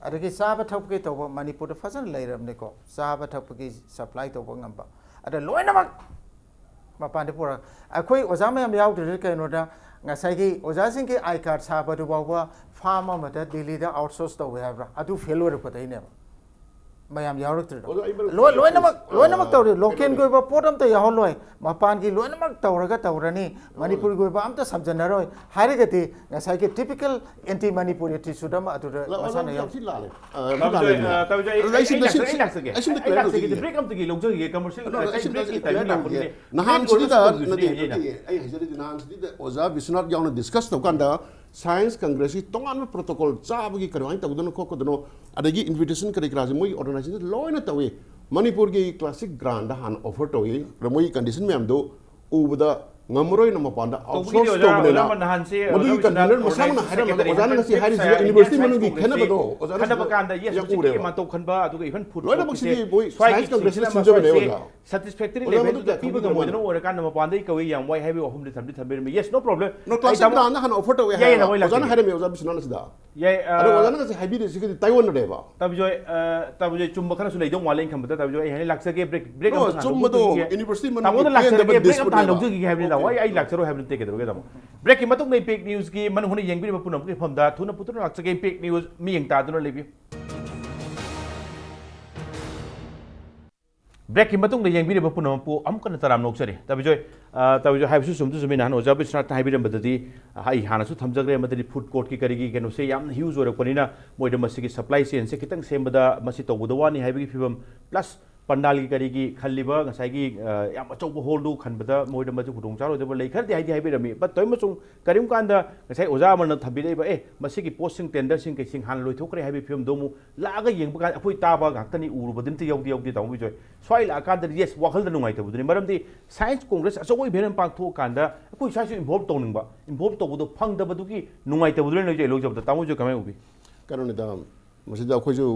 ꯑꯗꯒꯤ ꯆꯥꯕ ꯊꯛꯄꯒꯤ ꯇꯧꯕ ꯃꯅꯤꯄꯨꯔꯗ ꯐꯖꯅ ꯂꯩꯔꯕꯅꯤꯀꯣ꯫ ꯆꯥꯕ ꯊꯛꯄꯒꯤ supply ꯇꯧꯕ ꯉꯝꯕ꯫ ꯑꯗ ꯂꯣꯏꯅꯃꯛ ꯃꯄꯥꯟꯗ ꯄꯨꯔꯛ-, ꯑꯩꯈꯣꯏ ꯑꯣꯖꯥ ꯃꯌꯥꯝ ꯌꯥꯎꯗ꯭ꯔꯤꯁꯦ ꯀꯩꯅꯣꯗ, ꯉꯁꯥꯏꯒꯤ ꯑꯣꯖꯥꯁꯤꯡꯒꯤ I card ꯁꯥꯕꯗꯨ ꯐꯥꯎꯕ farm ꯑꯃꯗ ꯗꯤꯜꯂꯤꯗ outsource ꯇꯧꯋꯦ ꯍꯥꯏꯕ꯭ꯔꯥ? ꯑꯗꯨ fail ꯑꯣꯏꯔꯛꯄꯗꯩꯅꯦꯕ꯫ ꯃꯌꯥꯝ ꯌꯥꯎꯔꯛꯇ꯭ꯔꯤꯗꯣ꯫ ꯑꯣꯖꯥ, ꯑꯩ ꯃꯔꯛ ꯂꯣꯏ-, ꯊꯠꯀꯦ, ꯂꯣꯏꯅꯃꯛ, please. ꯂꯣꯏꯅꯃꯛ ꯑꯥ, ꯇꯧꯔꯤ꯫ ꯀꯩꯅꯣꯅꯦ꯫ Local-ꯒꯤ ꯑꯣꯏꯕ ꯄꯣꯠ ꯑꯝꯇ ꯌꯥꯎꯍꯜꯂꯣꯏ꯫ ꯃꯄꯥꯟꯒꯤ ꯂꯣꯏꯅꯃꯛ ꯇꯧꯔꯒ ꯇꯧꯔꯅꯤ, ꯃꯅꯤꯄꯨꯔꯒꯤ ꯑꯣꯏꯕ ꯑꯝꯇ ꯁꯝꯖꯟꯅꯔꯣꯏ ꯍꯥꯏꯔꯒꯗꯤ ꯉꯁꯥꯏꯒꯤ typical anti Manipuri attitude ꯑꯃ ꯑꯗꯨꯗ ꯂ-, ꯑꯣꯖꯥ, ꯃꯁꯥꯅ ꯌꯥꯝ ꯌꯥꯎ-, ꯊꯤ ꯂꯥꯜꯂꯦ꯫ ꯑ, ꯇꯥꯃꯣ ꯖꯣꯏ, ꯂꯥꯜꯂꯦ꯫ ꯑ, ꯇꯥꯃꯣ ꯖꯣꯏ, ꯑꯩ, ꯑꯗꯨꯗ ꯑꯩ ꯑꯩ ꯁꯤꯗ, ꯑꯩ ꯂꯥꯛꯆ-, ꯁꯤꯗ, ꯑꯩ ꯂꯥꯛꯆꯒꯦ꯫ ꯑꯩ ꯁꯤꯗ ꯑꯩ clear ꯂꯥꯛꯆꯒꯦ꯫ ꯇꯧꯖꯒꯦ꯫ Break ꯑꯝꯇꯒꯤ ꯂꯧꯖꯒꯦ꯫ Commercial, ꯑꯗꯣ ꯑꯩ ꯉꯁꯥꯏ ꯁꯤꯗ break-ꯀꯤ ꯁꯤꯗ clear timing ꯇꯧꯖꯒꯦ꯫ ꯂꯥꯛꯄꯅꯤꯅꯦ꯫ ꯅꯍꯥꯟ break ꯁꯤꯗ ꯂꯣꯏꯔꯒ ꯅꯠꯇꯦ, ꯁꯤꯗ ꯅꯠꯇꯦ, ꯑꯩꯅ ꯍꯥꯏꯖꯔꯤꯗꯤ ꯅꯍꯥꯟ ꯁꯤꯗ ꯑꯣꯖꯥ ꯕꯤꯁ꯭ꯋꯅꯥꯊ ꯌꯥꯎꯅ discuss ꯇꯧꯀꯥꯟꯗ Science Congress-ꯀꯤ ꯇꯣꯉꯥꯟꯕ protocol, ꯆꯥꯕꯒꯤ ꯀꯃꯥꯏꯅ ꯇꯧꯗꯣꯏꯅꯣ ꯈꯣꯠꯀꯗꯣꯏꯅꯣ, ꯑꯗꯒꯤ invitation ꯀꯔꯤ ꯀꯔꯥꯁꯦ ꯃꯣꯏꯒꯤ organization ꯂꯣꯏꯅ ꯇꯧꯏ꯫ ꯃꯅꯤꯄꯨꯔꯒꯤ classic grant ꯍꯥꯟꯅ offer ꯇꯧꯏ꯫ ꯑꯗ ꯃꯣꯏꯒꯤ condition ꯃꯌꯥꯝꯗꯣ ꯎꯕꯗ ꯉꯝꯃꯔꯣꯏꯅ ꯃꯄꯥꯟꯗ ꯇꯧꯕꯒꯤꯗꯤ outsource ꯑꯣꯖꯥ, ꯇꯧꯕꯅꯤꯅ ꯑꯣꯖꯥ ꯅꯍꯥꯟꯁꯦ ꯃꯗꯨꯒꯤ ꯑꯣꯖꯥ ꯕꯤꯁ꯭ꯋꯥꯅꯥꯊ convener ꯃꯁꯥꯃꯛꯅ organization ꯍꯥꯏꯔꯝꯃꯒ secretary ꯑꯣꯖꯥꯅ ꯍꯟꯗꯛ ꯉꯁꯤ ꯍꯥꯏꯔꯤꯁꯤꯒ ꯁꯥꯏ university ꯁꯥꯏꯟꯁ ꯃꯅꯨꯡꯒꯤ ꯀꯣꯡꯒ꯭ꯔꯦꯁꯁꯤ ꯈꯦꯠꯅꯕꯗꯣ ꯑꯣꯖꯥꯅ ꯈꯟꯅꯕ ꯉꯁꯤ ꯀꯥꯟꯗ, yes, ꯌꯥꯝ ꯍꯧꯖꯤꯛꯀꯤ ꯎꯔꯦꯕ꯫ ꯃꯇꯧ ꯈꯟꯕ ꯑꯗꯨꯒ even food ꯂꯣꯏꯅꯃꯛꯁꯤꯗꯤ court-ꯁꯦ ꯃꯣꯏ ꯁ꯭ꯋꯥꯏꯒꯤ ꯁꯥꯏꯟꯁ ꯀꯣꯡꯒ꯭ꯔꯦꯁꯁꯤꯅ ꯁꯤꯁꯤꯅ ꯁꯤꯟꯖꯕꯅꯦ ꯃꯁꯤ ꯑꯣꯖꯥ꯫ Satisfactory ꯑꯣꯖꯥ, level ꯃꯗꯨ ꯗꯨꯗ ꯀꯌꯥ ꯄꯤꯕ ꯈꯪꯗꯕ ꯉꯝꯃꯣꯏꯗꯅ ꯃꯥꯜꯂꯦ꯫ ꯑꯣꯏꯔꯀꯥꯟꯗ ꯃꯄꯥꯟꯗꯒꯤ ꯀꯧꯏ ꯌꯥꯝ ꯋꯥꯏ ꯍꯥꯏꯕꯒꯤ ꯋꯥꯐꯝꯗꯤ ꯊꯝꯗꯤ ꯊꯝꯕꯤꯔꯝꯃꯤ꯫ Yes, no problem꯫ No, ꯑꯩ classic ꯇꯥꯃꯣ grant ꯍꯥꯟꯅ offer ꯇꯧꯋꯦ ꯌꯥꯏ, ꯍꯥꯏꯔꯒ ꯇꯥꯃꯣ, ꯑꯩ ꯑꯣꯖꯥꯅ ꯂꯥꯛꯆꯒꯦ꯫ ꯍꯥꯏꯔꯝꯃꯦ ꯑꯣꯖꯥ ꯕꯤꯁ꯭ꯋꯅꯥꯊꯅ ꯁꯤꯗ꯫ ꯌꯥꯏ, ꯑ, ꯑꯗꯣ ꯑꯣꯖꯥꯅ ꯉꯁꯤ ꯍꯥꯏꯕꯤꯔꯤꯁꯤꯒꯗꯤ ꯇꯥꯏꯑꯣꯟꯅꯔꯦꯕ꯫ ꯇꯥꯃꯣ ꯖꯣꯏ, ꯑ, ꯇꯥꯃꯣ ꯖꯣꯏ, ꯆꯨꯝꯕ ꯈꯔꯁꯨ ꯂꯩꯗꯧ ꯃꯥꯜꯂꯦ ꯑꯩꯅ ꯈꯟꯕꯗ꯫ ꯇꯥꯃꯣ ꯖꯣꯏ, ꯑꯩ ꯍꯥꯏꯅ ꯂꯥꯛꯆꯒꯦ, break, break No, ꯑꯝꯇꯪ ꯍꯥꯟꯅ ꯆꯨꯝꯕꯗꯣ ꯂꯧꯊꯣꯛꯈꯤꯒꯦ꯫ University ꯃꯅꯨꯡꯒꯤ ꯇꯥꯃꯣꯗ ꯂꯥꯛꯆꯔꯒꯦ, ꯄꯦꯟꯗꯕ break ꯑꯝꯇ ꯍꯥꯟꯅ discipline-ꯅꯦꯕ꯫ ꯂꯧꯖꯈꯤꯒꯦ ꯍꯥꯏꯕꯅꯤꯗ꯫ Okay꯫ ꯑꯩ, ꯑꯩ ꯂꯥꯛꯆꯔꯣꯏ ꯍꯥꯏꯕ ꯅꯠꯇꯦ, ꯀꯩꯗꯧꯔꯒꯦ ꯇꯥꯃꯣ? Break-ꯀꯤ ꯃꯇꯨꯡꯗ ꯏꯝꯄꯦꯛ ꯅ꯭ꯌꯨꯁꯀꯤ ꯃꯅꯨꯡ ꯍꯨꯠꯅ ꯌꯦꯡꯕꯤꯔꯤꯕ ꯄꯨꯝꯅꯃꯛꯀꯤ ꯃꯐꯝꯗ ꯊꯨꯅ ꯄꯨꯊꯣꯛꯅ ꯂꯥꯛꯆꯒꯦ, ꯏꯝꯄꯦꯛ ꯅ꯭ꯌꯨꯁ ꯃꯤꯠꯌꯦꯡ ꯇꯥꯗꯨꯅ ꯂꯩꯕꯤꯌꯨ꯫ Break-ꯀꯤ ꯃꯇꯨꯡꯗ ꯌꯦꯡꯕꯤꯔꯤꯕ ꯄꯨꯝꯅꯃꯛꯄꯨ ꯑꯃꯨꯛ ꯍꯟꯅ ꯇꯔꯥꯝꯅ ꯑꯣꯛꯆꯔꯤ꯫ ꯇꯥꯕꯤꯖꯣꯏ, ꯑ, ꯇꯥꯕꯤꯖꯣꯏ ꯍꯥꯏꯕꯁꯨ ꯆꯨꯝꯗꯤ ꯆꯨꯝꯃꯤ, ꯅꯍꯥꯟ ꯑꯣꯖꯥ ꯕꯤꯁ꯭ꯋꯅꯥꯊꯅ ꯍꯥꯏꯕꯤꯔꯝꯕꯗꯗꯤ, ꯑ, ꯑꯩ ꯍꯥꯟꯅꯁꯨ ꯊꯝꯖꯈ꯭ꯔꯦ, ꯃꯗꯨꯗꯤ food court-ꯀꯤ ꯀꯔꯤꯒꯤ ꯀꯩꯅꯣꯁꯦ ꯌꯥꯝꯅ huge ꯑꯣꯏꯔꯛꯄꯅꯤꯅ ꯃꯣꯏꯗ ꯃꯁꯤꯒꯤ supply chain-ꯁꯦ ꯈꯤꯇꯪ ꯁꯦꯝꯕꯗ ꯃꯁꯤ ꯇꯧꯕꯗ ꯋꯥꯅꯤ ꯍꯥꯏꯕꯒꯤ ꯐꯤꯕꯝ, plus ꯄꯟꯗꯥꯜꯒꯤ ꯀꯔꯤꯒꯤ ꯈꯜꯂꯤꯕ ꯉꯁꯥꯏꯒꯤ, ꯑ, ꯌꯥꯝ ꯑꯆꯧꯕ ꯍꯣꯜꯗꯨ ꯈꯟꯕꯗ ꯃꯣꯏꯗ ꯃꯗꯨ ꯈꯨꯗꯣꯡ ꯆꯥꯔꯣꯏꯗꯕ ꯂꯩ ꯈꯔꯗꯤ ꯍꯥꯏꯗꯤ ꯍꯥꯏꯕꯤꯔꯝꯃꯤ꯫ But ꯇꯧꯔꯤ ꯃꯁꯨꯡ ꯀꯔꯤꯒꯨꯝꯕ ꯀꯥꯟꯗ ꯉꯁꯥꯏ ꯑꯣꯖꯥ ꯑꯃꯅ ꯊꯝꯕꯤꯔꯛꯏꯕ, "ꯑꯦ, ꯃꯁꯤꯒꯤ ꯄꯣꯁꯁꯤꯡ, ꯇꯦꯟꯗꯔꯁꯤꯡ ꯀꯩꯁꯤꯡ ꯍꯥꯟꯅ ꯂꯣꯏꯊꯣꯛꯈ꯭ꯔꯦ" ꯍꯥꯏꯕꯒꯤ ꯐꯤꯕꯝꯗꯣ ꯑꯃꯨꯛ ꯂꯥꯛꯑꯒ ꯌꯦꯡꯕ ꯀꯥꯟꯗ ꯑꯩꯈꯣꯏ ꯇꯥꯕ ꯉꯥꯛꯇꯅꯤ, ꯎꯔꯨꯕꯗꯤ ꯑꯝꯇ ꯌꯥꯎꯗꯦ, ꯌꯥꯎꯗꯦ, ꯇꯥꯃꯣ ꯕꯤꯖꯣꯏ꯫ ꯁ꯭ꯋꯥꯏ ꯂꯥꯛꯑꯀꯥꯟꯗꯗꯤ, yes, ꯋꯥꯈꯜꯗ ꯅꯨꯡꯉꯥꯏꯇꯕꯗꯨꯅꯤ꯫ ꯃꯔꯝꯗꯤ science congress ꯑꯆꯧꯕ event ꯑꯃ ꯄꯥꯡꯊꯣꯛꯑꯀꯥꯟꯗ ꯑꯩꯈꯣꯏ ꯁ꯭ꯋꯥꯏꯁꯨ involve ꯇꯧꯅꯤꯡꯕ, involve ꯇꯧꯕꯗꯣ ꯐꯪꯗꯕꯗꯨꯒꯤ ꯅꯨꯡꯉꯥꯏꯇꯕꯗꯨꯅ ꯂꯩꯖꯩ, ꯂꯧꯖꯕꯗ꯫ ꯇꯥꯃꯣ ꯕꯤꯖꯣꯏ ꯀꯃꯥꯏꯅ ꯎꯕꯤ? ꯀꯩꯅꯣꯅꯤꯗ, ꯃꯁꯤꯗ ꯑꯩꯈꯣꯏꯁꯨ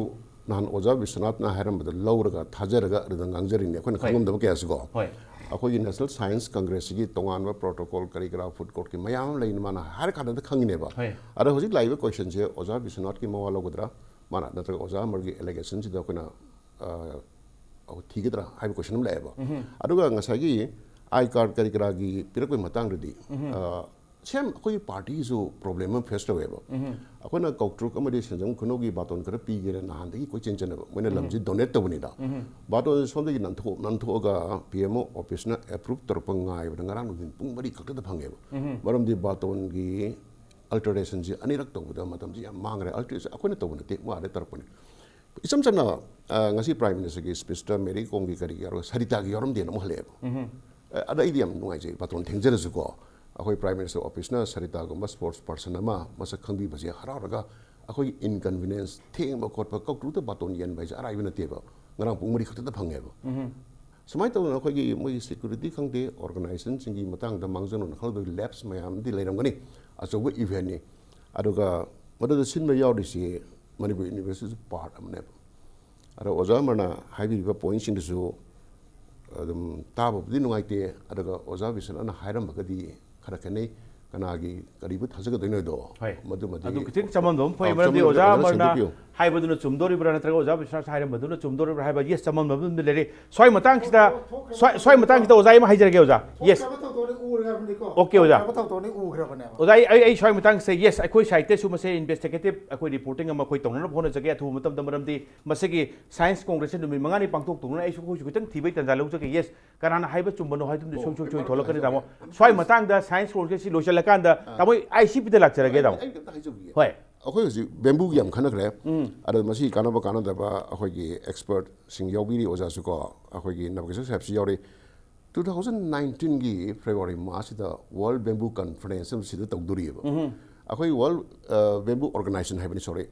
ꯅꯍꯥꯟ ꯑꯣꯖꯥ ꯕꯤꯁ꯭ꯋꯅꯥꯊꯅ ꯍꯥꯏꯔꯝꯕꯗ ꯂꯧꯔꯒ ꯊꯥꯖꯔꯒ ꯑꯗꯨꯗ ꯉꯥꯡꯖꯔꯤꯅꯤ, ꯑꯩꯈꯣꯏꯅ ꯍꯣꯏ꯫ ꯈꯪꯉꯝꯗꯕ ꯀꯌꯥꯁꯤꯀꯣ꯫ ꯍꯣꯏ꯫ ꯑꯩꯈꯣꯏꯒꯤ National Science Congressꯁꯤꯒꯤ ꯇꯣꯉꯥꯟꯕ protocol ꯀꯔꯤ ꯀꯔꯥ, food courtꯀꯤ ꯃꯌꯥꯝ ꯑꯃ ꯂꯩꯅ ꯃꯥꯅ ꯍꯥꯏꯔ ꯀꯥꯟꯗ ꯈꯪꯉꯤꯅꯦꯕ꯫ ꯍꯣꯏ꯫ ꯑꯗꯣ ꯍꯧꯖꯤꯛ ꯂꯥꯛꯏꯕ questionꯁꯦ ꯑꯣꯖꯥ ꯕꯤꯁ꯭ꯋꯅꯥꯊꯀꯤ ꯃꯋꯥ ꯂꯧꯒꯗ꯭ꯔꯥ, ꯃꯥꯅ ꯅꯠꯇ꯭ꯔꯒ ꯑꯣꯖꯥ ꯑꯃꯔꯒꯤ allegationꯁꯤꯗ ꯑꯩꯈꯣꯏꯅ, ꯑ, ꯊꯤꯒꯗ꯭ꯔꯥ ꯍꯥꯏꯕ question ꯑꯃ ꯂꯥꯛꯑꯦꯕ꯫ ꯎꯝ꯫ ꯑꯗꯨꯒ ꯉꯁꯥꯏꯒꯤ I card ꯀꯔꯤ ꯀꯔꯥꯒꯤ ꯄꯤꯔꯛꯄꯒꯤ ꯃꯇꯥꯡꯗꯗꯤ, ꯎꯝ꯫ ꯑ, ꯁꯦꯝ ꯑꯩꯈꯣꯏꯒꯤ partyꯒꯤꯁꯨ problem ꯑꯃ face ꯇꯧꯋꯦꯕ꯫ ꯎꯝ꯫ ꯑꯩꯈꯣꯏꯅ ꯀꯧꯇ꯭ꯔꯨꯛ ꯑꯃꯗꯤ ꯁꯦꯟꯖꯝ ꯈꯨꯅꯧꯒꯤ ꯕꯥꯇꯣꯟ ꯈꯔ ꯄꯤꯒꯦꯅ ꯅꯍꯥꯟꯗꯒꯤ ꯀꯣꯏꯆꯦꯟ ꯆꯦꯟꯅꯕ, ꯃꯣꯏꯅ ꯎꯝ꯫ ꯂꯝꯁꯤ donate ꯇꯧꯕꯅꯤꯅ꯫ ꯎꯝ꯫ ꯕꯥꯇꯣꯟꯁꯦ ꯁꯣꯝꯗꯒꯤ ꯅꯥꯟꯊꯣꯛ-, ꯅꯥꯟꯊꯣꯛꯑꯒ P M O officeꯅ approve ꯇꯧꯔꯛꯄ ꯉꯥꯏꯕꯗ ꯉꯔꯥꯡ ꯅꯨꯡꯊꯤꯟ ꯄꯨꯡ ꯃꯔꯤ ꯈꯛꯇꯗ ꯐꯪꯉꯦꯕ꯫ ꯎꯝ꯫ ꯃꯔꯝꯗꯤ ꯕꯥꯇꯣꯟꯒꯤ alternationꯁꯤ ꯑꯅꯤꯔꯛ ꯇꯧꯕꯗ ꯃꯇꯝꯁꯤ ꯌꯥꯝ ꯃꯥꯡꯈ꯭ꯔꯦ꯫ Alteration ꯑꯩꯈꯣꯏꯅ ꯇꯧꯕ ꯅꯠꯇꯦ, ꯃꯣꯏ ꯑꯥꯗ ꯇꯧꯔꯛꯄꯅꯤ꯫ ꯏꯆꯝ ꯆꯝꯅ, ꯑ, ꯉꯁꯤ Prime Ministerꯒꯤ speechꯇ ꯃꯦꯔꯤ ꯀꯣꯝꯒꯤ ꯀꯔꯤꯒꯤ ꯌꯥꯎꯔꯒ ꯁꯔꯤꯇꯥꯒꯤ ꯌꯥꯎꯔꯝꯗꯦꯅ ꯑꯃꯨꯛ ꯍꯜꯂꯛꯑꯦꯕ꯫ ꯎꯝ꯫ ꯑ, ꯑꯗ ꯑꯩꯗꯤ ꯌꯥꯝ ꯅꯨꯡꯉꯥꯏꯖꯩ, ꯕꯥꯇꯣꯟ ꯊꯦꯡꯖꯔꯁꯨꯀꯣ꯫ ꯑꯩꯈꯣꯏ Prime Minister officeꯅ ꯁꯔꯤꯇꯥꯒꯨꯝꯕ sports person ꯑꯃ ꯃꯁꯛ ꯈꯪꯕꯤꯕꯁꯦ ꯍꯔꯥꯎꯔꯒ, ꯑꯩꯈꯣꯏꯒꯤ inconvenience, ꯊꯦꯡꯕ ꯈꯣꯠꯄ, ꯀꯧꯇ꯭ꯔꯨꯛꯇ ꯕꯥꯇꯣꯟ ꯌꯦꯟꯕ ꯍꯥꯏꯁꯦ ꯑꯔꯥꯏꯕ ꯅꯠꯇꯦꯕ꯫ ꯉꯔꯥꯡ ꯄꯨꯡ ꯃꯔꯤ ꯈꯛꯇꯗ ꯐꯪꯉꯦꯕ꯫ ꯎꯝ꯫ ꯁꯨꯃꯥꯏꯅ ꯇꯧꯗꯅ ꯑꯩꯈꯣꯏꯒꯤ ꯃꯣꯏꯒꯤ security ꯈꯪꯗꯦ, organizationꯁꯤꯡꯒꯤ ꯃꯇꯥꯡꯗ ꯃꯥꯡꯖꯧꯅꯅ ꯈꯪꯗꯕꯒꯤ lapse ꯃꯌꯥꯝꯗꯤ ꯂꯩꯔꯝꯒꯅꯤ꯫ ꯑꯆꯧꯕ eventꯅꯤ꯫ ꯑꯗꯨꯒ ꯃꯗꯨꯗ ꯁꯤꯟꯕ ꯌꯥꯎꯔꯤꯁꯤ ꯃꯅꯤꯄꯨꯔ Universityꯁꯨ part ꯑꯃꯅꯦꯕ꯫ ꯑꯗꯣ ꯑꯣꯖꯥ ꯑꯃꯔꯅ ꯍꯥꯏꯕꯤꯔꯤꯕ pointꯁꯤꯡꯗꯨꯁꯨ ꯑꯗꯨꯝ ꯇꯥꯕꯕꯨꯗꯤ ꯅꯨꯡꯉꯥꯏꯇꯦ, ꯑꯗꯨꯒ ꯑꯣꯖꯥ ꯕꯤꯁ꯭ꯋꯅꯥꯊꯅ ꯍꯥꯏꯔꯝꯃꯒꯗꯤ ꯈꯔ ꯈꯦꯠꯅꯩ꯫ ꯀꯅꯥꯒꯤ ꯀꯔꯤꯕꯨ ꯊꯥꯖꯒꯗꯣꯏꯅꯣꯗꯣ? ꯍꯣꯏ꯫ ꯃꯗꯨꯃꯗꯤ ꯑꯗꯨ ꯈꯤꯇꯪ ꯆꯃꯝꯅꯕ ꯑꯃ ꯐꯩ, ꯑꯧ, ꯃꯔꯝꯗꯤ ꯆꯃꯝꯅꯕ ꯑꯣꯖꯥ ꯑꯃꯅ ꯑꯃꯔꯅ ꯁꯦꯡꯗꯣꯛꯄꯤꯌꯨ꯫ ꯍꯥꯏꯕꯗꯨꯅ ꯆꯨꯝꯗꯣꯔꯤꯕ꯭ꯔꯥ ꯅꯠꯇ꯭ꯔꯒ ꯑꯣꯖꯥ ꯕꯤꯁ꯭ꯋꯅꯥꯊ ꯍꯥꯏꯔꯝꯕꯗꯨꯅ ꯆꯨꯝꯗꯣꯔꯤꯕ꯭ꯔꯥ ꯍꯥꯏꯕ, yes, ꯆꯃꯝꯅꯕ ꯑꯃꯗꯤ ꯂꯩꯔꯦ꯫ ꯁ꯭ꯋꯥꯏ ꯃꯇꯥꯡꯁꯤꯗ, ꯁ꯭ꯋꯥꯏ, ꯁ꯭ꯋꯥꯏ ꯃꯇꯥꯡꯁꯤꯗ ꯑꯣꯖꯥ ꯑꯃ ꯍꯥꯏꯖꯔꯒꯦ, ꯑꯣꯖꯥ꯫ Yes꯫ ꯊꯣꯛꯈ꯭ꯔꯕ ꯊꯧꯗꯣꯛꯅꯤ ꯎꯈ꯭ꯔꯕꯅꯤꯀꯣ꯫ Okay, ꯑꯣꯖꯥ꯫ ꯊꯣꯛꯈ꯭ꯔꯕ ꯊꯧꯗꯣꯛꯅꯤ ꯎꯈ꯭ꯔꯕꯅꯦꯕ꯫ ꯑꯣꯖꯥ, ꯑꯩ, ꯑꯩ, ꯑꯩ ꯁ꯭ꯋꯥꯏ ꯃꯇꯥꯡꯁꯦ, yes, ꯑꯩꯈꯣꯏ sideꯇꯁꯨ ꯃꯁꯦ investigative ꯑꯩꯈꯣꯏ reporting ꯑꯃ ꯑꯩꯈꯣꯏ ꯇꯧꯅꯅꯕ ꯍꯣꯠꯅꯖꯒꯦ ꯑꯊꯨꯕ ꯃꯇꯝꯗ, ꯃꯔꯝꯗꯤ ꯃꯁꯤꯒꯤ science congressꯁꯦ ꯅꯨꯃꯤꯠ ꯃꯉꯥꯅꯤ ꯄꯥꯡꯊꯣꯛꯇꯧꯅꯤꯅ ꯑꯩꯁꯨ, ꯑꯩꯈꯣꯏꯁꯨ ꯈꯤꯇꯪ ꯊꯤꯕꯒꯤ ꯇꯥꯟꯖꯥ ꯂꯧꯖꯒꯦ꯫ Yes, ꯀꯅꯥꯅ ꯍꯥꯏꯕ ꯆꯨꯝꯕꯅꯣ ꯍꯥꯏꯗꯨꯝꯗꯤ ꯑꯣ, ꯁꯨꯡꯁꯣꯏ ꯁꯣꯏ ꯀꯩꯅꯣ, ꯊꯣꯛꯂꯛꯀꯅꯤ, ꯇꯥꯃꯣ꯫ ꯁ꯭ꯋꯥꯏ ꯃꯇꯥꯡꯗ science congressꯁꯤ ꯂꯣꯏꯁꯤꯜꯂꯀꯥꯟꯗ, ꯑꯥ꯫ ꯇꯥꯃꯣ, ꯑꯩ ICPꯗ ꯂꯥꯛꯆꯔꯒꯦ, ꯑꯩ, ꯇꯥꯃꯣ꯫ ꯑꯩ ꯀꯩꯝꯇ ꯍꯥꯏꯖꯧꯈꯤꯒꯦ꯫ ꯍꯣꯏ꯫ ꯑꯩꯈꯣꯏ ꯍꯧꯖꯤꯛ ꯕꯦꯝꯕꯨꯒꯤ ꯌꯥꯝ ꯈꯟꯅꯈ꯭ꯔꯦ꯫ ꯑꯗꯣ ꯃꯁꯤ ꯀꯥꯟꯅꯕ ꯀꯥꯟꯅꯗꯕ ꯑꯩꯈꯣꯏꯒꯤ ꯑꯦꯛꯁꯄꯔꯠꯁꯤꯡ ꯌꯥꯎꯕꯤꯔꯤ, ꯑꯣꯖꯥꯁꯨ ꯀꯣ, ꯑꯩꯈꯣꯏꯒꯤ ꯅꯕꯀꯤꯁꯣꯔ ꯁꯥꯍꯦꯕꯁꯨ ꯌꯥꯎꯔꯤ꯫ Two thousand nineteenꯒꯤ February ꯃꯥꯁꯤꯗ World Bamboo Conference ꯑꯃ ꯁꯤꯗ ꯇꯧꯗꯣꯔꯤꯑꯕ꯫ ꯑꯩꯈꯣꯏ World Bamboo Organization ꯍꯥꯏꯕꯅꯤ, ꯁꯣꯔꯤ꯫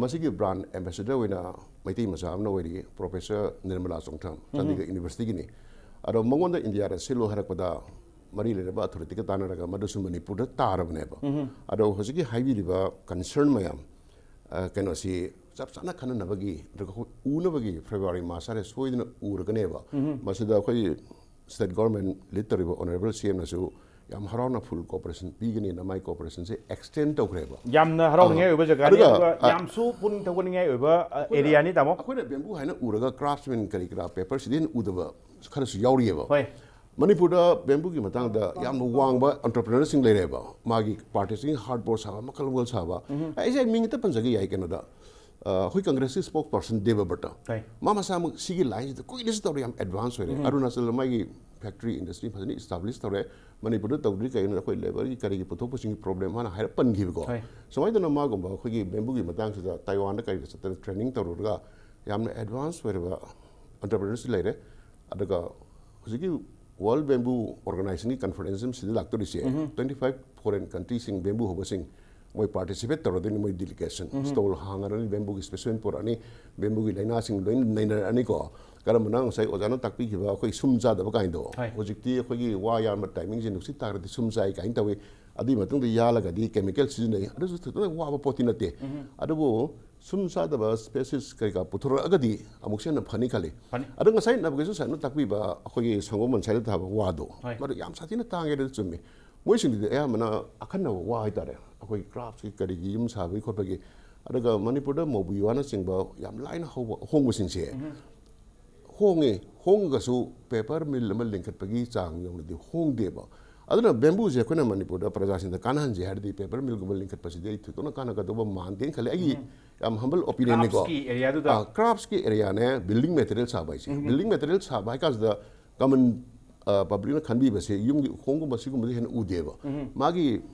ꯃꯁꯤꯒꯤ ꯕ꯭ꯔꯥꯟ ꯑꯦꯝꯕꯦꯁꯦꯗꯔ ꯑꯣꯏꯅ ꯃꯩꯇꯩ ꯃꯆꯥ ꯑꯃꯅ ꯑꯣꯏꯔꯤ, ꯄ꯭ꯔꯣꯐꯦꯁꯔ ꯅꯤꯔꯃꯂꯥ ꯆꯣꯡꯊ꯭ꯔꯥꯝ, ꯆꯥꯟꯗꯤꯒꯔ ꯌꯨꯅꯤꯚꯔꯁꯤꯇꯤꯒꯤꯅꯤ꯫ ꯑꯗꯣ ꯃꯉꯣꯟꯗ ꯏꯟꯗꯤꯌꯥꯗ ꯁꯤꯜꯂꯣ ꯍꯥꯏꯔꯛꯄꯗ ꯃꯔꯤ ꯂꯩꯅꯕ ꯑꯣꯊꯣꯔꯤꯇꯤꯒ ꯇꯥꯟꯅꯔꯒ ꯃꯗꯨꯁꯨ ꯃꯅꯤꯄꯨꯔꯗ ꯇꯥꯔꯕꯅꯦꯕ꯫ ꯑꯗꯣ ꯍꯧꯖꯤꯛꯀꯤ ꯍꯥꯏꯕꯤꯔꯤꯕ ꯀꯟꯁꯔꯟ ꯃꯌꯥꯝ, ꯑ, ꯀꯩꯅꯣꯁꯤ ꯆꯞ ꯆꯥꯅ ꯈꯟꯅꯅꯕꯒꯤ, ꯑꯗꯨꯒ ꯑꯩꯈꯣꯏ ꯎꯅꯕꯒꯤ ꯐꯦꯕ꯭ꯔꯨꯋꯥꯔꯤ ꯃꯥꯁ ꯍꯥꯏꯔꯦ ꯁꯣꯏꯗꯅ ꯎꯔꯒꯅꯦꯕ꯫ ꯃꯁꯤꯗ ꯑꯩꯈꯣꯏ ꯁ꯭ꯇꯦꯠ ꯒꯣꯔꯃꯦꯟ ꯂꯤꯗ ꯇꯧꯔꯤꯕ ꯑꯣꯅꯔꯦꯕꯜ ꯁꯤ ꯑꯦꯝꯅꯁꯨ ꯌꯥꯝ ꯍꯔꯥꯎꯅ ꯐꯨꯜ ꯀꯣꯑꯣꯄꯔꯦꯁꯟ ꯄꯤꯒꯅꯤꯅ ꯃꯥꯏ ꯀꯣꯑꯣꯄꯔꯦꯁꯟꯁꯦ ꯑꯦꯛꯁꯇꯦꯟ ꯇꯧꯈ꯭ꯔꯦꯕ꯫ ꯌꯥꯝꯅ ꯍꯔꯥꯎꯅꯤꯡꯉꯥꯏ ꯑ, ꯑꯣꯏꯕ ꯖꯒꯥꯅꯤ, ꯑꯗꯨꯒ, ꯑꯗꯨꯒ ꯑ, ꯌꯥꯝꯁꯨ ꯄꯨꯛꯅꯤꯡ ꯊꯧꯒꯠꯅꯤꯡꯉꯥꯏ ꯑꯣꯏꯕ, ꯑ, ꯑꯩꯈꯣꯏꯅ, ꯑꯦꯔꯤꯌꯥꯅꯤ, ꯇꯥꯃꯣ꯫ ꯑꯩꯈꯣꯏꯅ ꯕꯦꯝꯕꯨ ꯍꯥꯏꯅ ꯎꯔꯒ ꯀ꯭ꯔꯥꯐ꯭ꯠꯁꯃꯦꯟ ꯀꯔꯤ ꯀꯔꯥ ꯄꯦꯄꯔꯁꯤꯗꯤ ꯍꯦꯟꯅ ꯎꯗꯕ ꯈꯔꯁꯨ ꯌꯥꯎꯔꯤꯑꯕ꯫ ꯍꯣꯏ꯫ ꯃꯅꯤꯄꯨꯔꯗ ꯕꯦꯝꯕꯨꯒꯤ ꯃꯇꯥꯡꯗ ꯌꯥꯝꯅ ꯋꯥꯡꯕ ꯑꯣꯟꯇꯔꯄ꯭ꯔꯤꯅꯔꯁꯤꯡ ꯂꯩꯔꯦꯕ꯫ ꯃꯥꯒꯤ ꯄꯥꯔꯇꯤꯁꯟ ꯍꯥꯔꯠꯕꯣꯔꯗ ꯁꯥꯕ, ꯃꯈꯜ ꯃꯈꯜ ꯁꯥꯕ꯫ ꯑꯩꯁꯦ ꯃꯤꯡ ꯈꯤꯇ ꯄꯟꯖꯒꯦ ꯌꯥꯏ ꯀꯩꯅꯣꯗ꯫ ꯑ, ꯑꯩꯈꯣꯏ ꯀꯪꯒ꯭ꯔꯦꯁꯀꯤ ꯁ꯭ꯄꯣꯛꯁ ꯄꯔꯁꯟ ꯗꯦꯕ ꯚꯠꯇ꯫ ꯍꯣꯏ꯫ ꯃꯥ ꯃꯁꯥꯃꯛ ꯁꯤꯒꯤ ꯂꯥꯏꯟꯁꯤꯗ ꯀꯨꯏꯅꯁꯨ ꯇꯧꯔꯦ, ꯌꯥꯝ ꯑꯦꯗꯚꯥꯟꯁ ꯑꯣꯏꯔꯦ꯫ ꯑꯔꯨꯅꯥꯆꯜꯗ ꯃꯥꯒꯤ ꯐꯦꯛꯇ꯭ꯔꯤ ꯏꯟꯗꯁꯇ꯭ꯔꯤ ꯐꯖꯅ ꯏꯁꯇꯥꯕ꯭ꯂꯤꯁ ꯇꯧꯔꯦ꯫ ꯃꯅꯤꯄꯨꯔꯗ ꯇꯧꯗ꯭ꯔꯤ ꯀꯩꯒꯤꯅꯣ, ꯑꯩꯈꯣꯏ ꯂꯦꯕꯔꯒꯤ ꯀꯔꯤꯒꯤ ꯄꯨꯊꯣꯛꯄꯁꯤꯡꯒꯤ ꯄ꯭ꯔꯣꯕ꯭ꯂꯦꯝ ꯃꯥꯅ ꯍꯥꯏꯔꯞ ꯄꯟꯈꯤꯕꯀꯣ꯫ ꯍꯣꯏ꯫ ꯁꯨꯃꯥꯏꯅ ꯇꯧꯅ ꯃꯥꯒꯨꯝꯕ ꯑꯩꯈꯣꯏꯒꯤ ꯕꯦꯝꯕꯨꯒꯤ ꯃꯇꯥꯡꯁꯤꯗ ꯇꯥꯏꯋꯥꯟꯗ ꯀꯔꯤꯗ ꯆꯠꯇꯅ ꯇ꯭ꯔꯦꯅꯤꯡ ꯇꯧꯔꯨꯔꯒ ꯌꯥꯝꯅ ꯑꯦꯗꯚꯥꯟꯁ ꯑꯣꯏꯔꯕ ꯑꯣꯟꯇꯔꯄ꯭ꯔꯤꯅꯔꯁ ꯂꯩꯔꯦ꯫ ꯑꯗꯨꯒ ꯍꯧꯖꯤꯛꯀꯤ ꯋꯥꯔꯜ ꯕꯦꯝꯕꯨ ꯑꯣꯔꯒꯅꯥꯏꯖꯦꯁꯟꯒꯤ ꯀꯟꯐꯔꯦꯟꯁ ꯑꯃ ꯁꯤꯗ ꯂꯥꯛꯇꯣꯔꯤꯁꯦ, twenty five foreign countryꯁꯤꯡ ꯕꯦꯝꯕꯨ ꯍꯧꯕꯁꯤꯡ ꯃꯣꯏ ꯄꯥꯔꯇꯤꯁꯤꯄꯦꯠ ꯇꯧꯔꯗꯣꯏꯅꯤ꯫ ꯃꯣꯏ ꯗꯦꯂꯤꯒꯦꯁꯟ ꯁ꯭ꯇꯣꯜ ꯍꯥꯡꯉꯔꯅꯤ, ꯕꯦꯝꯕꯨꯒꯤ ꯁ꯭ꯄꯦꯁꯤꯃꯦꯟ ꯄꯨꯔꯛꯑꯅꯤ, ꯕꯦꯝꯕꯨꯒꯤ ꯂꯥꯏꯅꯥꯁꯤꯡ ꯂꯣꯏꯅ ꯅꯩꯅꯔꯛꯑꯅꯤꯀꯣ꯫ ꯀꯔꯝꯕꯅ ꯉꯁꯥꯏ ꯑꯣꯖꯥꯅ ꯇꯥꯛꯄꯤꯈꯤꯕ ꯑꯩꯈꯣꯏ ꯁꯨꯝ ꯆꯥꯗꯕ ꯀꯥꯏꯗꯣ, ꯍꯣꯏ꯫ ꯍꯧꯖꯤꯛꯇꯤ ꯑꯩꯈꯣꯏꯒꯤ ꯋꯥ ꯌꯥꯟꯕ ꯇꯥꯏꯃꯤꯡꯁꯦ ꯅꯨꯡꯁꯤꯠ ꯇꯥꯔꯗꯤ ꯁꯨꯝ ꯆꯥꯏ ꯀꯥꯏꯅ ꯇꯧꯏ, ꯑꯗꯨꯒꯤ ꯃꯇꯨꯡꯗ ꯌꯥꯜꯂꯒꯗꯤ ꯀꯦꯃꯤꯀꯦꯜ ꯁꯤꯖꯤꯟꯅꯩ꯫ ꯑꯗꯨꯁꯨ ꯊꯣꯏꯗꯣꯛꯅ ꯋꯥꯕ ꯄꯣꯠꯇꯤ ꯅꯠꯇꯦ꯫ ꯑꯗꯨꯕꯨ ꯁꯨꯝ ꯆꯥꯗꯕ ꯁ꯭ꯄꯦꯁꯤꯁ ꯀꯔꯤ ꯀꯔꯥ ꯄꯨꯊꯣꯔꯛꯑꯒꯗꯤ ꯑꯃꯨꯛꯁꯨ ꯍꯦꯟꯅ ꯐꯅꯤ ꯈꯜꯂꯤ꯫ ꯐꯅꯤ꯫ ꯑꯗꯣ ꯉꯁꯥꯏ ꯅꯕꯒꯦꯁꯣꯔ ꯁꯥꯔꯅ ꯇꯥꯛꯄꯤꯕ ꯑꯩꯈꯣꯏꯒꯤ ꯁꯪꯒꯣꯝ ꯃꯟꯁꯥꯏꯗ ꯊꯥꯕ ꯋꯥꯗꯣ, ꯍꯣꯏ꯫ ꯃꯗꯨ ꯌꯥꯝ ꯁꯥꯊꯤꯅ ꯇꯥꯡꯉꯦ, ꯑꯗꯨ ꯆꯨꯝꯃꯤ꯫ ꯃꯣꯏꯁꯤꯡꯗꯨꯗꯤ ꯑꯌꯥꯝꯕꯅ ꯑꯈꯟꯅꯕ ꯋꯥ ꯍꯥꯏꯇꯥꯔꯦ, ꯑꯩꯈꯣꯏ ꯀ꯭ꯔꯥꯐ꯭ꯠꯀꯤ ꯀꯔꯤꯒꯤ ꯌꯨꯝ ꯁꯥꯕꯒꯤ ꯈꯣꯠꯄꯒꯤ꯫ ꯑꯗꯨꯒ ꯃꯅꯤꯄꯨꯔꯗ ꯃꯧꯕꯨꯏ ꯋꯥꯅꯆꯤꯡꯕ ꯌꯥꯝ ꯂꯥꯏꯅ ꯍꯧꯕ ꯑꯍꯣꯡꯕꯁꯤꯡꯁꯦ, ꯍꯣꯡꯉꯦ, ꯍꯣꯡꯉꯒꯁꯨ ꯄꯦꯄꯔ ꯃꯤꯜ ꯑꯃ ꯂꯤꯡꯈꯠꯄꯒꯤ ꯆꯥꯡ ꯌꯧꯅꯗꯤ ꯍꯣꯡꯗꯦꯕ꯫ ꯑꯗꯨꯅ ꯕꯦꯝꯕꯨꯁꯦ ꯑꯩꯈꯣꯏꯅ ꯃꯅꯤꯄꯨꯔꯗ ꯄ꯭ꯔꯖꯥꯁꯤꯡꯗ ꯀꯥꯟꯅꯍꯟꯁꯦ ꯍꯥꯏꯔꯗꯤ ꯄꯦꯄꯔ ꯃꯤꯜꯒꯨꯝꯕ ꯂꯤꯡꯈꯠꯄꯁꯤꯗꯤ ꯑꯩ ꯊꯣꯏꯗꯣꯛꯅ ꯀꯥꯟꯅꯒꯗꯧꯕ ꯃꯥꯟꯗꯦꯅ ꯈꯜꯂꯦ, ꯑꯩꯒꯤ ꯌꯥꯝ ꯍꯝꯕꯜ ꯑꯣꯄꯤꯅꯤꯌꯟꯅꯤꯀꯣ꯫ ꯀ꯭ꯔꯥꯐ꯭ꯠꯁꯀꯤ ꯑꯦꯔꯤꯌꯥꯗꯨꯗ꯫ ꯑꯥ, ꯀ꯭ꯔꯥꯐ꯭ꯠꯁꯀꯤ ꯑꯦꯔꯤꯌꯥꯅꯦ, ꯕꯤꯜꯗꯤꯡ ꯃꯦꯇꯔꯤꯌꯦꯜ ꯁꯥꯕ ꯍꯥꯏꯁꯦ꯫ ꯕꯤꯜꯗꯤꯡ ꯃꯦꯇꯔꯤꯌꯦꯜ ꯁꯥꯕ ꯍꯥꯏ ꯀꯥꯟꯁꯤꯗ ꯀꯃꯟ, ꯑ, ꯄꯕ꯭ꯂꯤꯛꯅ ꯈꯟꯕꯤꯕꯁꯦ ꯌꯨꯝꯒꯤ ꯎꯈꯣꯡꯒꯨꯝꯕ ꯁꯤꯒꯨꯝꯕꯁꯦ ꯍꯦꯟꯅ ꯎꯗꯦꯕ꯫ ꯃꯥꯒꯤ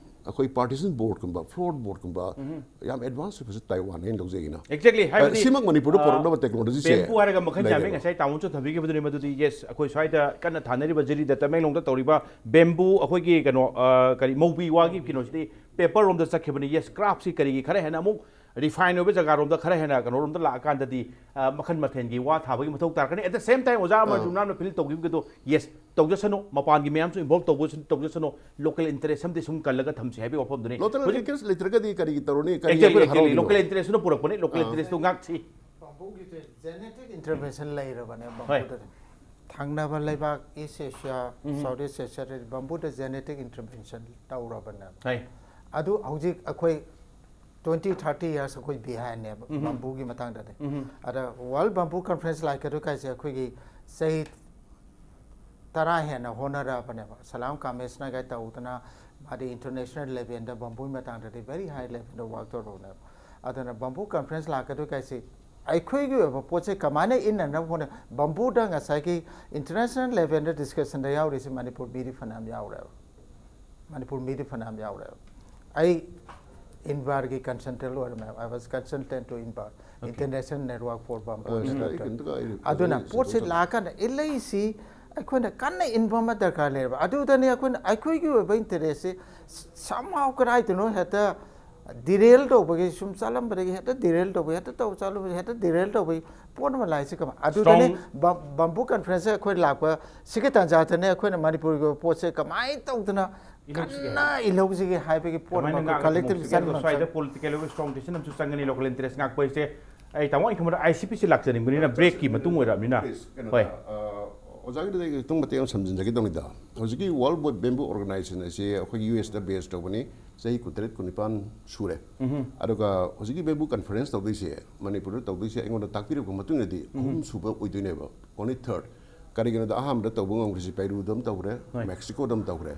ꯑꯩꯈꯣꯏ ꯄꯥꯔꯇꯤꯁꯟ ꯕꯣꯔꯗꯀꯨꯝꯕ, ꯐ꯭ꯂꯣꯔ ꯕꯣꯔꯗꯀꯨꯝꯕ ꯌꯥꯝ ꯑꯦꯗꯚꯥꯟꯁ ꯑꯣꯏꯕꯁꯦ ꯇꯥꯏꯋꯥꯟꯅ ꯍꯦꯟꯅ ꯂꯧꯖꯩ ꯑꯩꯅ꯫ ꯑꯦꯛꯖꯦꯛꯂꯤ꯫ ꯍꯥꯏꯕꯗꯤ ꯁꯤꯃꯛ ꯃꯅꯤꯄꯨꯔꯗ ꯄꯨꯔꯛꯅꯕ ꯇꯦꯛꯅꯣꯂꯣꯖꯤꯁꯦ ꯕꯦꯝꯕꯨ ꯍꯥꯏꯔꯒ ꯃꯈꯜ ꯌꯥꯝꯃꯤ꯫ ꯂꯩꯔꯦꯕ꯫ ꯉꯁꯥꯏ ꯇꯥꯃꯣꯁꯨ ꯊꯝꯕꯤꯈꯤꯕꯗꯨꯅꯤ ꯃꯗꯨꯗꯤ꯫ ꯌꯦꯁ, ꯑꯩꯈꯣꯏ ꯁ꯭ꯋꯥꯏꯗ ꯀꯟꯅ ꯊꯥꯅꯔꯤꯕ ꯖꯤꯔꯤꯗ, ꯇꯃꯦꯡꯂꯣꯡꯗ ꯇꯧꯔꯤꯕ ꯕꯦꯝꯕꯨ, ꯑꯩꯈꯣꯏꯒꯤ ꯀꯩꯅꯣ ꯑ, ꯀꯔꯤ ꯃꯧꯕꯤ ꯋꯥꯒꯤ ꯀꯩꯅꯣꯁꯤꯗꯤ ꯄꯦꯄꯔ ꯔꯣꯝꯗ ꯆꯠꯈꯤꯕꯅꯤ꯫ ꯌꯦꯁ, ꯀ꯭ꯔꯥꯐꯁꯤ ꯀꯔꯤꯒꯤ ꯈꯔ ꯍꯦꯟꯅ ꯑꯃꯨꯛ ꯔꯤꯐꯥꯏꯟ ꯑꯣꯏꯕ ꯖꯒꯥꯔꯣꯝꯗ ꯈꯔ ꯍꯦꯟꯅ ꯀꯩꯅꯣꯔꯣꯝꯗ ꯂꯥꯛꯑꯀꯥꯟꯗꯗꯤ ꯑ, ꯃꯈꯜ ꯃꯊꯦꯜꯒꯤ ꯋꯥ ꯊꯥꯕꯒꯤ ꯃꯊꯧ ꯇꯥꯔꯛꯀꯅꯤ꯫ ꯑꯦꯠ ꯗ ꯁꯦꯝ ꯇꯥꯏꯝ ꯑꯣꯖꯥ ꯑꯃꯔꯖꯨꯅꯥꯝꯅ ꯐꯤꯜ ꯇꯧꯈꯤꯕꯗꯣ, ꯌꯦꯁ, ꯇꯧꯖꯁꯅꯨ, ꯃꯄꯥꯟꯒꯤ ꯃꯌꯥꯝꯁꯨ ꯏꯟꯚꯣꯜꯕ ꯇꯧꯕ ꯇꯧꯖꯁꯅꯨ, ꯂꯣꯀꯦꯜ ꯏꯟꯇꯔꯦꯁ ꯑꯃꯗꯤ ꯁꯨꯝ ꯀꯜꯂꯒ ꯊꯝꯁꯤ ꯍꯥꯏꯕꯒꯤ ꯋꯥꯐꯝꯗꯨꯅꯤ꯫ ꯂꯣꯀꯦꯜ ꯍꯧꯖꯤꯛ ꯏꯟꯇꯔꯦꯁ ꯂꯩꯇ꯭ꯔꯒꯗꯤ ꯀꯔꯤꯒꯤ ꯇꯧꯔꯨꯅꯤ? ꯀꯔꯤ ꯑꯦꯛꯖꯦꯛꯂꯤ, ꯑꯩꯈꯣꯏꯅ ꯑꯦꯛꯖꯦꯛꯂꯤ꯫ ꯍꯔꯥꯎꯗꯣꯏꯅꯣ? ꯂꯣꯀꯦꯜ ꯏꯟꯇꯔꯦꯁꯇꯨꯅ ꯄꯨꯔꯛꯄꯅꯤ, ꯂꯣꯀꯦꯜ ꯑꯥ꯫ ꯏꯟꯇꯔꯦꯁꯇꯨ ꯉꯥꯛꯁꯤ꯫ ꯕꯝꯕꯨꯒꯤꯁꯦ ꯖꯦꯅꯦꯇꯤꯛ ꯏꯟꯇꯔꯚꯦꯟꯁꯟ ꯂꯩꯔꯕꯅꯦ ꯍꯣꯏ꯫ ꯕꯝꯕꯨꯗꯗꯤ꯫ ꯊꯪꯅꯕ ꯂꯩꯕꯥꯛ ꯏꯁ ꯑꯦꯁꯤꯌꯥ, ꯁꯥꯎꯠ ꯏꯁ ꯑꯦꯁꯤꯌꯥꯗꯗꯤ ꯕꯝꯕꯨꯗ ꯖꯦꯅꯦꯇꯤꯛ ꯏꯟꯇꯔꯚꯦꯟꯁꯟ ꯇꯧꯔꯕꯅꯦꯕ꯫ ꯍꯣꯏ꯫ ꯑꯗꯨ ꯍꯧꯖꯤꯛ ꯑꯩꯈꯣꯏ ꯇ꯭ꯋꯦꯟꯇꯤ ꯊꯥꯔꯇꯤ ꯌꯔꯁ ꯑꯩꯈꯣꯏ ꯕꯤꯍꯥꯏꯟꯅꯦꯕ ꯕꯝꯕꯨꯒꯤ ꯃꯇꯥꯡꯗꯗꯤ꯫ ꯑꯗ ꯋꯥꯔꯜ ꯕꯝꯕꯨ ꯀꯟꯐꯔꯦꯟꯁ ꯂꯥꯛꯀꯗꯣꯏ ꯀꯥꯏꯁꯦ ꯑꯩꯈꯣꯏꯒꯤ ꯆꯍꯤ ꯇꯔꯥ ꯍꯦꯟꯅ ꯍꯣꯠꯅꯔꯛꯑꯕꯅꯦꯕ꯫ ꯁꯂꯥꯝ ꯀꯥꯃꯦꯁꯅꯒ ꯇꯧꯗꯅ, ꯃꯥꯗꯤ ꯏꯟꯇꯔꯅꯦꯁꯅꯦꯜ ꯂꯦꯚꯦꯜꯗ ꯕꯝꯕꯨꯒꯤ ꯃꯇꯥꯡꯗꯗꯤ ꯚꯦꯔꯤ ꯍꯥꯏ ꯂꯦꯚꯦꯜꯗ ꯋꯥꯔꯛ ꯇꯧꯔꯕꯅꯦꯕ꯫ ꯑꯗꯨꯅ ꯕꯝꯕꯨ ꯀꯟꯐꯔꯦꯟꯁ ꯂꯥꯛꯀꯗꯣꯏ ꯀꯥꯏꯁꯤ ꯑꯩꯈꯣꯏꯒꯤ ꯑꯣꯏꯕ ꯄꯣꯠꯁꯦ ꯀꯃꯥꯏꯅ ꯏꯟꯅꯅꯕ ꯍꯣꯠꯅ, ꯕꯝꯕꯨꯗ ꯉꯁꯥꯏꯒꯤ ꯏꯟꯇꯔꯅꯦꯁꯅꯦꯜ ꯂꯦꯚꯦꯜꯗ ꯗꯤꯁꯀꯁꯟꯗ ꯌꯥꯎꯔꯤꯁꯤ ꯃꯅꯤꯄꯨꯔ ꯃꯤꯗꯤ ꯐꯅꯌꯥꯝ ꯌꯥꯎꯔꯦꯕ꯫ ꯃꯅꯤꯄꯨꯔ ꯃꯤꯗꯤ ꯐꯅꯌꯥꯝ ꯌꯥꯎꯔꯦꯕ꯫ ꯑꯩ ꯏꯟꯕꯥꯔꯒꯤ consultant ꯑꯣꯏꯔꯝꯃꯦꯕ꯫ I was consultant to INBAR, International Network for Bamboo ꯑ, Sculpture꯫ ꯑꯩ ꯀꯩꯅꯣꯝꯇꯒ ꯑꯩ ꯑꯗꯨꯅ ꯑꯩ ꯄꯣꯠꯁꯦ ꯁꯤꯒꯨꯝꯕ ꯂꯥꯛꯑꯀꯥꯟꯗ ꯑꯦꯜ ꯑꯦ ꯁꯤ ꯑꯩꯈꯣꯏꯅ ꯀꯟꯅ ꯏꯟꯕ ꯑꯃ ꯗꯔꯀꯥꯔ ꯂꯩꯔꯕ꯫ ꯑꯗꯨꯗꯅꯤ ꯑꯩꯈꯣꯏꯅ ꯑꯩꯈꯣꯏꯒꯤ ꯑꯣꯏꯕ ꯏꯟꯇꯔꯦꯁꯁꯦ ꯁꯝꯍꯥꯎ ꯀꯗꯥꯏꯗꯅꯣ ꯍꯦꯛꯇ ꯗꯤꯔꯦꯜ ꯇꯧꯕꯒꯤ, ꯁꯨꯝ ꯆꯠꯂꯝꯕꯗꯒꯤ ꯍꯦꯛꯇ ꯗꯤꯔꯦꯜ ꯇꯧꯕꯒꯤ, ꯍꯦꯛꯇ ꯇꯧ ꯆꯠꯂꯨꯕꯒꯤ ꯍꯦꯛꯇ ꯗꯤꯔꯦꯜ ꯇꯧꯕꯒꯤ ꯄꯣꯠ ꯑꯃ ꯂꯥꯛꯏꯁꯦ ꯀꯃꯥꯏ? ꯑꯗꯨꯗꯅꯤ Strong. ꯕꯝ- ꯕꯝꯕꯨ ꯀꯟꯐꯔꯦꯟꯁꯁꯦ ꯑꯩꯈꯣꯏ ꯂꯥꯛꯄ ꯁꯤꯒꯤ ꯇꯥꯟꯖꯥꯗꯅꯦ ꯑꯩꯈꯣꯏꯅ ꯃꯅꯤꯄꯨꯔꯒꯤ ꯑꯣꯏꯕ ꯄꯣꯠꯁꯦ ꯀꯃꯥꯏꯅ ꯇꯧꯗꯅ ꯏꯜꯍꯧꯁꯤꯒꯦ ꯀꯟꯅ ꯏꯜꯍꯧꯁꯤꯒꯦ ꯍꯥꯏꯕꯒꯤ ꯄꯣꯠ ꯀꯃꯥꯏꯅ ꯑꯃ ꯉꯥꯛꯅ ꯀꯂꯦꯛꯇꯤꯚ ꯊꯝꯍꯧꯁꯤꯒꯦ? ꯑꯗꯣ ꯁ꯭ꯋꯥꯏꯗ ꯆꯪꯕ ꯄꯣꯂꯤꯇꯤꯀꯦꯜ ꯑꯣꯏꯕ ꯁ꯭ꯇ꯭ꯔꯣꯡ ꯗꯤꯁꯤꯖꯟ ꯑꯃꯁꯨ ꯆꯪꯒꯅꯤ꯫ ꯂꯣꯀꯦꯜ ꯏꯟꯇꯔꯦꯁ ꯉꯥꯛꯄ ꯍꯥꯏꯁꯦ ꯑꯩ ꯇꯥꯃꯣ ꯑꯩ ꯈꯪꯕꯗ ꯑꯥꯏ ꯁꯤ ꯄꯤ ꯁꯤ ꯂꯥꯛꯆꯅꯤꯡꯕꯅꯤꯅ ꯕ꯭ꯔꯦꯛꯀꯤ ꯃꯇꯨꯡ ꯑꯣꯏꯔꯕꯅꯤꯅ꯫ Please, ꯀꯩꯅꯣ ꯍꯣꯏ꯫ ꯇꯧ, ꯑ, ꯑꯣꯖꯥꯒꯤꯗꯨꯗ ꯑꯩ ꯈꯤꯇꯪ ꯃꯇꯦꯛ ꯑꯃ ꯁꯝꯖꯤꯟꯖꯒꯦ ꯇꯧꯅꯤꯗ꯫ ꯍꯧꯖꯤꯛꯀꯤ ꯋꯥꯔꯜ ꯕꯦꯝꯕꯨ ꯑꯣꯔꯒꯅꯥꯏꯖꯦꯁꯟ ꯑꯁꯤ ꯑꯩꯈꯣꯏ ꯌꯨ ꯑꯦꯁꯇ ꯕꯦꯁ ꯇꯧꯕꯅꯤ꯫ ꯆꯍꯤ ꯀꯨꯟꯇꯔꯦꯠ ꯀꯨꯟꯅꯤꯄꯥꯟ ꯁꯨꯔꯦ꯫ ꯑꯗꯨꯒ ꯍꯧꯖꯤꯛꯀꯤ ꯕꯦꯝꯕꯨ ꯀꯟꯐꯔꯦꯟꯁ ꯇꯧꯗꯣꯏꯁꯦ, ꯃꯅꯤꯄꯨꯔꯗ ꯇꯧꯗꯣꯏꯁꯦ, ꯑꯩꯉꯣꯟꯗ ꯇꯥꯛꯄꯤꯔꯛꯄ ꯃꯇꯨꯡ ꯏꯟꯅꯗꯤ ꯑꯍꯨꯝ ꯁꯨꯕ ꯑꯣꯏꯗꯣꯏꯅꯦꯕ, only third꯫ ꯀꯔꯤꯒꯤꯅꯣꯗ, ꯑꯍꯥꯟꯕꯗ ꯇꯧꯕ ꯉꯝꯈ꯭ꯔꯤꯁꯤ ꯄꯦꯔꯨꯗ ꯑꯃ ꯇꯧꯈ꯭ꯔꯦ, ꯍꯣꯏ꯫ ꯃꯦꯛꯁꯤꯀꯣꯗ ꯑꯃ ꯇꯧꯈ꯭ꯔꯦ꯫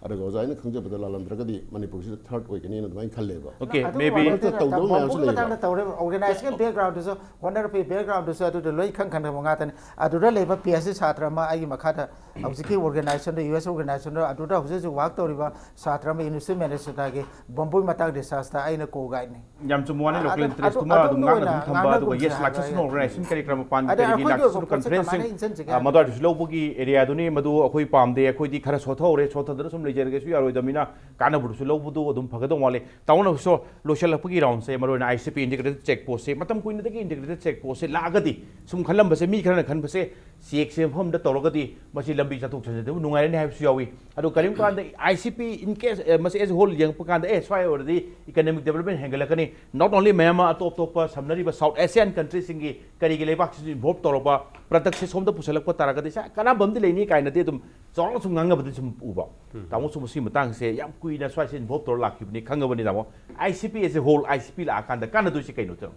ꯑꯗꯨꯒ ꯑꯣꯖꯥ, ꯑꯩꯅ ꯈꯪꯖꯕꯗ ꯂꯥꯜꯂꯝꯗ꯭ꯔꯒꯗꯤ ꯃꯅꯤꯄꯨꯔꯁꯤꯗ ꯊꯥꯔꯠ ꯑꯣꯏꯒꯅꯤꯅ ꯑꯗꯨꯃꯥꯏꯅ ꯈꯜꯂꯦꯕ꯫ Okay, ꯑꯗꯨ maybe ꯋꯥ ꯅꯠꯇꯅ ꯇꯧꯗꯕ ꯃꯌꯥꯝꯁꯨ ꯇꯝꯕꯒꯤ ꯂꯩꯕ꯫ ꯃꯇꯥꯡꯗ ꯇꯧꯔꯦ, organizational background ꯗꯨꯁꯨ, ꯍꯣꯠꯅꯔꯛꯄꯒꯤ background ꯗꯨꯁꯨ ꯑꯗꯨꯗ ꯂꯣꯏ ꯈꯪ ꯈꯪꯗꯕ ꯉꯥꯛꯇꯅꯤ꯫ ꯑꯗꯨꯗ ꯂꯩꯕ PhD ꯁꯥꯇ꯭ꯔ ꯑꯃ ꯑꯩꯒꯤ ꯃꯈꯥꯗ ꯍꯧꯖꯤꯛꯀꯤ organization ꯗ, US organization ꯗ, ꯑꯗꯨꯗ ꯍꯧꯖꯤꯛ ꯍꯧꯖꯤꯛ work ꯇꯧꯔꯤꯕ ꯁꯥꯇ꯭ꯔ ꯑꯃ, University of Minnesota ꯒꯤ ꯕꯣꯝꯕꯨꯏ ꯃꯇꯥꯛ research ꯇ ꯑꯩꯅ co-guide ꯅꯤ꯫ ꯌꯥꯝ ꯆꯨꯝꯕ ꯋꯥꯅꯤ꯫ ꯑꯗꯨ- Local interest ꯑꯗꯨ- ꯇꯨꯃ ꯑꯗꯨꯝ ꯑꯗꯣꯝꯗ ꯉꯥꯛꯅ ꯑꯣꯏꯅ ꯑꯗꯨꯝ ꯊꯝꯕ, ꯑꯗꯨꯒ ꯉꯥꯡꯅꯒꯨꯝꯁꯦ yes, ꯂꯥꯛꯆꯁꯅꯨ ꯍꯥꯏꯕ organization ꯀꯔꯤ ꯀꯔꯥ ꯃꯄꯥꯟꯒꯤ ꯑꯗꯩ ꯀꯔꯤꯒꯤ ꯑꯩꯈꯣꯏꯒꯤ ꯂꯥꯛꯆꯁꯅꯨ ꯑꯣꯏꯕ ꯄꯣꯠꯁꯦ conference ꯁꯤꯡ꯫ ꯀꯃꯥꯏꯅ ꯏꯟꯁꯤꯟꯁꯤꯒꯦ ꯑ, ꯍꯥꯏꯕ ꯃꯗꯨꯋꯥꯏꯗꯁꯨ ꯂꯧꯕꯒꯤ area ꯗꯨꯅꯤ꯫ ꯃꯗꯨ ꯑꯩꯈꯣꯏ ꯄꯥꯝꯗꯦ, ꯑꯩꯈꯣꯏꯗꯤ ꯈꯔ ꯁꯣꯠꯊꯍꯧꯔꯦ, ꯁꯣꯠꯊꯗꯅ ꯁꯨꯝ ꯂꯩꯖꯔꯒꯦꯁꯨ ꯌꯥꯔꯣꯏꯗꯕꯅꯤꯅ ꯀꯥꯟꯅꯕꯗꯨꯁꯨ ꯂꯧꯕꯗꯨ ꯑꯗꯨꯝ ꯐꯒꯗꯧ ꯃꯥꯜꯂꯤ꯫ ꯇꯥꯃꯣꯅꯁꯨ ꯂꯣꯏꯁꯤꯜꯂꯛꯄꯒꯤ round ꯁꯦ, ꯃꯔꯨꯑꯣꯏꯅ ICP integrated check post ꯁꯦ, ꯃꯇꯝ ꯀꯨꯏꯅꯗꯒꯤ integrated check post ꯁꯦ ꯂꯥꯛꯑꯒꯗꯤ ꯁꯨꯝ ꯈꯜꯂꯝꯕꯁꯦ, ꯃꯤ ꯈꯔꯅ ꯈꯟꯕꯁꯦ check ꯁꯦ ꯃꯐꯝꯗ ꯇꯧꯔꯒꯗꯤ ꯃꯁꯤ ꯂꯝꯕꯤ ꯆꯠꯊꯣꯛ ꯆꯠꯁꯤꯟꯗꯕꯨ ꯅꯨꯡꯉꯥꯏꯔꯅꯤ ꯍꯥꯏꯕꯁꯨ ꯌꯥꯎꯏ꯫ ꯑꯗꯨ ꯀꯔꯤꯒꯨꯝꯕ ꯀꯥꯟꯗ ICP in case, ꯑ, ꯃꯁꯤ as a whole ꯌꯦꯡꯉꯛꯄ ꯀꯥꯟꯗ, ꯑꯦ, ꯁ꯭ꯋꯥꯏ ꯑꯣꯏꯔꯗꯤ economic development ꯍꯦꯟꯒꯠꯂꯛꯀꯅꯤ, not only Myanmar, ꯑꯇꯣꯞ ꯑꯇꯣꯞꯄ ꯁꯝꯅꯔꯤꯕ South Asian country ꯁꯤꯡꯒꯤ ꯀꯔꯤꯒꯤ ꯂꯩꯕꯥꯛꯁꯤꯁꯨ involve ꯇꯧꯔꯕ, product ꯁꯦ ꯁꯣꯝꯗ ꯄꯨꯁꯜꯂꯛꯄ ꯇꯥꯔꯒꯗꯤ ꯁꯦ ꯀꯥꯟꯅꯕ ꯑꯃꯗꯤ ꯂꯩꯅꯤ ꯀꯥꯏꯅꯗꯤ ꯑꯗꯨꯝ ꯆꯥꯎꯔꯥꯛꯅ ꯁꯨꯝ ꯉꯥꯡꯅꯕꯗꯤ ꯁꯨꯝ ꯎꯕ꯫ ꯇꯥꯃꯣꯁꯨ ꯃꯁꯤꯒꯤ ꯃꯇꯥꯡꯁꯦ ꯌꯥꯝ ꯀꯨꯏꯅ ꯁ꯭ꯋꯥꯏꯁꯦ involve ꯇꯧꯔ ꯂꯥꯛꯈꯤꯕꯅꯤ, ꯈꯪꯉꯕꯅꯤ ꯇꯥꯃꯣ꯫ ICP as a whole, ICP ꯂꯥꯛꯑꯀꯥꯟꯗ ꯀꯥꯟꯅꯗꯣꯏꯁꯦ ꯀꯩꯅꯣ ꯇꯥꯃꯣ?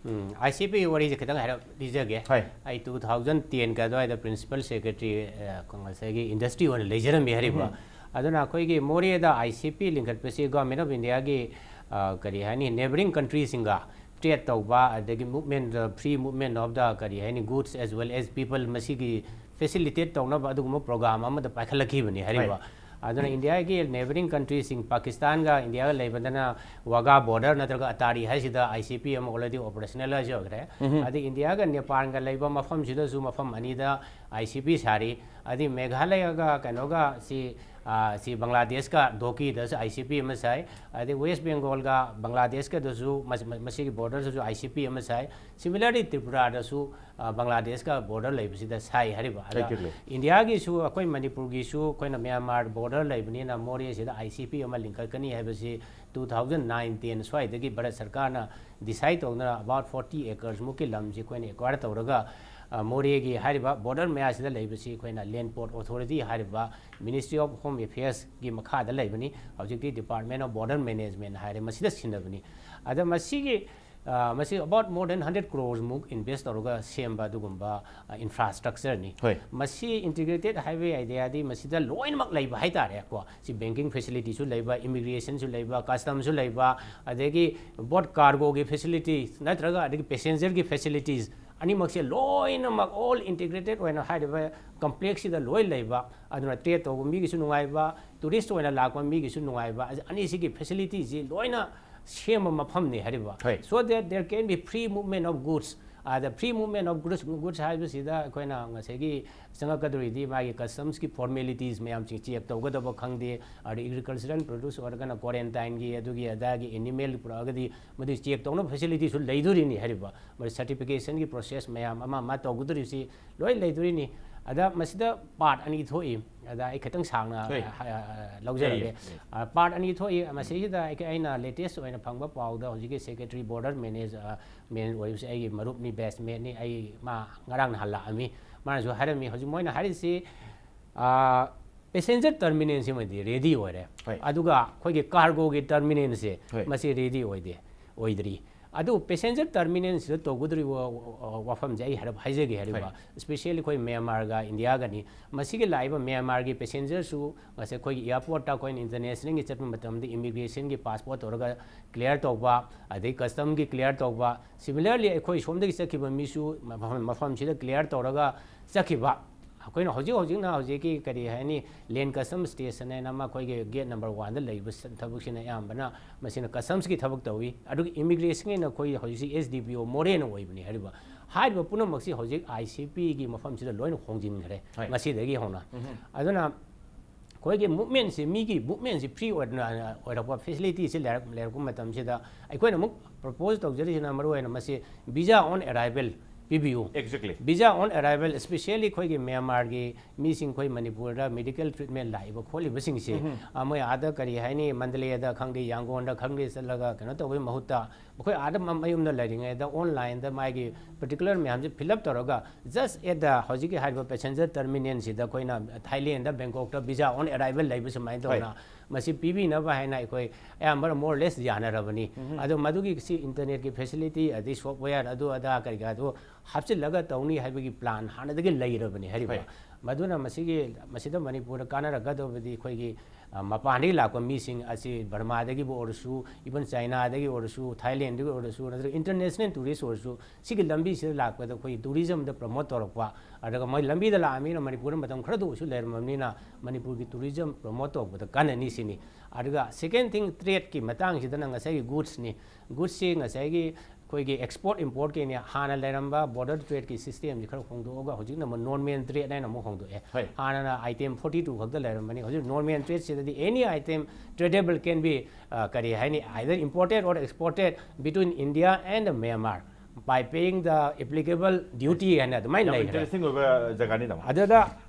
ꯎꯝ, ICP ꯒꯤ ꯋꯥꯔꯤꯁꯦ ꯈꯤꯇꯪ ꯍꯥꯏꯔꯞ ꯂꯤꯖꯒꯦ꯫ ꯍꯣꯏ꯫ ꯑꯩ two thousand ten ꯀ ꯑꯗꯨꯋꯥꯏꯗ principal secretary, ꯑ, ꯉꯁꯥꯏꯒꯤ industry ꯑꯣꯏꯅ ꯂꯩꯖꯔꯝꯃꯤ ꯍꯥꯏꯔꯤꯕ꯫ ꯑꯗꯨꯅ ꯑꯩꯈꯣꯏꯒꯤ ꯃꯣꯔꯦꯗ ICP ꯂꯤꯡꯈꯠꯄꯁꯤ Government of India ꯒꯤ, ꯑ, ꯀꯔꯤ ꯍꯥꯏꯅꯤ, neighbouring country ꯁꯤꯡꯒ trade ꯇꯧꯕ, ꯑꯗꯒꯤ movement, the free movement of the, ꯀꯔꯤ ꯍꯥꯏꯅꯤ, goods as well as people, ꯃꯁꯤꯒꯤ facilitate ꯇꯧꯅꯕ ꯑꯗꯨꯒꯨꯝꯕ program ꯑꯃꯗ ꯄꯥꯏꯈꯠꯂꯛꯈꯤꯕꯅꯤ ꯍꯥꯏꯔꯤꯕ꯫ ꯍꯣꯏ꯫ ꯑꯗꯨꯅ ꯏꯟꯗꯤꯌꯥꯒꯤ neighbouring country ꯁꯤꯡ, ꯄꯥꯀꯤꯁꯇꯥꯟꯒ ꯏꯟꯗꯤꯌꯥꯒ ꯂꯩꯕꯗꯅ ꯋꯥꯒꯥ border ꯅꯠꯇ꯭ꯔꯒ ꯑꯇꯥꯔꯤ ꯍꯥꯏꯁꯤꯗ ICP ꯑꯃ already operationalize ꯑꯣꯏꯈ꯭ꯔꯦ꯫ ꯑꯗꯩ ꯏꯟꯗꯤꯌꯥꯒ ꯅꯦꯄꯥꯜꯒ ꯂꯩꯕ ꯃꯐꯝꯁꯤꯗꯁꯨ ꯃꯐꯝ ꯑꯅꯤꯗ ICP ꯁꯥꯔꯤ꯫ ꯑꯗꯩ ꯃꯦꯘꯥꯂꯌꯒ ꯀꯩꯅꯣꯒ ꯁꯤ, ꯑ, ꯁꯤ ꯕꯪꯒ꯭ꯂꯥꯗꯦꯁꯀ ꯗꯣꯀꯤꯗꯁꯨ ICP ꯑꯃ ꯁꯥꯏ꯫ ꯑꯗꯩ West Bengal ꯒ ꯕꯪꯒ꯭ꯂꯥꯗꯦꯁꯀꯗꯁꯨ ꯃꯁꯤ-, ꯃꯁꯤꯒꯤ border ꯗꯁꯨ ICP ꯑꯃ ꯁꯥꯏ꯫ Similarly ꯇ꯭ꯔꯤꯄꯨꯔꯥꯗꯁꯨ, ꯑ, ꯕꯪꯒ꯭ꯂꯥꯗꯦꯁꯀ border ꯂꯩꯕꯁꯤꯗ ꯁꯥꯏ ꯍꯥꯏꯔꯤꯕ꯫ ꯑꯗ Exactly. ꯏꯟꯗꯤꯌꯥꯒꯤꯁꯨ, ꯑꯩꯈꯣꯏ ꯃꯅꯤꯄꯨꯔꯒꯤꯁꯨ, ꯑꯩꯈꯣꯏꯅ ꯃ꯭ꯌꯥꯟꯃꯥꯔ border ꯂꯩꯕꯅꯤꯅ ꯃꯣꯔꯦꯁꯤꯗ ICP ꯑꯃ ꯂꯤꯡꯈꯠꯀꯅꯤ ꯍꯥꯏꯕꯁꯤ two thousand nine ten ꯁ꯭ꯋꯥꯏꯗꯒꯤ ꯚꯥꯔꯠ ꯁꯔꯀꯥꯔꯅ decide ꯇꯧꯗꯨꯅ about forty acres ꯃꯨꯛꯀꯤ ꯂꯝꯁꯤ ꯑꯩꯈꯣꯏꯅ acquire ꯇꯧꯔꯒ, ꯑ, ꯃꯣꯔꯦꯒꯤ ꯍꯥꯏꯔꯤꯕ border ꯃꯌꯥꯁꯤꯗ ꯂꯩꯕꯁꯤ ꯑꯩꯈꯣꯏꯅ Land Port Authority ꯍꯥꯏꯔꯤꯕ Ministry of Home Affairs ꯀꯤ ꯃꯈꯥꯗ ꯂꯩꯕꯅꯤ꯫ ꯍꯧꯖꯤꯛꯇꯤ Department of Border Management ꯍꯥꯏꯔꯦ, ꯃꯁꯤꯗ ꯁꯤꯟꯅꯕꯅꯤ꯫ ꯑꯗ ꯃꯁꯤꯒꯤ ꯑ, ꯃꯁꯤ about more than hundred crores ꯃꯨꯛ invest ꯇꯧꯔꯒ ꯁꯦꯝꯕ ꯑꯗꯨꯒꯨꯝꯕ, ꯑ, infrastructure ꯅꯤ꯫ ꯍꯣꯏ꯫ ꯃꯁꯤ integrated highway idea ꯗꯤ ꯃꯁꯤꯗ ꯂꯣꯏꯅꯃꯛ ꯂꯩꯕ ꯍꯥꯏꯇꯥꯔꯦꯀꯣ꯫ ꯁꯤ banking facility ꯁꯨ ꯂꯩꯕ, immigration ꯁꯨ ꯂꯩꯕ, custom ꯁꯨ ꯂꯩꯕ, ꯑꯗꯒꯤ both cargo ꯒꯤ facility ꯅꯠꯇ꯭ꯔꯒ ꯑꯗꯒꯤ passenger ꯒꯤ facilities ꯑꯅꯤꯃꯛꯁꯦ ꯂꯣꯏꯅꯃꯛ all integrated ꯑꯣꯏꯅ ꯍꯥꯏꯔꯤꯕ complex ꯁꯤꯗ ꯂꯣꯏ ꯂꯩꯕ꯫ ꯑꯗꯨꯅ trade ꯇꯧꯕ ꯃꯤꯒꯤꯁꯨ ꯅꯨꯡꯉꯥꯏꯕ, tourist ꯑꯣꯏꯅ ꯂꯥꯛꯄ ꯃꯤꯒꯤꯁꯨ ꯅꯨꯡꯉꯥꯏꯕ, ꯑꯅꯤꯁꯤꯒꯤ facility ꯁꯤ ꯂꯣꯏꯅ ꯁꯦꯝꯕ ꯃꯐꯝꯅꯤ ꯍꯥꯏꯔꯤꯕ꯫ ꯍꯣꯏ꯫ So that there can be free movement of goods꯫ ꯑꯗ free movement of goods, goods ꯍꯥꯏꯕꯁꯤꯗ ꯑꯩꯈꯣꯏꯅ ꯉꯁꯥꯏꯒꯤ ꯆꯪꯉꯛꯀꯗꯧꯔꯤꯗꯤ ꯃꯥꯒꯤ customs ꯀꯤ formalities ꯃꯌꯥꯝꯁꯤꯡ check ꯇꯧꯒꯗꯕ ꯈꯪꯗꯦ, ꯑꯗ agricultural produce ꯑꯣꯏꯔꯒꯅ quarantine ꯒꯤ ꯑꯗꯨꯒꯤ ꯑꯗꯥꯒꯤ animal ꯄꯨꯔꯛꯑꯒꯗꯤ ꯃꯗꯨ check ꯇꯧꯅꯕ facility ꯁꯨ ꯂꯩꯗꯣꯔꯤꯅꯤ ꯍꯥꯏꯔꯤꯕ꯫ ꯃꯗꯨ certification ꯒꯤ process ꯃꯌꯥꯝ ꯑꯃ ꯑꯃ ꯇꯧꯒꯗꯧꯔꯤꯕꯁꯤ ꯂꯣꯏ ꯂꯩꯗꯣꯔꯤꯅꯤ꯫ ꯑꯗ ꯃꯁꯤꯗ part ꯑꯅꯤ ꯊꯣꯛꯏ꯫ ꯑꯗ ꯑꯩ ꯈꯤꯇꯪ ꯁꯥꯡꯅ, ꯍꯣꯏ꯫ ꯑ, ꯑ, ꯂꯧꯖꯔꯒꯦ꯫ ꯌꯥꯏꯌꯦ, ꯌꯥꯏꯌꯦ꯫ ꯑ, part ꯑꯅꯤ ꯊꯣꯛꯏ꯫ ꯃꯁꯤꯁꯤꯗ ꯑꯩ, ꯑꯩꯅ latest ꯑꯣꯏꯅ ꯐꯪꯕ ꯄꯥꯎꯗ ꯍꯧꯖꯤꯛꯀꯤ secretary border manage, ꯑ, man ꯑꯣꯏꯕꯁꯦ ꯑꯩꯒꯤ ꯃꯔꯨꯞꯅꯤ, batchmate ꯅꯤ꯫ ꯑꯩ ꯃꯥ ꯉꯔꯥꯡ ꯅꯍꯥꯟ ꯂꯥꯛꯑꯝꯃꯤ꯫ ꯃꯥꯅꯁꯨ ꯍꯥꯏꯔꯝꯃꯤ, ꯍꯧꯖꯤꯛ ꯃꯣꯏꯅ ꯍꯥꯏꯔꯤꯁꯤ, ꯑ, passenger terminal ꯁꯤꯃꯗꯤ ready ꯑꯣꯏꯔꯦ꯫ ꯍꯣꯏ꯫ ꯑꯗꯨꯒ ꯑꯩꯈꯣꯏꯒꯤ cargo ꯒꯤ terminal ꯁꯦ ꯍꯣꯏ꯫ ꯃꯁꯤ ready ꯑꯣꯏꯗꯦ, ꯑꯣꯏꯗ꯭ꯔꯤ꯫ ꯑꯗꯨ passenger terminal ꯁꯤꯗ ꯇꯧꯒꯗꯧꯔꯤꯕ, ꯑ, ꯋꯥꯐꯝꯁꯦ ꯑꯩ ꯍꯥꯏꯔꯞ ꯍꯥꯏꯖꯒꯦ ꯍꯥꯏꯔꯤꯕ꯫ ꯍꯣꯏ꯫ Especially ꯑꯩꯈꯣꯏ ꯃ꯭ꯌꯥꯟꯃꯥꯔꯒ ꯏꯟꯗꯤꯌꯥꯒꯅꯤ꯫ ꯃꯁꯤꯒꯤ ꯂꯥꯛꯏꯕ ꯃ꯭ꯌꯥꯟꯃꯥꯔꯒꯤ passenger ꯁꯨ ꯉꯁꯥꯏ ꯑꯩꯈꯣꯏꯒꯤ airport ꯇ ꯑꯩꯈꯣꯏꯅ international ꯒꯤ ꯆꯠꯄ ꯃꯇꯝꯗ immigration ꯒꯤ passport ꯇꯧꯔꯒ clear ꯇꯧꯕ, ꯑꯗꯩ custom ꯒꯤ clear ꯇꯧꯕ, similarly ꯑꯩꯈꯣꯏ ꯁꯣꯝꯗꯒꯤ ꯆꯠꯈꯤꯕ ꯃꯤꯁꯨ ꯃꯐꯝ, ꯃꯐꯝꯁꯤꯗ clear ꯇꯧꯔꯒ ꯆꯠꯈꯤꯕ꯫ ꯑꯩꯈꯣꯏꯅ ꯍꯧꯖꯤꯛ ꯍꯧꯖꯤꯛꯅ ꯍꯧꯖꯤꯛꯀꯤ ꯀꯔꯤ ꯍꯥꯏꯅꯤ, land custom station ꯍꯥꯏꯅ ꯑꯃ ꯑꯩꯈꯣꯏꯒꯤ gate number one ꯗ ꯂꯩꯕ ꯁ-, ꯊꯕꯛꯁꯤꯅ ꯑꯌꯥꯝꯕꯅ ꯃꯁꯤꯅ customs ꯀꯤ ꯊꯕꯛ ꯇꯧꯏ꯫ ꯑꯗꯨꯒ immigration ꯒꯤꯅ ꯑꯩꯈꯣꯏ ꯍꯧꯖꯤꯛꯁꯤ S D P O ꯃꯣꯔꯦꯅ ꯑꯣꯏꯕꯅꯤ ꯍꯥꯏꯔꯤꯕ꯫ ꯍꯥꯏꯔꯤꯕ ꯄꯨꯝꯅꯃꯛꯁꯤ ꯍꯧꯖꯤꯛ I C P ꯒꯤ ꯃꯐꯝꯁꯤꯗ ꯂꯣꯏꯅ ꯍꯣꯡꯖꯤꯟꯈ꯭ꯔꯦ꯫ ꯍꯣꯏ꯫ ꯉꯁꯤꯗꯒꯤ ꯍꯧꯅ꯫ ꯎꯝ꯫ ꯑꯗꯨꯅ ꯑꯩꯈꯣꯏꯒꯤ movement ꯁꯤ, ꯃꯤꯒꯤ movement ꯁꯤ free ꯑꯣꯏꯅ ꯑꯣꯏꯔꯛꯄ facility ꯁꯤ ꯂꯩꯔꯛ-, ꯂꯩꯔꯛꯄ ꯃꯇꯝꯁꯤꯗ ꯑꯩꯈꯣꯏꯅ ꯑꯃꯨꯛ propose ꯇꯧꯖꯔꯤꯁꯤꯅ ꯃꯔꯨꯑꯣꯏꯅ ꯃꯁꯤ visa on arrival ꯄꯤꯕꯤꯌꯨ꯫ Exactly. Visa on arrival, especially ꯑꯩꯈꯣꯏꯒꯤ ꯃ꯭ꯌꯥꯟꯃꯥꯔꯒꯤ ꯃꯤꯁꯤꯡ ꯑꯩꯈꯣꯏ ꯃꯅꯤꯄꯨꯔꯗ medical treatment ꯂꯥꯛꯏꯕ ꯈꯣꯠꯂꯤꯕꯁꯤꯡꯁꯦ, ꯑ, ꯃꯣꯏ ꯑꯥꯗ ꯀꯔꯤ ꯍꯥꯏꯅꯤ, ꯃꯟꯗꯂꯦꯗ ꯈꯪꯗꯦ, ꯌꯥꯡꯒꯣꯟꯗ ꯈꯪꯗꯦ ꯆꯠꯂꯒ ꯀꯩꯅꯣ ꯇꯧꯕꯒꯤ ꯃꯍꯨꯠꯇ, ꯑꯩꯈꯣꯏ ꯑꯥꯗ ꯃ-, ꯃꯌꯨꯝꯗ ꯂꯩꯔꯤꯉꯩꯗ online ꯗ ꯃꯥꯒꯤ particular ꯃꯌꯥꯝꯁꯦ fill up ꯇꯧꯔꯒ, just at the ꯍꯧꯖꯤꯛꯀꯤ ꯍꯥꯏꯔꯤꯕ passenger terminal ꯁꯤꯗ ꯑꯩꯈꯣꯏꯅ ꯊꯥꯏꯂꯦꯟꯗ, ꯕꯦꯡꯀꯣꯛꯇ visa on arrival ꯂꯩꯕ ꯁꯨꯃꯥꯏꯅ ꯇꯧꯅ, ꯃꯁꯤ ꯄꯤꯕꯤꯅꯕ ꯍꯥꯏꯅ ꯑꯩꯈꯣꯏ ꯑꯌꯥꯝꯕꯅ more or less ꯌꯥꯅꯔꯕꯅꯤ꯫ ꯑꯗꯣ ꯃꯗꯨꯒꯤ ꯁꯤ internet ꯀꯤ facility, ꯑꯗꯩ software, ꯑꯗꯨ ꯑꯗꯥ ꯀꯔꯤ ꯀꯔꯥ ꯑꯗꯨ ꯍꯥꯞꯆꯤꯜꯂꯒ ꯇꯧꯅꯤ ꯍꯥꯏꯕꯒꯤ plan ꯍꯥꯟꯅꯗꯒꯤ ꯂꯩꯔꯕꯅꯤ ꯍꯥꯏꯔꯤꯕ꯫ ꯍꯣꯏ꯫ ꯃꯗꯨꯅ ꯃꯁꯤꯒꯤ, ꯃꯁꯤꯗ ꯃꯅꯤꯄꯨꯔꯗ ꯀꯥꯟꯅꯔꯛꯀꯗꯕꯗꯤ ꯑꯩꯈꯣꯏꯒꯤ, ꯑ, ꯃꯄꯥꯟꯗꯒꯤ ꯂꯥꯛꯄ ꯃꯤꯁꯤꯡ ꯑꯁꯤ ꯕꯔꯃꯥꯗꯒꯤꯕꯨ ꯑꯣꯏꯔꯁꯨ, even ꯆꯥꯏꯅꯥꯗꯒꯤ ꯑꯣꯏꯔꯁꯨ, ꯊꯥꯏꯂꯦꯟꯗꯒꯤ ꯑꯣꯏꯔꯁꯨ, ꯅꯠꯇ꯭ꯔꯒ international tourist ꯑꯣꯏꯔꯁꯨ, ꯁꯤꯒꯤ ꯂꯝꯕꯤꯁꯤꯗ ꯂꯥꯛꯄꯗ ꯑꯩꯈꯣꯏꯒꯤ tourism ꯗ promote ꯇꯧꯔꯛꯄ, ꯑꯗꯨꯒ ꯃꯣꯏ ꯂꯝꯕꯤꯗ ꯂꯥꯛꯑꯃꯤꯅ ꯃꯅꯤꯄꯨꯔꯗ ꯃꯇꯝ ꯈꯔꯗ ꯑꯣꯏꯁꯨ ꯂꯩꯔꯝꯃꯕꯅꯤꯅ ꯃꯅꯤꯄꯨꯔꯒꯤ tourism promote ꯇꯧꯕꯗ ꯀꯥꯟꯅꯅꯤ ꯁꯤꯅꯤ꯫ ꯑꯗꯨꯒ second thing, trade ꯀꯤ ꯃꯇꯥꯡꯁꯤꯗꯅ ꯉꯁꯥꯏꯒꯤ goods ꯅꯤ꯫ Goods ꯁꯤ ꯉꯁꯥꯏꯒꯤ ꯑꯩꯈꯣꯏꯒꯤ export import ꯀꯤꯅꯤ, ꯍꯥꯟꯅ ꯂꯩꯔꯝꯕ border trade ꯀꯤ system ꯁꯤ ꯈꯔ ꯍꯣꯡꯗꯣꯛꯑꯒ ꯍꯧꯖꯤꯛꯅ ꯑꯃꯨꯛ normal trade ꯍꯥꯏꯅ ꯑꯃꯨꯛ ꯍꯣꯡꯗꯣꯛꯑꯦ꯫ ꯍꯣꯏ꯫ ꯍꯥꯟꯅꯅ item forty two ꯈꯛꯇ ꯂꯩꯔꯝꯕꯅꯤ, ꯍꯧꯖꯤꯛ normal trade ꯁꯤꯗꯗꯤ any item tradable can be, ꯑ, ꯀꯔꯤ ꯍꯥꯏꯅꯤ, either imported or exported between India and Myanmar by paying the applicable duty ꯍꯥꯏꯅ ꯑꯗꯨꯃꯥꯏꯅ ꯌꯥꯝ ꯂꯩꯈ꯭ꯔꯦ꯫ Interesting ꯑꯣꯏꯕ ꯖꯒꯥꯅꯤ, ꯇꯥꯃꯣ꯫ ꯑꯗꯨꯗ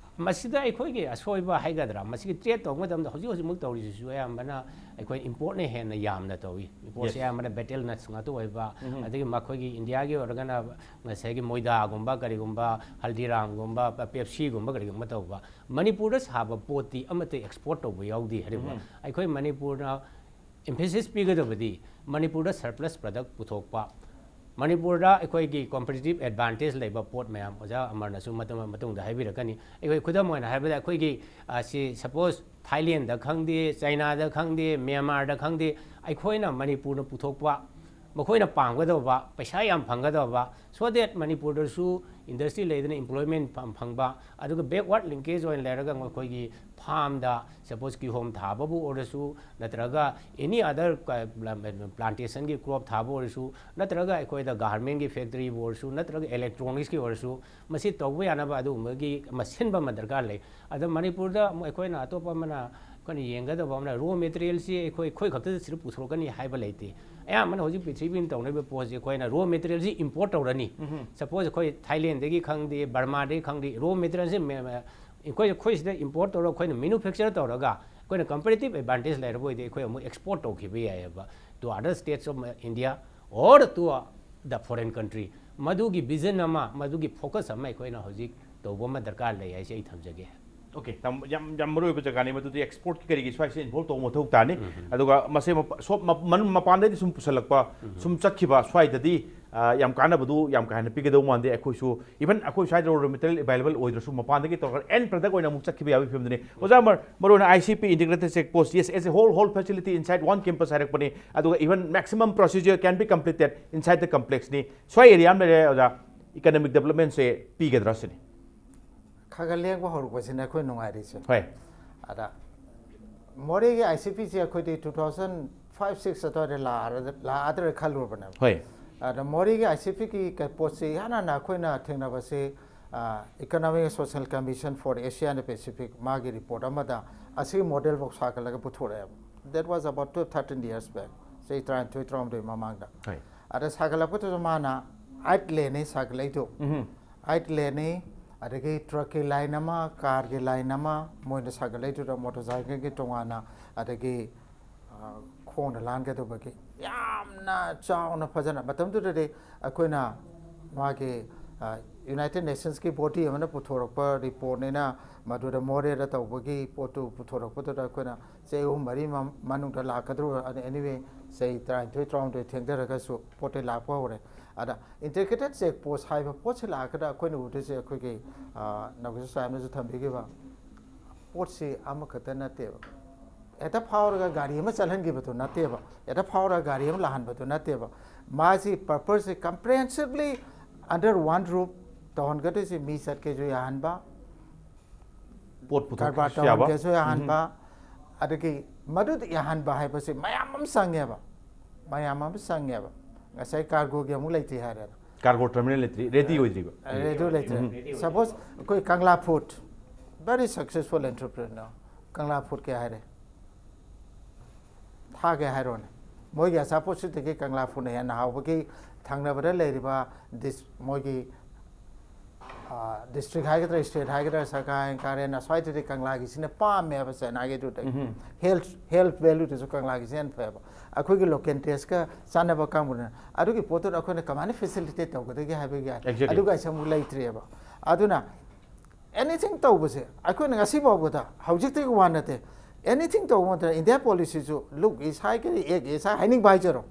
ꯃꯁꯤꯗ ꯑꯩꯈꯣꯏꯒꯤ ꯑꯁꯣꯏꯕ ꯍꯥꯏꯒꯗ꯭ꯔꯥ, ꯃꯁꯤꯒꯤ trade ꯇꯧꯕ ꯃꯇꯝꯗ ꯍꯧꯖꯤꯛ ꯍꯧꯖꯤꯛꯃꯛ ꯇꯧꯔꯤꯁꯤꯁꯨ ꯑꯌꯥꯝꯕꯅ ꯑꯩꯈꯣꯏ import ꯅ ꯍꯦꯟꯅ ꯌꯥꯝꯅ ꯇꯧꯏ꯫ Import ꯁꯦ Yes. ꯑꯌꯥꯝꯕꯅ betel nuts ꯉꯥꯛꯇ ꯑꯣꯏꯕ, ꯑꯗꯒꯤ ꯃꯈꯣꯏꯒꯤ India ꯒꯤ ꯑꯣꯏꯔꯒꯅ ꯉꯁꯥꯏꯒꯤ ꯃꯣꯏꯗꯥꯒꯨꯝꯕ, ꯀꯔꯤꯒꯨꯝꯕ, ꯍꯜꯗꯤꯔꯥꯝꯒꯨꯝꯕ, Pepsi ꯒꯨꯝꯕ, ꯀꯔꯤꯒꯨꯝꯕ ꯇꯧꯕ꯫ ꯃꯅꯤꯄꯨꯔꯗ ꯁꯥꯕ ꯄꯣꯠꯇꯤ ꯑꯃꯠꯇ export ꯇꯧꯕ ꯌꯥꯎꯗꯦ ꯍꯥꯏꯔꯤꯕ꯫ ꯑꯩꯈꯣꯏ ꯃꯅꯤꯄꯨꯔꯅ emphasis ꯄꯤꯒꯗꯕꯗꯤ ꯃꯅꯤꯄꯨꯔꯗ surplus product ꯄꯨꯊꯣꯛꯄ, ꯃꯅꯤꯄꯨꯔꯗ ꯑꯩꯈꯣꯏꯒꯤ competitive advantage ꯂꯩꯕ ꯄꯣꯠ ꯃꯌꯥꯝ, ꯑꯣꯖꯥ ꯑꯃꯔꯅꯁꯨ ꯃꯇꯝ ꯃꯇꯨꯡꯗ ꯍꯥꯏꯕꯤꯔꯛꯀꯅꯤ꯫ ꯑꯩꯈꯣꯏ ꯈꯨꯗꯝ ꯑꯣꯏꯅ ꯍꯥꯏꯔꯕꯗ ꯑꯩꯈꯣꯏꯒꯤ, ꯑ, ꯁꯤ suppose ꯊꯥꯏꯂꯦꯟꯗ ꯈꯪꯗꯦ, ꯆꯥꯏꯅꯥꯗ ꯈꯪꯗꯦ, ꯃ꯭ꯌꯥꯟꯃꯥꯔꯗ ꯈꯪꯗꯦ, ꯑꯩꯈꯣꯏꯅ ꯃꯅꯤꯄꯨꯔꯅ ꯄꯨꯊꯣꯛꯄ, ꯃꯈꯣꯏꯅ ꯄꯥꯝꯒꯗꯧꯕ, ꯄꯩꯁꯥ ꯌꯥꯝ ꯐꯪꯒꯗꯧꯕ, so that ꯃꯅꯤꯄꯨꯔꯗꯁꯨ industry ꯂꯩꯗꯅ employment ꯐꯪ-, ꯐꯪꯕ, ꯑꯗꯨꯒ backward linkage ꯑꯣꯏꯅ ꯂꯩꯔꯒ ꯃꯈꯣꯏꯒꯤ farm ꯗ suppose ꯀꯤꯍꯣꯝ ꯊꯥꯕꯕꯨ ꯑꯣꯏꯔꯁꯨ, ꯅꯠꯇ꯭ꯔꯒ any other plantation ꯒꯤ crop ꯊꯥꯕ ꯑꯣꯏꯔꯁꯨ, ꯅꯠꯇ꯭ꯔꯒ ꯑꯩꯈꯣꯏꯗ garment ꯀꯤ factory ꯕꯨ ꯑꯣꯏꯔꯁꯨ, ꯅꯠꯇ꯭ꯔꯒ electronics ꯀꯤ ꯑꯣꯏꯔꯁꯨ, ꯃꯁꯤ ꯇꯧꯕ ꯌꯥꯅꯕ ꯑꯗꯨꯒꯨꯝꯕꯒꯤ ꯑꯃ ꯁꯤꯟꯕ ꯑꯃ ꯗꯔꯀꯥꯔ ꯂꯩ꯫ ꯑꯗ ꯃꯅꯤꯄꯨꯔꯗ ꯑꯃꯨꯛ ꯑꯩꯈꯣꯏꯅ ꯑꯇꯣꯞꯄ ꯑꯃꯅ ꯑꯩꯈꯣꯏꯅ ꯌꯦꯡꯒꯗꯕ ꯑꯃꯅ raw material ꯁꯤ ꯑꯩꯈꯣꯏ, ꯑꯩꯈꯣꯏ ꯈꯛꯇꯗ ꯁꯤꯗ ꯄꯨꯊꯣꯔꯛꯀꯅꯤ ꯍꯥꯏꯕ ꯂꯩꯇꯦ꯫ ꯑꯌꯥꯝꯕꯅ ꯍꯧꯖꯤꯛ ꯄ꯭ꯔꯤꯊꯤꯕꯤꯅ ꯇꯧꯅꯔꯤꯕ ꯄꯣꯠꯁꯦ ꯑꯩꯈꯣꯏꯅ ꯔꯣ ꯃꯦꯇꯔꯤꯌꯦꯜꯁꯤ ꯏꯝꯄꯣꯔꯠ ꯇꯧꯔꯅꯤ꯫ ꯁꯄꯣꯁ ꯑꯩꯈꯣꯏ ꯊꯥꯏꯂꯦꯟꯗꯒꯤ ꯈꯪꯗꯦ, ꯕꯔꯃꯥꯗꯒꯤ ꯈꯪꯗꯦ, ꯔꯣ ꯃꯦꯇꯔꯤꯌꯦꯜꯁꯤ ꯑꯩꯈꯣꯏ ꯑꯩꯈꯣꯏ ꯁꯤꯗ ꯏꯝꯄꯣꯔꯠ ꯇꯧꯔꯒ ꯑꯩꯈꯣꯏꯅ ꯃꯦꯅꯨꯐꯦꯛꯆꯔ ꯇꯧꯔꯒ ꯑꯩꯈꯣꯏꯅ ꯀꯝꯄꯦꯔꯦꯇꯤꯞ ꯑꯦꯗꯚꯥꯟꯇꯦꯖ ꯂꯩꯔꯕ ꯑꯣꯏꯗꯤ ꯑꯩꯈꯣꯏ ꯑꯃꯨꯛ ꯑꯦꯛꯁꯄꯣꯔꯠ ꯇꯧꯈꯤꯕ ꯌꯥꯏꯑꯕ, to other states of India or to the foreign country꯫ ꯃꯗꯨꯒꯤ ꯚꯤꯖꯟ ꯑꯃ, ꯃꯗꯨꯒꯤ ꯐꯣꯀꯁ ꯑꯃ ꯑꯩꯈꯣꯏꯅ ꯍꯧꯖꯤꯛ ꯇꯧꯕ ꯑꯃ ꯗꯔꯀꯥꯔ ꯂꯩ ꯍꯥꯏꯁꯦ ꯑꯩ ꯊꯝꯖꯒꯦ꯫ ꯑꯣꯀꯦ, ꯌꯥꯝ ꯌꯥꯝ ꯃꯔꯨ ꯑꯣꯏꯕ ꯖꯒꯥꯅꯤ ꯃꯗꯨꯗꯤ꯫ ꯑꯦꯛꯁꯄꯣꯔꯠꯀꯤ ꯀꯔꯤꯒꯤ ꯁ꯭ꯋꯥꯏꯁꯦ ꯏꯟꯚꯣꯜꯕ ꯇꯧꯕ ꯃꯊꯧ ꯇꯥꯅꯤ꯫ ꯑꯗꯨꯒ ꯃꯁꯦ ꯃꯄ- ꯁꯣꯝ ꯃꯄ- ꯃꯅꯨꯡ ꯃꯄꯥꯟꯗꯩꯗꯤ ꯁꯨꯝ ꯄꯨꯁꯜꯂꯛꯄ, ꯁꯨꯝ ꯆꯠꯈꯤꯕ ꯁ꯭ꯋꯥꯏꯗꯗꯤ ꯑ, ꯌꯥꯝ ꯀꯥꯟꯅꯕꯗꯨ ꯌꯥꯝ ꯀꯥ ꯍꯦꯟꯅ ꯄꯤꯒꯗꯧ ꯃꯥꯟꯗꯦ꯫ ꯑꯩꯈꯣꯏꯁꯨ ꯏꯚꯟ ꯑꯩꯈꯣꯏ ꯁ꯭ꯋꯥꯏꯗ ꯔꯣ ꯃꯦꯇꯔꯤꯌꯦꯜ ꯑꯦꯚꯥꯏꯂꯦꯕꯜ ꯑꯣꯏꯗ꯭ꯔꯁꯨ ꯃꯄꯥꯟꯗꯒꯤ ꯇꯧꯔꯒ ꯑꯦꯟ ꯄ꯭ꯔꯗꯛ ꯑꯣꯏꯅ ꯑꯃꯨꯛ ꯆꯠꯈꯤꯕ ꯌꯥꯕꯒꯤ ꯐꯤꯕꯝꯗꯨꯅꯤ꯫ ꯑꯣꯖꯥ, ꯃꯔ ꯃꯔꯨꯑꯣꯏꯅ ICP, Integrated Check Post, yes, as a whole, whole facility inside one campus ꯍꯥꯏꯔꯛꯄꯅꯤ꯫ ꯑꯗꯨꯒ even maximum procedure can be completed inside the complex ꯅꯤ꯫ ꯁ꯭ꯋꯥꯏ ꯑꯦꯔꯤꯌꯥ ꯑꯃ ꯂꯩꯔꯦ ꯑꯣꯖꯥ, ꯏꯀꯅꯣꯃꯤꯛ ꯗꯦꯕꯂꯞꯃꯦꯟꯁꯦ ꯄꯤꯒꯗ꯭ꯔꯥ ꯁꯤꯅꯤ꯫ ꯈꯔ ꯈꯔ ꯂꯦꯡꯕ ꯍꯧꯔꯛꯄꯁꯤꯅ ꯑꯩꯈꯣꯏ ꯅꯨꯡꯉꯥꯏꯔꯤꯁꯦ꯫ ꯍꯣꯏ꯫ ꯑꯗ ꯃꯣꯔꯦꯒꯤ ICP ꯁꯦ ꯑꯩꯈꯣꯏꯗꯤ two thousand five six ꯑꯗꯨꯋꯥꯏꯗ ꯂꯥꯛꯑꯗ꯭ꯔ ꯈꯜꯂꯨꯔꯕꯅꯦꯕ꯫ ꯍꯣꯏ꯫ ꯑꯗ ꯃꯣꯔꯦꯒꯤ ICP ꯒꯤ ꯀꯩ ꯄꯣꯠꯁꯤ ꯏꯍꯥꯟ ꯍꯥꯟꯅ ꯑꯩꯈꯣꯏꯅ ꯊꯦꯡꯅꯕꯁꯤ, ꯑ, Economic and Social Commission for Asia and the Pacific, ꯃꯥꯒꯤ ꯔꯤꯄꯣꯔꯠ ꯑꯃꯗ ꯑꯁꯤꯒꯤ ꯃꯣꯗꯦꯜ ꯐꯥꯎ ꯁꯥꯒꯠꯂꯒ ꯄꯨꯊꯣꯔꯛꯑꯦꯕ꯫ That was about twelve thirteen years back, ꯆꯍꯤ ꯇꯔꯥꯅꯤꯊꯣꯏ ꯇꯔꯥꯍꯨꯝꯗꯣꯏ ꯃꯃꯥꯡꯗ꯫ ꯍꯣꯏ꯫ ꯑꯗ ꯁꯥꯒꯠꯂꯛꯄꯗꯨꯗ ꯃꯥꯅ ꯑꯥꯏꯠ ꯂꯦꯟꯅꯤ ꯁꯥꯒꯠꯂꯛꯏꯗꯨ꯫ ꯑꯥꯏꯠ ꯂꯦꯟꯅꯤ, ꯑꯗꯒꯤ ꯇ꯭ꯔꯛꯀꯤ ꯂꯥꯏꯟ ꯑꯃ, ꯀꯥꯔꯒꯤ ꯂꯥꯏꯟ ꯑꯃ, ꯃꯣꯏꯅ ꯁꯥꯒꯠꯂꯛꯏꯗꯨꯗ ꯃꯣꯇꯣꯔ ꯁꯥꯏꯀꯜꯒꯤ ꯇꯣꯉꯥꯟꯅ, ꯑꯗꯒꯤ, ꯑ, ꯈꯣꯡꯅ ꯂꯥꯟꯒꯗꯕꯒꯤ ꯌꯥꯝꯅ ꯆꯥꯎꯅ ꯐꯖꯅ꯫ ꯃꯇꯝꯗꯨꯗꯗꯤ ꯑꯩꯈꯣꯏꯅ ꯃꯥꯒꯤ, ꯑ, United Nations ꯀꯤ body ꯑꯃꯅ ꯄꯨꯊꯣꯔꯛꯄ ꯔꯤꯄꯣꯔꯠꯅꯤꯅ, ꯃꯗꯨꯗ ꯃꯣꯔꯦꯗ ꯇꯧꯕꯒꯤ ꯄꯣꯠꯇꯨ ꯄꯨꯊꯣꯔꯛꯄꯗꯨꯗ ꯑꯩꯈꯣꯏꯅ ꯆꯍꯤ ꯑꯍꯨꯝ ꯃꯔꯤ ꯃ- ꯃꯅꯨꯡꯗ ꯂꯥꯛꯀꯗ꯭ꯔꯣ? Anyway, ꯆꯍꯤ ꯇꯔꯥꯅꯤꯊꯣꯏ ꯇꯔꯥꯍꯨꯝꯗꯣꯏ ꯊꯦꯡꯊꯔꯒꯁꯨ ꯄꯣꯠꯇꯤ ꯂꯥꯛꯄ ꯍꯧꯔꯦ꯫ ꯑꯗ Integrated Check Post ꯍꯥꯏꯕ ꯄꯣꯠꯁꯤ ꯂꯥꯛꯑꯒꯗ ꯑꯩꯈꯣꯏꯅ ꯎꯗꯣꯏꯁꯦ ꯑꯩꯈꯣꯏꯒꯤ, ꯑ, ꯅꯥꯎꯕꯤꯁꯨ ꯁꯥꯍꯦꯕꯅꯁꯨ ꯊꯝꯕꯤꯈꯤꯕ ꯄꯣꯠꯁꯤ ꯑꯃꯈꯛꯇ ꯅꯠꯇꯦꯕ꯫ ꯍꯦꯛꯇ ꯐꯥꯎꯔꯒ ꯒꯥꯔꯤ ꯑꯃ ꯆꯠꯍꯟꯈꯤꯕꯗꯨ ꯅꯠꯇꯦꯕ, ꯍꯦꯛꯇ ꯐꯥꯎꯔꯒ ꯒꯥꯔꯤ ꯑꯃ ꯂꯥꯛꯍꯟꯕꯗꯨ ꯅꯠꯇꯦꯕ꯫ ꯃꯥꯁꯤ purpose ꯁꯤ comprehensively under one roof ꯇꯧꯍꯟꯒꯗꯣꯏꯁꯤ, ꯃꯤ ꯆꯠꯀꯦꯁꯨ ꯌꯥꯍꯟꯕ, ꯄꯣꯠ ꯀꯔꯕꯥꯔ ꯄꯨꯊꯣꯛꯄꯁꯨ ꯌꯥꯕ꯫ ꯇꯧꯍꯟꯒꯦꯁꯨ ꯌꯥꯍꯟꯕ, ꯑꯗꯒꯤ ꯃꯗꯨꯗ ꯌꯥꯍꯟꯕ ꯍꯥꯏꯕꯁꯤ ꯃꯌꯥꯝ ꯑꯃ ꯆꯪꯉꯦꯕ, ꯃꯌꯥꯝ ꯑꯃ ꯆꯪꯉꯦꯕ꯫ ꯉꯁꯥꯏ ꯀꯥꯔꯒꯣꯒꯤ ꯑꯃꯨꯛ ꯂꯩꯇ꯭ꯔꯤ ꯍꯥꯏꯔꯦ꯫ ꯀꯥꯔꯒꯣ ꯇꯔꯃꯤꯅꯦꯜ ꯂꯩꯇ꯭ꯔꯤ, ꯔꯦꯗꯤ ꯑꯣꯏꯗ꯭ꯔꯤꯕ꯫ ꯔꯦꯗꯤ ꯂꯩꯇ꯭ꯔꯦ꯫ Suppose ꯑꯩꯈꯣꯏ ꯀꯪꯂꯥ ꯐꯨꯗ, very successful entrepreneur, ꯀꯪꯂꯥ ꯐꯨꯗ ꯀꯌꯥ ꯍꯥꯏꯔꯦ? ꯊꯥꯒꯦ ꯍꯥꯏꯔꯣꯅꯦ꯫ ꯃꯣꯏꯒꯤ ꯑꯆꯥꯄꯣꯠꯁꯤꯗꯒꯤ ꯀꯪꯂꯥ ꯐꯨꯅ ꯍꯦꯟꯅ ꯍꯥꯎꯕꯒꯤ ꯊꯪꯅꯕꯗ ꯂꯩꯔꯤꯕ ꯗꯤꯁ ꯃꯣꯏꯒꯤ ꯗꯤꯁꯇ꯭ꯔꯤꯛ ꯍꯥꯏꯒꯗ꯭ꯔꯥ, ꯁ꯭ꯇꯦꯠ ꯍꯥꯏꯒꯗ꯭ꯔꯥ, ꯁꯒꯥꯏ ꯀꯥꯔꯦꯟ ꯑꯁ꯭ꯋꯥꯏꯗꯗꯤ ꯀꯪꯂꯥꯒꯤꯁꯤꯅ ꯄꯥꯝꯃꯦ ꯍꯥꯏꯕ ꯆꯥꯏꯅꯥꯒꯤꯗꯨꯗꯒꯤ꯫ ꯍꯦꯜꯊ ꯍꯦꯜꯊ ꯚꯦꯂꯨꯗꯁꯨ ꯀꯪꯂꯥꯒꯤꯁꯤꯅ ꯍꯦꯟꯅ ꯐꯩꯕ꯫ ꯑꯩꯈꯣꯏꯒꯤ ꯂꯣꯀꯦꯜ ꯇꯦꯁꯀ ꯆꯥꯟꯅꯕ ꯀꯥꯡꯕꯨꯅ ꯑꯗꯨꯒꯤ ꯄꯣꯠꯇꯨꯗ ꯑꯩꯈꯣꯏꯅ ꯀꯃꯥꯏꯅ ꯐꯦꯁꯤꯂꯤꯇꯦꯠ ꯇꯧꯒꯗꯒꯦ ꯍꯥꯏꯕꯒꯤ Exactly. ꯑꯗꯨꯒ ꯑꯩꯁꯦ ꯑꯃꯨꯛ ꯂꯩꯇ꯭ꯔꯦꯕ꯫ ꯑꯗꯨꯅ ꯑꯦꯅꯤꯊꯤꯡ ꯇꯧꯕꯁꯦ ꯑꯩꯈꯣꯏꯅ ꯉꯁꯤ ꯐꯥꯎꯕꯗ ꯍꯧꯖꯤꯛꯇꯒꯤ ꯋꯥ ꯅꯠꯇꯦ, ꯑꯦꯅꯤꯊꯤꯡ ꯇꯧꯕ ꯃꯇꯝꯗ ꯏꯟꯗꯤꯌꯥ ꯄꯣꯂꯤꯁꯤꯁꯨ ꯂꯨꯛ ꯏꯁ ꯍꯥꯏ ꯀꯔꯤ ꯑꯦꯛ ꯏꯁ ꯍꯥꯏ ꯍꯥꯏꯅꯤꯡꯕ ꯍꯥꯏꯖꯔꯣ꯫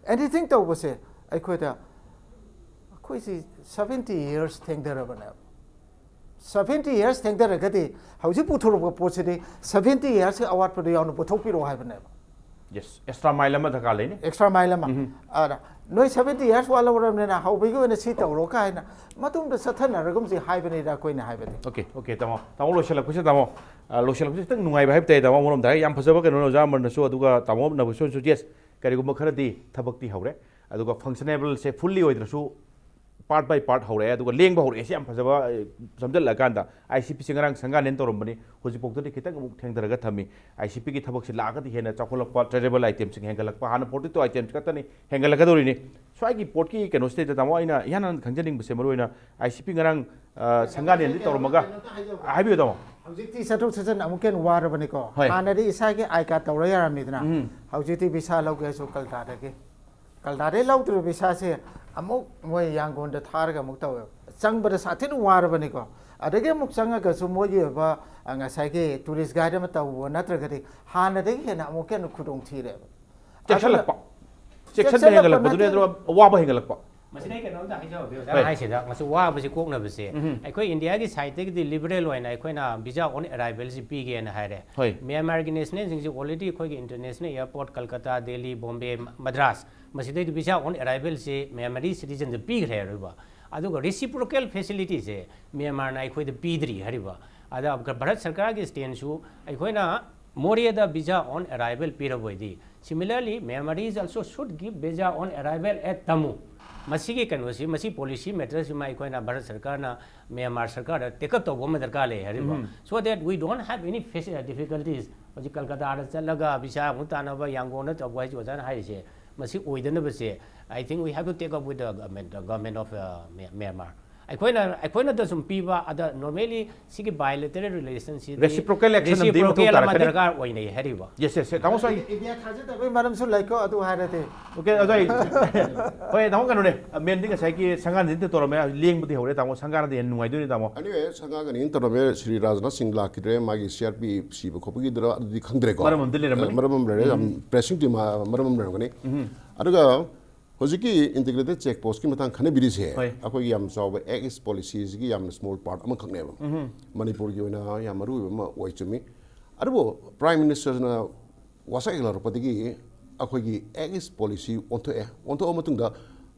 ꯑꯦꯅꯤꯊꯤꯡ ꯇꯧꯕꯁꯦ ꯑꯩꯈꯣꯏꯗ ꯑꯩꯈꯣꯏꯁꯤ ꯁꯕꯦꯟꯇꯤ ꯌꯔꯁ ꯊꯦꯡꯊꯔꯕꯅꯦꯕ꯫ ꯁꯕꯦꯟꯇꯤ ꯌꯔꯁ ꯊꯦꯡꯊꯔꯒꯗꯤ ꯍꯧꯖꯤꯛ ꯄꯨꯊꯣꯔꯛꯄ ꯄꯣꯠꯁꯤꯗꯤ ꯁꯕꯦꯟꯇꯤ ꯌꯔꯁꯀꯤ ꯑꯋꯥꯠꯄꯗꯣ ꯌꯥꯎꯅ ꯄꯨꯊꯣꯛꯄꯤꯔꯛꯑꯣ ꯍꯥꯏꯕꯅꯦꯕ꯫ ꯌꯦꯁ, ꯑꯦꯛꯁꯇ꯭ꯔꯥ ꯃꯥꯏꯜ ꯑꯃ ꯗꯔꯀꯥꯔ ꯂꯩꯅꯤ꯫ ꯑꯦꯛꯁꯇ꯭ꯔꯥ ꯃꯥꯏꯜ ꯑꯃ꯫ ꯑꯗ ꯅꯣꯏ ꯁꯕꯦꯟꯇꯤ ꯌꯔꯁ ꯋꯥꯠꯍꯧꯔꯕꯅꯤꯅ ꯍꯧꯕꯒꯤ ꯑꯣꯏꯅ ꯁꯤ ꯇꯧꯔꯣ ꯀꯥꯏꯅ ꯃꯇꯨꯡꯗ ꯆꯠꯊꯅꯔꯒꯨꯝꯁꯤ ꯍꯥꯏꯕꯅꯤꯗ ꯑꯩꯈꯣꯏꯅ ꯍꯥꯏꯕꯗꯤ꯫ ꯑꯣꯀꯦ, ꯑꯣꯀꯦ, ꯇꯥꯃꯣ꯫ ꯇꯥꯃꯣ, ꯂꯣꯏꯁꯤꯜꯂꯛꯄꯁꯤꯗ, ꯇꯥꯃꯣ, ꯑ, ꯂꯣꯏꯁꯤꯜꯂꯛꯄꯁꯤ ꯈꯤꯇꯪ ꯅꯨꯡꯉꯥꯏꯕ ꯍꯥꯏꯕ ꯇꯥꯏ, ꯇꯥꯃꯣ꯫ ꯑꯃꯔꯣꯝꯗ ꯍꯥꯏꯔꯒ ꯌꯥꯝ ꯐꯖꯕ ꯀꯩꯅꯣꯅꯦ ꯑꯣꯖꯥ ꯑꯃꯔꯅꯁꯨ, ꯑꯗꯨꯒ ꯇꯥꯃꯣꯅꯕꯨꯁꯨ, ꯌꯦꯁ, ꯀꯔꯤꯒꯨꯝꯕ ꯈꯔꯗꯤ ꯊꯕꯛꯇꯤ ꯍꯧꯔꯦ, ꯑꯗꯨꯒ ꯐꯪꯁꯅꯦꯕꯜꯁꯦ ꯐꯨꯜꯂꯤ ꯑꯣꯏꯗ꯭ꯔꯁꯨ ꯄꯥꯔꯠ ꯕꯥꯏ ꯄꯥꯔꯠ ꯍꯧꯔꯛꯑꯦ, ꯑꯗꯨꯒ ꯂꯦꯡꯕ ꯍꯧꯔꯛꯑꯦ꯫ ꯁꯤ ꯌꯥꯝ ꯐꯖꯕ, ꯑ, ꯁꯝꯖꯜꯂꯛꯑꯀꯥꯟꯗ ꯑꯥꯏ ꯁꯤ ꯄꯤꯁꯦ ꯉꯔꯥꯡ ꯁꯪꯒꯥꯅꯦꯟ ꯇꯧꯔꯝꯕꯅꯤ, ꯍꯧꯖꯤꯛꯐꯥꯎꯗꯗꯤ ꯈꯤꯇꯪ ꯑꯃꯨꯛ ꯊꯦꯡꯊꯔꯒ ꯊꯝꯃꯤ꯫ ꯑꯥꯏ ꯁꯤ ꯄꯤꯒꯤ ꯊꯕꯛꯁꯤ ꯂꯥꯛꯑꯒꯗꯤ ꯍꯦꯟꯅ ꯆꯥꯎꯈꯠꯂꯛꯄ, ꯇ꯭ꯔꯦꯗꯦꯕꯜ ꯑꯥꯏꯇꯦꯝꯁꯤꯡ ꯍꯦꯟꯒꯠꯂꯛꯄ, ꯍꯥꯟꯅ ꯄ꯭ꯔꯣꯗꯛꯇꯤꯞ ꯑꯥꯏꯇꯦꯝꯁ ꯈꯛꯇꯅꯤ, ꯍꯦꯟꯒꯠꯂꯛꯀꯗꯧꯔꯤꯅꯤ꯫ ꯁ꯭ꯋꯥꯏꯒꯤ ꯄꯣꯠꯀꯤ ꯀꯩꯅꯣꯁꯤꯗꯩꯗ, ꯇꯥꯃꯣ, ꯑꯩꯅ ꯏꯍꯥꯟ ꯍꯥꯟꯅ ꯈꯪꯖꯅꯤꯡꯕꯁꯦ, ꯃꯔꯨ ꯑꯣꯏꯅ ꯑꯥꯏ ꯁꯤ ꯄꯤ ꯉꯔꯥꯡ, ꯑ, ꯁꯪꯒꯥꯅꯦꯟꯗꯤ ꯇꯧꯔꯝꯃꯒ, ꯍꯥꯏꯕꯤꯌꯨ, ꯇꯥꯃꯣ꯫ ꯍꯧꯖꯤꯛꯇꯤ ꯆꯠꯊꯣꯛ ꯆꯠꯁꯤꯟ ꯑꯃꯨꯛꯀ ꯍꯦꯟꯅ ꯋꯥꯔꯕꯅꯤꯀꯣ꯫ ꯍꯣꯏ꯫ ꯍꯥꯟꯅꯗꯤ ꯏꯁꯥꯒꯤ ꯑꯥꯏ ꯀꯥꯔꯗ ꯇꯧꯔ ꯌꯥꯔꯝꯃꯤꯗꯅ꯫ ꯎꯝ꯫ ꯍꯧꯖꯤꯛꯇꯤ ꯚꯤꯁꯥ ꯂꯧꯒꯦꯁꯨ ꯀꯜꯀꯇꯥꯗꯒꯤ꯫ ꯀꯜꯀꯇꯥꯗꯒꯤ ꯂꯧꯗ꯭ꯔꯤꯕ ꯚꯤꯁꯥꯁꯦ ꯑꯃꯨꯛ ꯃꯣꯏ ꯌꯥꯡꯒꯣꯟꯗ ꯊꯥꯔꯒ ꯑꯃꯨꯛ ꯇꯧꯋꯦꯕ꯫ ꯆꯪꯕꯗ ꯁꯥꯊꯤꯅ ꯋꯥꯔꯕꯅꯤꯀꯣ꯫ ꯑꯗꯒꯤ ꯑꯃꯨꯛ ꯆꯪꯉꯒꯁꯨ ꯃꯣꯏꯒꯤ ꯑꯣꯏꯕ, ꯑ, ꯉꯁꯥꯏꯒꯤ ꯇꯨꯔꯤꯁ ꯒꯥꯏꯗ ꯑꯃ ꯇꯧꯕ ꯅꯠꯇ꯭ꯔꯒꯗꯤ ꯍꯥꯟꯅꯗꯒꯤ ꯍꯦꯟꯅ ꯑꯃꯨꯛꯀ ꯍꯦꯟꯅ ꯈꯨꯗꯣꯡ ꯊꯤꯔꯦꯕ꯫ ꯆꯦꯛꯁꯤꯜꯂꯛꯄ꯫ ꯑꯗꯨꯅ ꯆꯦꯛꯁꯤꯟꯕ ꯆꯦꯛꯁꯤꯜꯂꯛꯄ ꯍꯦꯟꯒꯠꯂꯛꯄꯗꯨꯅ ꯅꯠꯇꯦ꯫ ꯅꯠꯇ꯭ꯔꯣ ꯑꯋꯥꯕ ꯍꯦꯟꯒꯠꯂꯛꯄ? ꯃꯁꯤꯗ ꯑꯩ ꯀꯩꯅꯣꯝꯇ ꯍꯥꯏꯖꯍꯧꯒꯦ, ꯑꯣꯖꯥꯅ ꯍꯣꯏ꯫ ꯍꯥꯏꯁꯤꯗ ꯉꯁꯤ ꯋꯥꯕꯁꯤ ꯀꯣꯛꯅꯕꯁꯦ ꯎꯝ꯫ ꯑꯩꯈꯣꯏ ꯏꯟꯗꯤꯌꯥꯒꯤ ꯁꯥꯏꯠꯇꯒꯤꯗꯤ ꯂꯤꯕꯔꯦꯜ ꯑꯣꯏꯅ ꯑꯩꯈꯣꯏꯅ ꯚꯤꯖꯥ ꯑꯣꯟ ꯑꯦꯔꯥꯏꯚꯦꯜꯁꯤ ꯄꯤꯒꯦꯅ ꯍꯥꯏꯔꯦ꯫ ꯍꯣꯏ꯫ ꯃ꯭ꯌꯥꯟꯃꯥꯔꯒꯤ ꯅꯦꯁꯅꯦꯜꯁꯤꯡꯁꯤ ꯑꯣꯜꯔꯦꯗꯤ ꯑꯩꯈꯣꯏꯒꯤ ꯏꯟꯇꯔꯅꯦꯁꯅꯦꯜ ꯑꯦꯌꯥꯔꯄꯣꯔꯠ ꯀꯜꯀꯇꯥ, ꯗꯦꯜꯂꯤ, ꯕꯣꯝꯕꯦ, ꯃꯗ꯭ꯔꯥꯁ, ꯃꯁꯤꯗꯩꯗ ꯚꯤꯖꯥ ꯑꯣꯟ ꯑꯦꯔꯥꯏꯚꯦꯜꯁꯤ ꯃ꯭ꯌꯥꯟꯃꯥꯔꯤ ꯁꯤꯇꯤꯖꯟꯗ ꯄꯤꯈ꯭ꯔꯦ ꯍꯥꯏꯔꯤꯕ꯫ ꯑꯗꯨꯒ ꯔꯤꯁꯤꯄ꯭ꯔꯣꯀꯦꯜ ꯐꯦꯁꯤꯂꯤꯇꯤꯁꯦ ꯃ꯭ꯌꯥꯟꯃꯥꯔꯅ ꯑꯩꯈꯣꯏꯗ ꯄꯤꯗ꯭ꯔꯤ ꯍꯥꯏꯔꯤꯕ꯫ ꯑꯗ ꯚꯥꯔꯠ ꯁꯔꯀꯥꯔꯒꯤ ꯁ꯭ꯇꯦꯟꯁꯨ ꯑꯩꯈꯣꯏꯅ ꯃꯣꯔꯦꯗ ꯚꯤꯖꯥ ꯑꯣꯟ ꯑꯦꯔꯥꯏꯚꯦꯜ ꯄꯤꯔꯕ ꯑꯣꯏꯗꯤ, similarly Myanmar is also should give visa on arrival at Tamu꯫ ꯃꯁꯤꯒꯤ ꯀꯩꯅꯣꯁꯤ, ꯃꯁꯤ ꯄꯣꯂꯤꯁꯤ ꯃꯦꯇꯔꯁꯤꯃ ꯑꯩꯈꯣꯏꯅ ꯚꯥꯔꯠ ꯁꯔꯀꯥꯔꯅ ꯃ꯭ꯌꯥꯟꯃꯥꯔ ꯁꯔꯀꯥꯔꯗ ꯇꯦꯛ ꯑꯞ ꯇꯧꯕ ꯑꯃ ꯗꯔꯀꯥꯔ ꯂꯩ ꯍꯥꯏꯔꯤꯕ꯫ ꯍꯝ꯫ So that we don't have any fac-, difficulties. ꯍꯧꯖꯤꯛ ꯀꯜꯀꯇꯥꯗ ꯆꯠꯂꯒ ꯚꯤꯁꯥ ꯑꯃꯨꯛ ꯇꯥꯟꯅꯕ, ꯌꯥꯡꯒꯣꯟꯗ ꯇꯧꯕ ꯍꯥꯏꯁꯤ ꯑꯣꯖꯥꯅ ꯍꯥꯏꯔꯤꯁꯦ, ꯃꯁꯤ ꯑꯣꯏꯗꯅꯕꯁꯦ, I think we have to take up with the government, the government of, uh, Mya-, Myanmar. ꯑꯩꯈꯣꯏꯅ, ꯑꯩꯈꯣꯏꯅꯗ ꯁꯨꯝ ꯄꯤꯕ, ꯑꯗ normally ꯁꯤꯒꯤ bilateral relationꯁꯤꯗꯤ Reciprocal action ꯑꯃꯗꯤ ꯃꯊꯧ reciprocal ꯑꯃ ꯇꯥꯔꯛꯀꯅꯤ꯫ ꯗꯔꯀꯥꯔ ꯑꯣꯏꯅꯩ ꯍꯥꯏꯔꯤꯕ꯫ Yes, yes, yes. ꯇꯥꯃꯣ ꯁ꯭ꯋꯥꯏ꯫ ꯏꯟꯗꯤꯌꯥ ꯊꯥꯖꯗꯕꯒꯤ ꯃꯔꯝꯁꯨ ꯂꯩꯀꯣ, ꯑꯗꯨ ꯍꯥꯏꯔꯗꯤ꯫ Okay, ꯑꯣꯖꯥ ꯑꯩ-, ꯍꯣꯏ, ꯇꯥꯃꯣ ꯀꯩꯅꯣꯅꯦ, ꯃꯦꯟꯗꯤ ꯉꯁꯥꯏꯒꯤ ꯁꯪꯒꯥꯟꯗꯤ ꯇꯧꯔꯝꯃꯦ, ꯂꯦꯡꯕꯗꯤ ꯍꯧꯔꯦ, ꯇꯥꯃꯣ ꯁꯪꯒꯥꯟꯗꯤ ꯍꯦꯟꯅ ꯅꯨꯡꯉꯥꯏꯗꯣꯏꯅꯦ, ꯇꯥꯃꯣ꯫ Anyway, ꯁꯪꯒꯥꯟꯒꯅꯤ ꯇꯧꯔꯝꯃꯦ, ꯁ꯭ꯔꯤ ꯔꯥꯖꯅꯥꯊ ꯁꯤꯡ ꯂꯥꯛꯈꯤꯗ꯭ꯔꯦ, ꯃꯥꯒꯤ C R P F ꯁꯤꯕ ꯈꯣꯠꯄꯒꯤꯗꯨꯔ ꯑꯗꯨꯗꯤ ꯈꯪꯗ꯭ꯔꯦꯀꯣ꯫ ꯃꯔꯝ ꯑꯃꯗꯤ ꯂꯩꯔꯝꯃꯅꯤ꯫ ꯑ, ꯃꯔꯝ ꯑꯃ ꯂꯩꯔꯦ, ꯌꯥꯝ ꯎꯝ꯫ Pressingꯗꯤ ꯃ-, ꯃꯔꯝ ꯑꯃ ꯂꯩꯔꯝꯒꯅꯤ꯫ ꯎꯝ꯫ ꯑꯗꯨꯒ ꯍꯧꯖꯤꯛꯀꯤ integrated check postꯀꯤ ꯃꯇꯥꯡ ꯈꯟꯅꯕꯤꯔꯤꯁꯦ, ꯍꯣꯏ꯫ ꯑꯩꯈꯣꯏꯒꯤ ꯌꯥꯝ ꯆꯥꯎꯕ Act East policyꯁꯤꯒꯤ ꯌꯥꯝꯅ small part ꯑꯃꯈꯛꯅꯦꯕ꯫ ꯎꯝ꯫ ꯃꯅꯤꯄꯨꯔꯒꯤ ꯑꯣꯏꯅ ꯌꯥꯝ ꯃꯔꯨ ꯑꯣꯏꯕ ꯑꯃ ꯑꯣꯏ, ꯆꯨꯝꯃꯤ꯫ ꯑꯗꯨꯕꯨ Prime Ministerꯅ ꯋꯥꯁꯛ ꯍꯦꯛ ꯂꯧꯔꯛꯄꯗꯒꯤ ꯑꯩꯈꯣꯏꯒꯤ Act East policy ꯑꯣꯟꯊꯣꯛꯑꯦ꯫ ꯑꯣꯟꯊꯣꯛꯑ ꯃꯇꯨꯡꯗ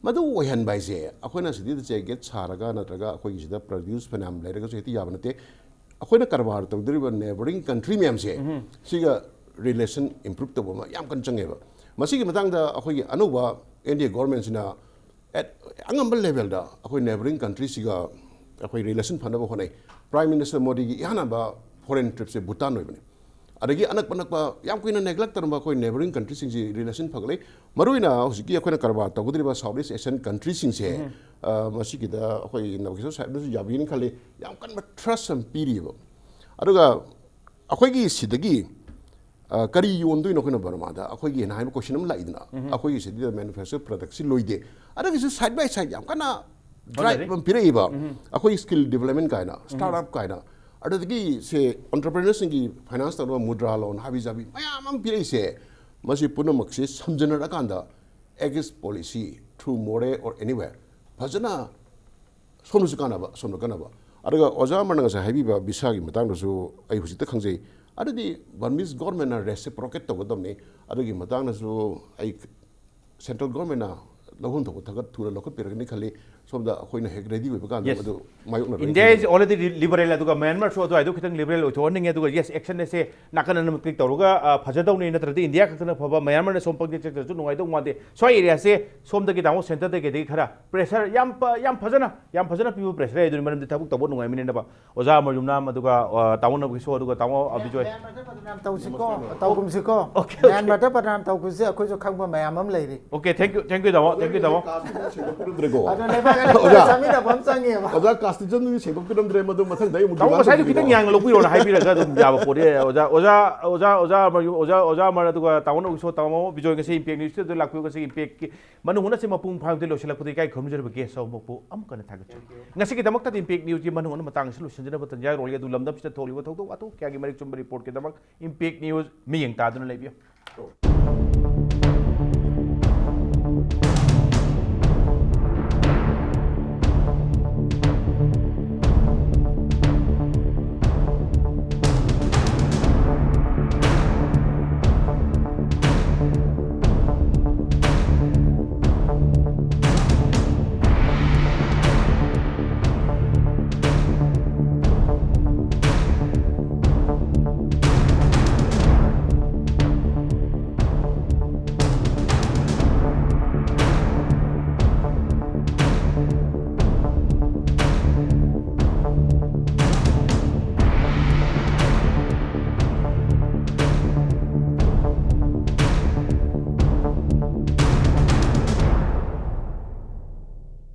ꯃꯗꯨ ꯑꯣꯏꯍꯟꯕ ꯍꯥꯏꯁꯦ, ꯑꯩꯈꯣꯏꯅ ꯁꯤꯗꯩꯗ check gate ꯁꯥꯔꯒ ꯅꯠꯇ꯭ꯔꯒ ꯑꯩꯈꯣꯏꯒꯤ ꯁꯤꯗ produce ꯐꯅꯌꯥꯝ ꯂꯩꯔꯒꯁꯨ ꯍꯦꯛꯇ ꯌꯥꯕ ꯅꯠꯇꯦ꯫ ꯑꯩꯈꯣꯏꯅ ꯀꯔꯕꯥꯔ ꯇꯧꯗꯣꯔꯤꯕ neighbouring country ꯃꯌꯥꯝꯁꯦ, ꯎꯝ꯫ ꯁꯤꯒ relation improve ꯇꯧꯕ ꯑꯃ ꯌꯥꯝ ꯀꯟꯅ ꯆꯪꯉꯦꯕ꯫ ꯃꯁꯤꯒꯤ ꯃꯇꯥꯡꯗ ꯑꯩꯈꯣꯏꯒꯤ ꯑꯅꯧꯕ N D A governmentꯁꯤꯅ at ꯑꯉꯝꯕ levelꯗ ꯑꯩꯈꯣꯏ neighbouring countryꯁꯤꯒ ꯑꯩꯈꯣꯏ relation ꯐꯅꯕ ꯍꯣꯠꯅꯩ꯫ Prime Minister ꯃꯣꯗꯤꯒꯤ ꯏꯍꯥꯟ ꯍꯥꯟꯕ foreign tripꯁꯦ ꯚꯨꯇꯥꯟ ꯑꯣꯏꯕꯅꯤ꯫ ꯑꯗꯒꯤ ꯑꯅꯛꯄ ꯅꯛꯄ ꯌꯥꯝ ꯀꯨꯏꯅ neglect ꯇꯧꯔꯝꯕ ꯑꯩꯈꯣꯏ neighbouring countryꯁꯤꯡꯁꯤ relation ꯐꯒꯠꯂꯛꯏ꯫ ꯃꯔꯨꯑꯣꯏꯅ ꯍꯧꯖꯤꯛꯀꯤ ꯑꯩꯈꯣꯏꯅ ꯀꯔꯕꯥꯔ ꯇꯧꯒꯗꯧꯔꯤꯕ South East Asian countryꯁꯤꯡꯁꯦ, ꯎꯝ꯫ ꯑ, ꯃꯁꯤꯒꯤꯗ ꯑꯩꯈꯣꯏ ꯅꯕꯀꯤꯁꯣꯔ ꯁꯥꯍꯦꯕꯅꯁꯨ ꯌꯥꯕꯤꯅꯤ ꯈꯜꯂꯤ, ꯌꯥꯝ ꯀꯟꯕ trust ꯑꯃ ꯄꯤꯔꯤꯕ꯫ ꯑꯗꯨꯒ ꯑꯩꯈꯣꯏꯒꯤ ꯁꯤꯗꯒꯤ, ꯑ, ꯀꯔꯤ ꯌꯣꯟꯗꯣꯏꯅꯣ ꯑꯩꯈꯣꯏꯅ ꯕꯔꯃꯥꯗ? ꯑꯩꯈꯣꯏꯒꯤ ꯍꯥꯏꯅ ꯍꯥꯏꯕ question ꯑꯃ ꯂꯥꯛꯏꯗꯅ, ꯎꯝ꯫ ꯑꯩꯈꯣꯏꯒꯤ ꯁꯤꯗ manufacture productꯁꯤ ꯂꯣꯏꯗꯦ꯫ ꯑꯗꯨꯒꯤꯁꯨ side by side ꯌꯥꯝ ꯀꯟꯅ drive ꯍꯣꯠꯅꯔꯤ꯫ ꯑꯃ ꯄꯤꯔꯛꯏꯕ꯫ ꯎꯝ꯫ ꯑꯩꯈꯣꯏ skill development ꯀꯥꯏꯅ, ꯎꯝ꯫ Startup ꯀꯥꯏꯅ, ꯑꯗꯨꯗꯒꯤ ꯁꯦ entrepreneurꯁꯤꯡꯒꯤ finance ꯇꯧꯅꯕ ꯃꯨꯗ꯭ꯔꯥ loan, ꯍꯥꯕꯤ ꯖꯥꯕꯤ ꯃꯌꯥꯝ ꯑꯃ ꯄꯤꯔꯛꯏꯁꯦ, ꯃꯁꯤ ꯄꯨꯝꯅꯃꯛꯁꯦ ꯁꯝꯖꯟꯅꯔꯀꯥꯟꯗ Act East policy through Moreh or anywhere ꯐꯖꯅ ꯁꯣꯝꯗꯁꯨ ꯀꯥꯟꯅꯕ, ꯁꯣꯝꯗ ꯀꯥꯟꯅꯕ꯫ ꯑꯗꯨꯒ ꯑꯣꯖꯥ ꯑꯃꯅ ꯉꯁꯥꯏ ꯍꯥꯏꯕꯤꯕ ꯚꯤꯁꯥꯒꯤ ꯃꯇꯥꯡꯗꯁꯨ ꯑꯩ ꯍꯧꯖꯤꯛꯇ ꯈꯪꯖꯩ꯫ ꯑꯗꯨꯗꯤ Burmese governmentꯅ reciprocate ꯇꯧꯒꯗꯕꯅꯤ꯫ ꯑꯗꯨꯒꯤ ꯃꯇꯥꯡꯗꯁꯨ ꯑꯩ central governmentꯅ ꯂꯧꯐꯝ ꯊꯣꯛꯄ ꯊꯕꯛ ꯊꯨꯅ ꯂꯧꯈꯠꯄꯤꯔꯒꯅꯤ ꯈꯜꯂꯤ꯫ ꯁꯣꯝꯗ ꯑꯩꯈꯣꯏꯅ ꯍꯦꯛ ꯔꯦꯗꯤ ꯑꯣꯏꯕ ꯀꯥꯟꯗ Yes. ꯃꯗꯨ ꯃꯥꯌꯣꯛꯅꯔꯣꯏ꯫ India is already liberal, ꯑꯗꯨꯒ ꯃꯌꯥꯟꯃꯥꯔꯁꯨ ꯑꯗꯨꯋꯥꯏꯗꯣ ꯈꯤꯇꯪ ꯂꯤꯕꯔꯦꯜ ꯑꯣꯏꯊꯣꯛꯍꯟꯅꯤꯡꯉꯦ꯫ ꯑꯗꯨꯒ ꯌꯦꯁ, ꯑꯦꯛꯁꯟ ꯑꯁꯦ ꯅꯥꯀꯟ ꯑꯅꯤꯃꯛ ꯀ꯭ꯂꯤꯛ ꯇꯧꯔꯒ ꯑ, ꯐꯖꯗꯧꯅꯤ, ꯅꯠꯇ꯭ꯔꯗꯤ ꯏꯟꯗꯤꯌꯥ ꯈꯛꯇꯅ ꯐꯕ, ꯃꯌꯥꯟꯃꯥꯔꯅ ꯁꯣꯝ ꯄꯪꯆꯠ ꯆꯠꯈ꯭ꯔꯁꯨ ꯅꯨꯡꯉꯥꯏꯗꯧ ꯃꯥꯟꯗꯦ꯫ ꯁ꯭ꯋꯥꯏ ꯑꯦꯔꯤꯌꯥꯁꯦ ꯁꯣꯝꯗꯒꯤ ꯇꯥꯃꯣ ꯁꯦꯟꯇꯔꯗꯒꯤꯗꯒꯤ ꯈꯔ ꯄ꯭ꯔꯦꯁꯔ ꯌꯥꯝ ꯄ- ꯌꯥꯝ ꯐꯖꯅ ꯌꯥꯝ ꯐꯖꯅ ꯄꯤꯕ ꯄ꯭ꯔꯦꯁꯔ ꯑꯗꯨꯅꯤ, ꯃꯔꯝꯗꯤ ꯊꯕꯛ ꯇꯧꯕ ꯅꯨꯡꯉꯥꯏꯃꯤꯟꯅꯅꯕ꯫ ꯑꯣꯖꯥ ꯑꯃꯔ ꯌꯨꯝꯅꯥꯝ ꯑꯗꯨꯒ ꯑ, ꯇꯥꯃꯣ ꯅꯕꯀꯤꯁꯣꯔ ꯑꯗꯨꯒ ꯇꯥꯃꯣ ꯑ, ꯕꯤꯖꯣꯏ꯫ ꯃꯌꯥꯝ ꯃꯔꯛꯇ ꯄ꯭ꯔꯅꯥꯝ ꯇꯧꯁꯤꯀꯣ꯫ Okay, okay. ꯃꯌꯥꯝ ꯃꯔꯛꯇ ꯄ꯭ꯔꯅꯥꯝ ꯇꯧꯕꯁꯦ ꯑꯩꯈꯣꯏꯁꯨ ꯈꯪꯕ ꯃꯌꯥꯝ ꯑꯃ ꯂꯩꯔꯤ꯫ Okay, thank you, thank you ꯇꯥꯃꯣ, thank you ꯇꯥꯃꯣ꯫ ꯀꯥꯁꯇꯤꯁꯨ ꯁꯦꯡꯗꯣꯛꯄꯤꯔꯝꯗ꯭ꯔꯦꯀꯣ꯫ ꯑꯗꯣ ꯂꯩꯕꯥꯛ ꯑꯅꯤ ꯑꯣꯖꯥ꯫ ꯆꯥꯃꯤꯟꯅꯕ ꯑꯃ ꯆꯪꯉꯦꯕ꯫ ꯑꯣꯖꯥ ꯀꯥꯁꯇꯤꯁꯨ ꯁꯦꯡꯗꯣꯛꯄꯤꯔꯝꯗ꯭ꯔꯦ, ꯃꯗꯨ ꯃꯊꯪꯗ ꯑꯩ ꯑꯃꯨꯛ ꯇꯥꯃꯣ demand ꯉꯁꯥꯏꯗꯣ ꯇꯧꯕꯤꯔꯣ꯫ ꯈꯤꯇꯪ ꯌꯥꯡꯅ ꯂꯧꯕꯤꯔꯣꯅ ꯍꯥꯏꯕꯤꯔꯒ ꯑꯗꯨꯝ ꯌꯥꯕ ꯄꯣꯠꯅꯤ꯫ ꯑꯣꯖꯥ ꯑꯣꯖꯥ ꯑꯣꯖꯥ ꯑꯣꯖꯥ ꯑꯃꯔ ꯌꯨꯝ- ꯑꯣꯖꯥ ꯑꯣꯖꯥ ꯑꯃꯔ ꯑꯗꯨꯒ ꯇꯥꯃꯣ ꯅꯕꯀꯤꯁꯣꯔ, ꯇꯥꯃꯣ ꯕꯤꯖꯣꯏ ꯉꯁꯤ ꯏꯝꯄꯦꯛ ꯅ꯭ꯌꯨꯁꯇ ꯂꯥꯛꯄꯤꯌꯨ꯫ ꯉꯁꯤ ꯏꯝꯄꯦꯛꯀꯤ ꯃꯅꯨꯡ ꯍꯨꯠꯅꯁꯤ ꯃꯄꯨꯡ ꯐꯥꯍꯟꯕꯗ ꯂꯣꯏꯁꯤꯜꯂꯛꯄꯗ ꯏꯀꯥꯏ ꯈꯨꯔꯨꯝꯖꯔꯕꯒꯦ꯫ ꯁꯣꯝꯕꯨ ꯑꯃꯨꯛ ꯍꯟꯅ ꯊꯥꯒꯠꯆꯔꯤ꯫ ꯉꯁꯤꯒꯤꯗꯃꯛꯇꯗꯤ ꯏꯝꯄꯦꯛ ꯅ꯭ꯌꯨꯁꯀꯤ ꯃꯅꯨꯡ ꯍꯨꯠꯅ ꯃꯇꯥꯡ ꯑꯁꯤ ꯂꯣꯏꯁꯤꯟꯖꯅꯕ ꯇꯟꯖꯥ ꯌꯧꯔꯛꯂꯦ꯫ ꯑꯗꯨ ꯂꯝꯗꯝꯁꯤꯗ ꯊꯣꯛꯂꯤꯕ ꯊꯧꯗꯣꯛ ꯋꯥꯊꯣꯛ ꯀꯌꯥꯒꯤ ꯃꯔꯤꯛ ꯆꯨꯝꯕ ꯔꯤꯄꯣꯔꯠꯀꯤꯗꯃꯛ ꯏꯝꯄꯦꯛ ꯅ꯭ꯌꯨꯁ ꯃꯤꯠꯌꯦꯡ ꯇꯥꯗꯨꯅ ꯂꯩꯕꯤꯌꯨ꯫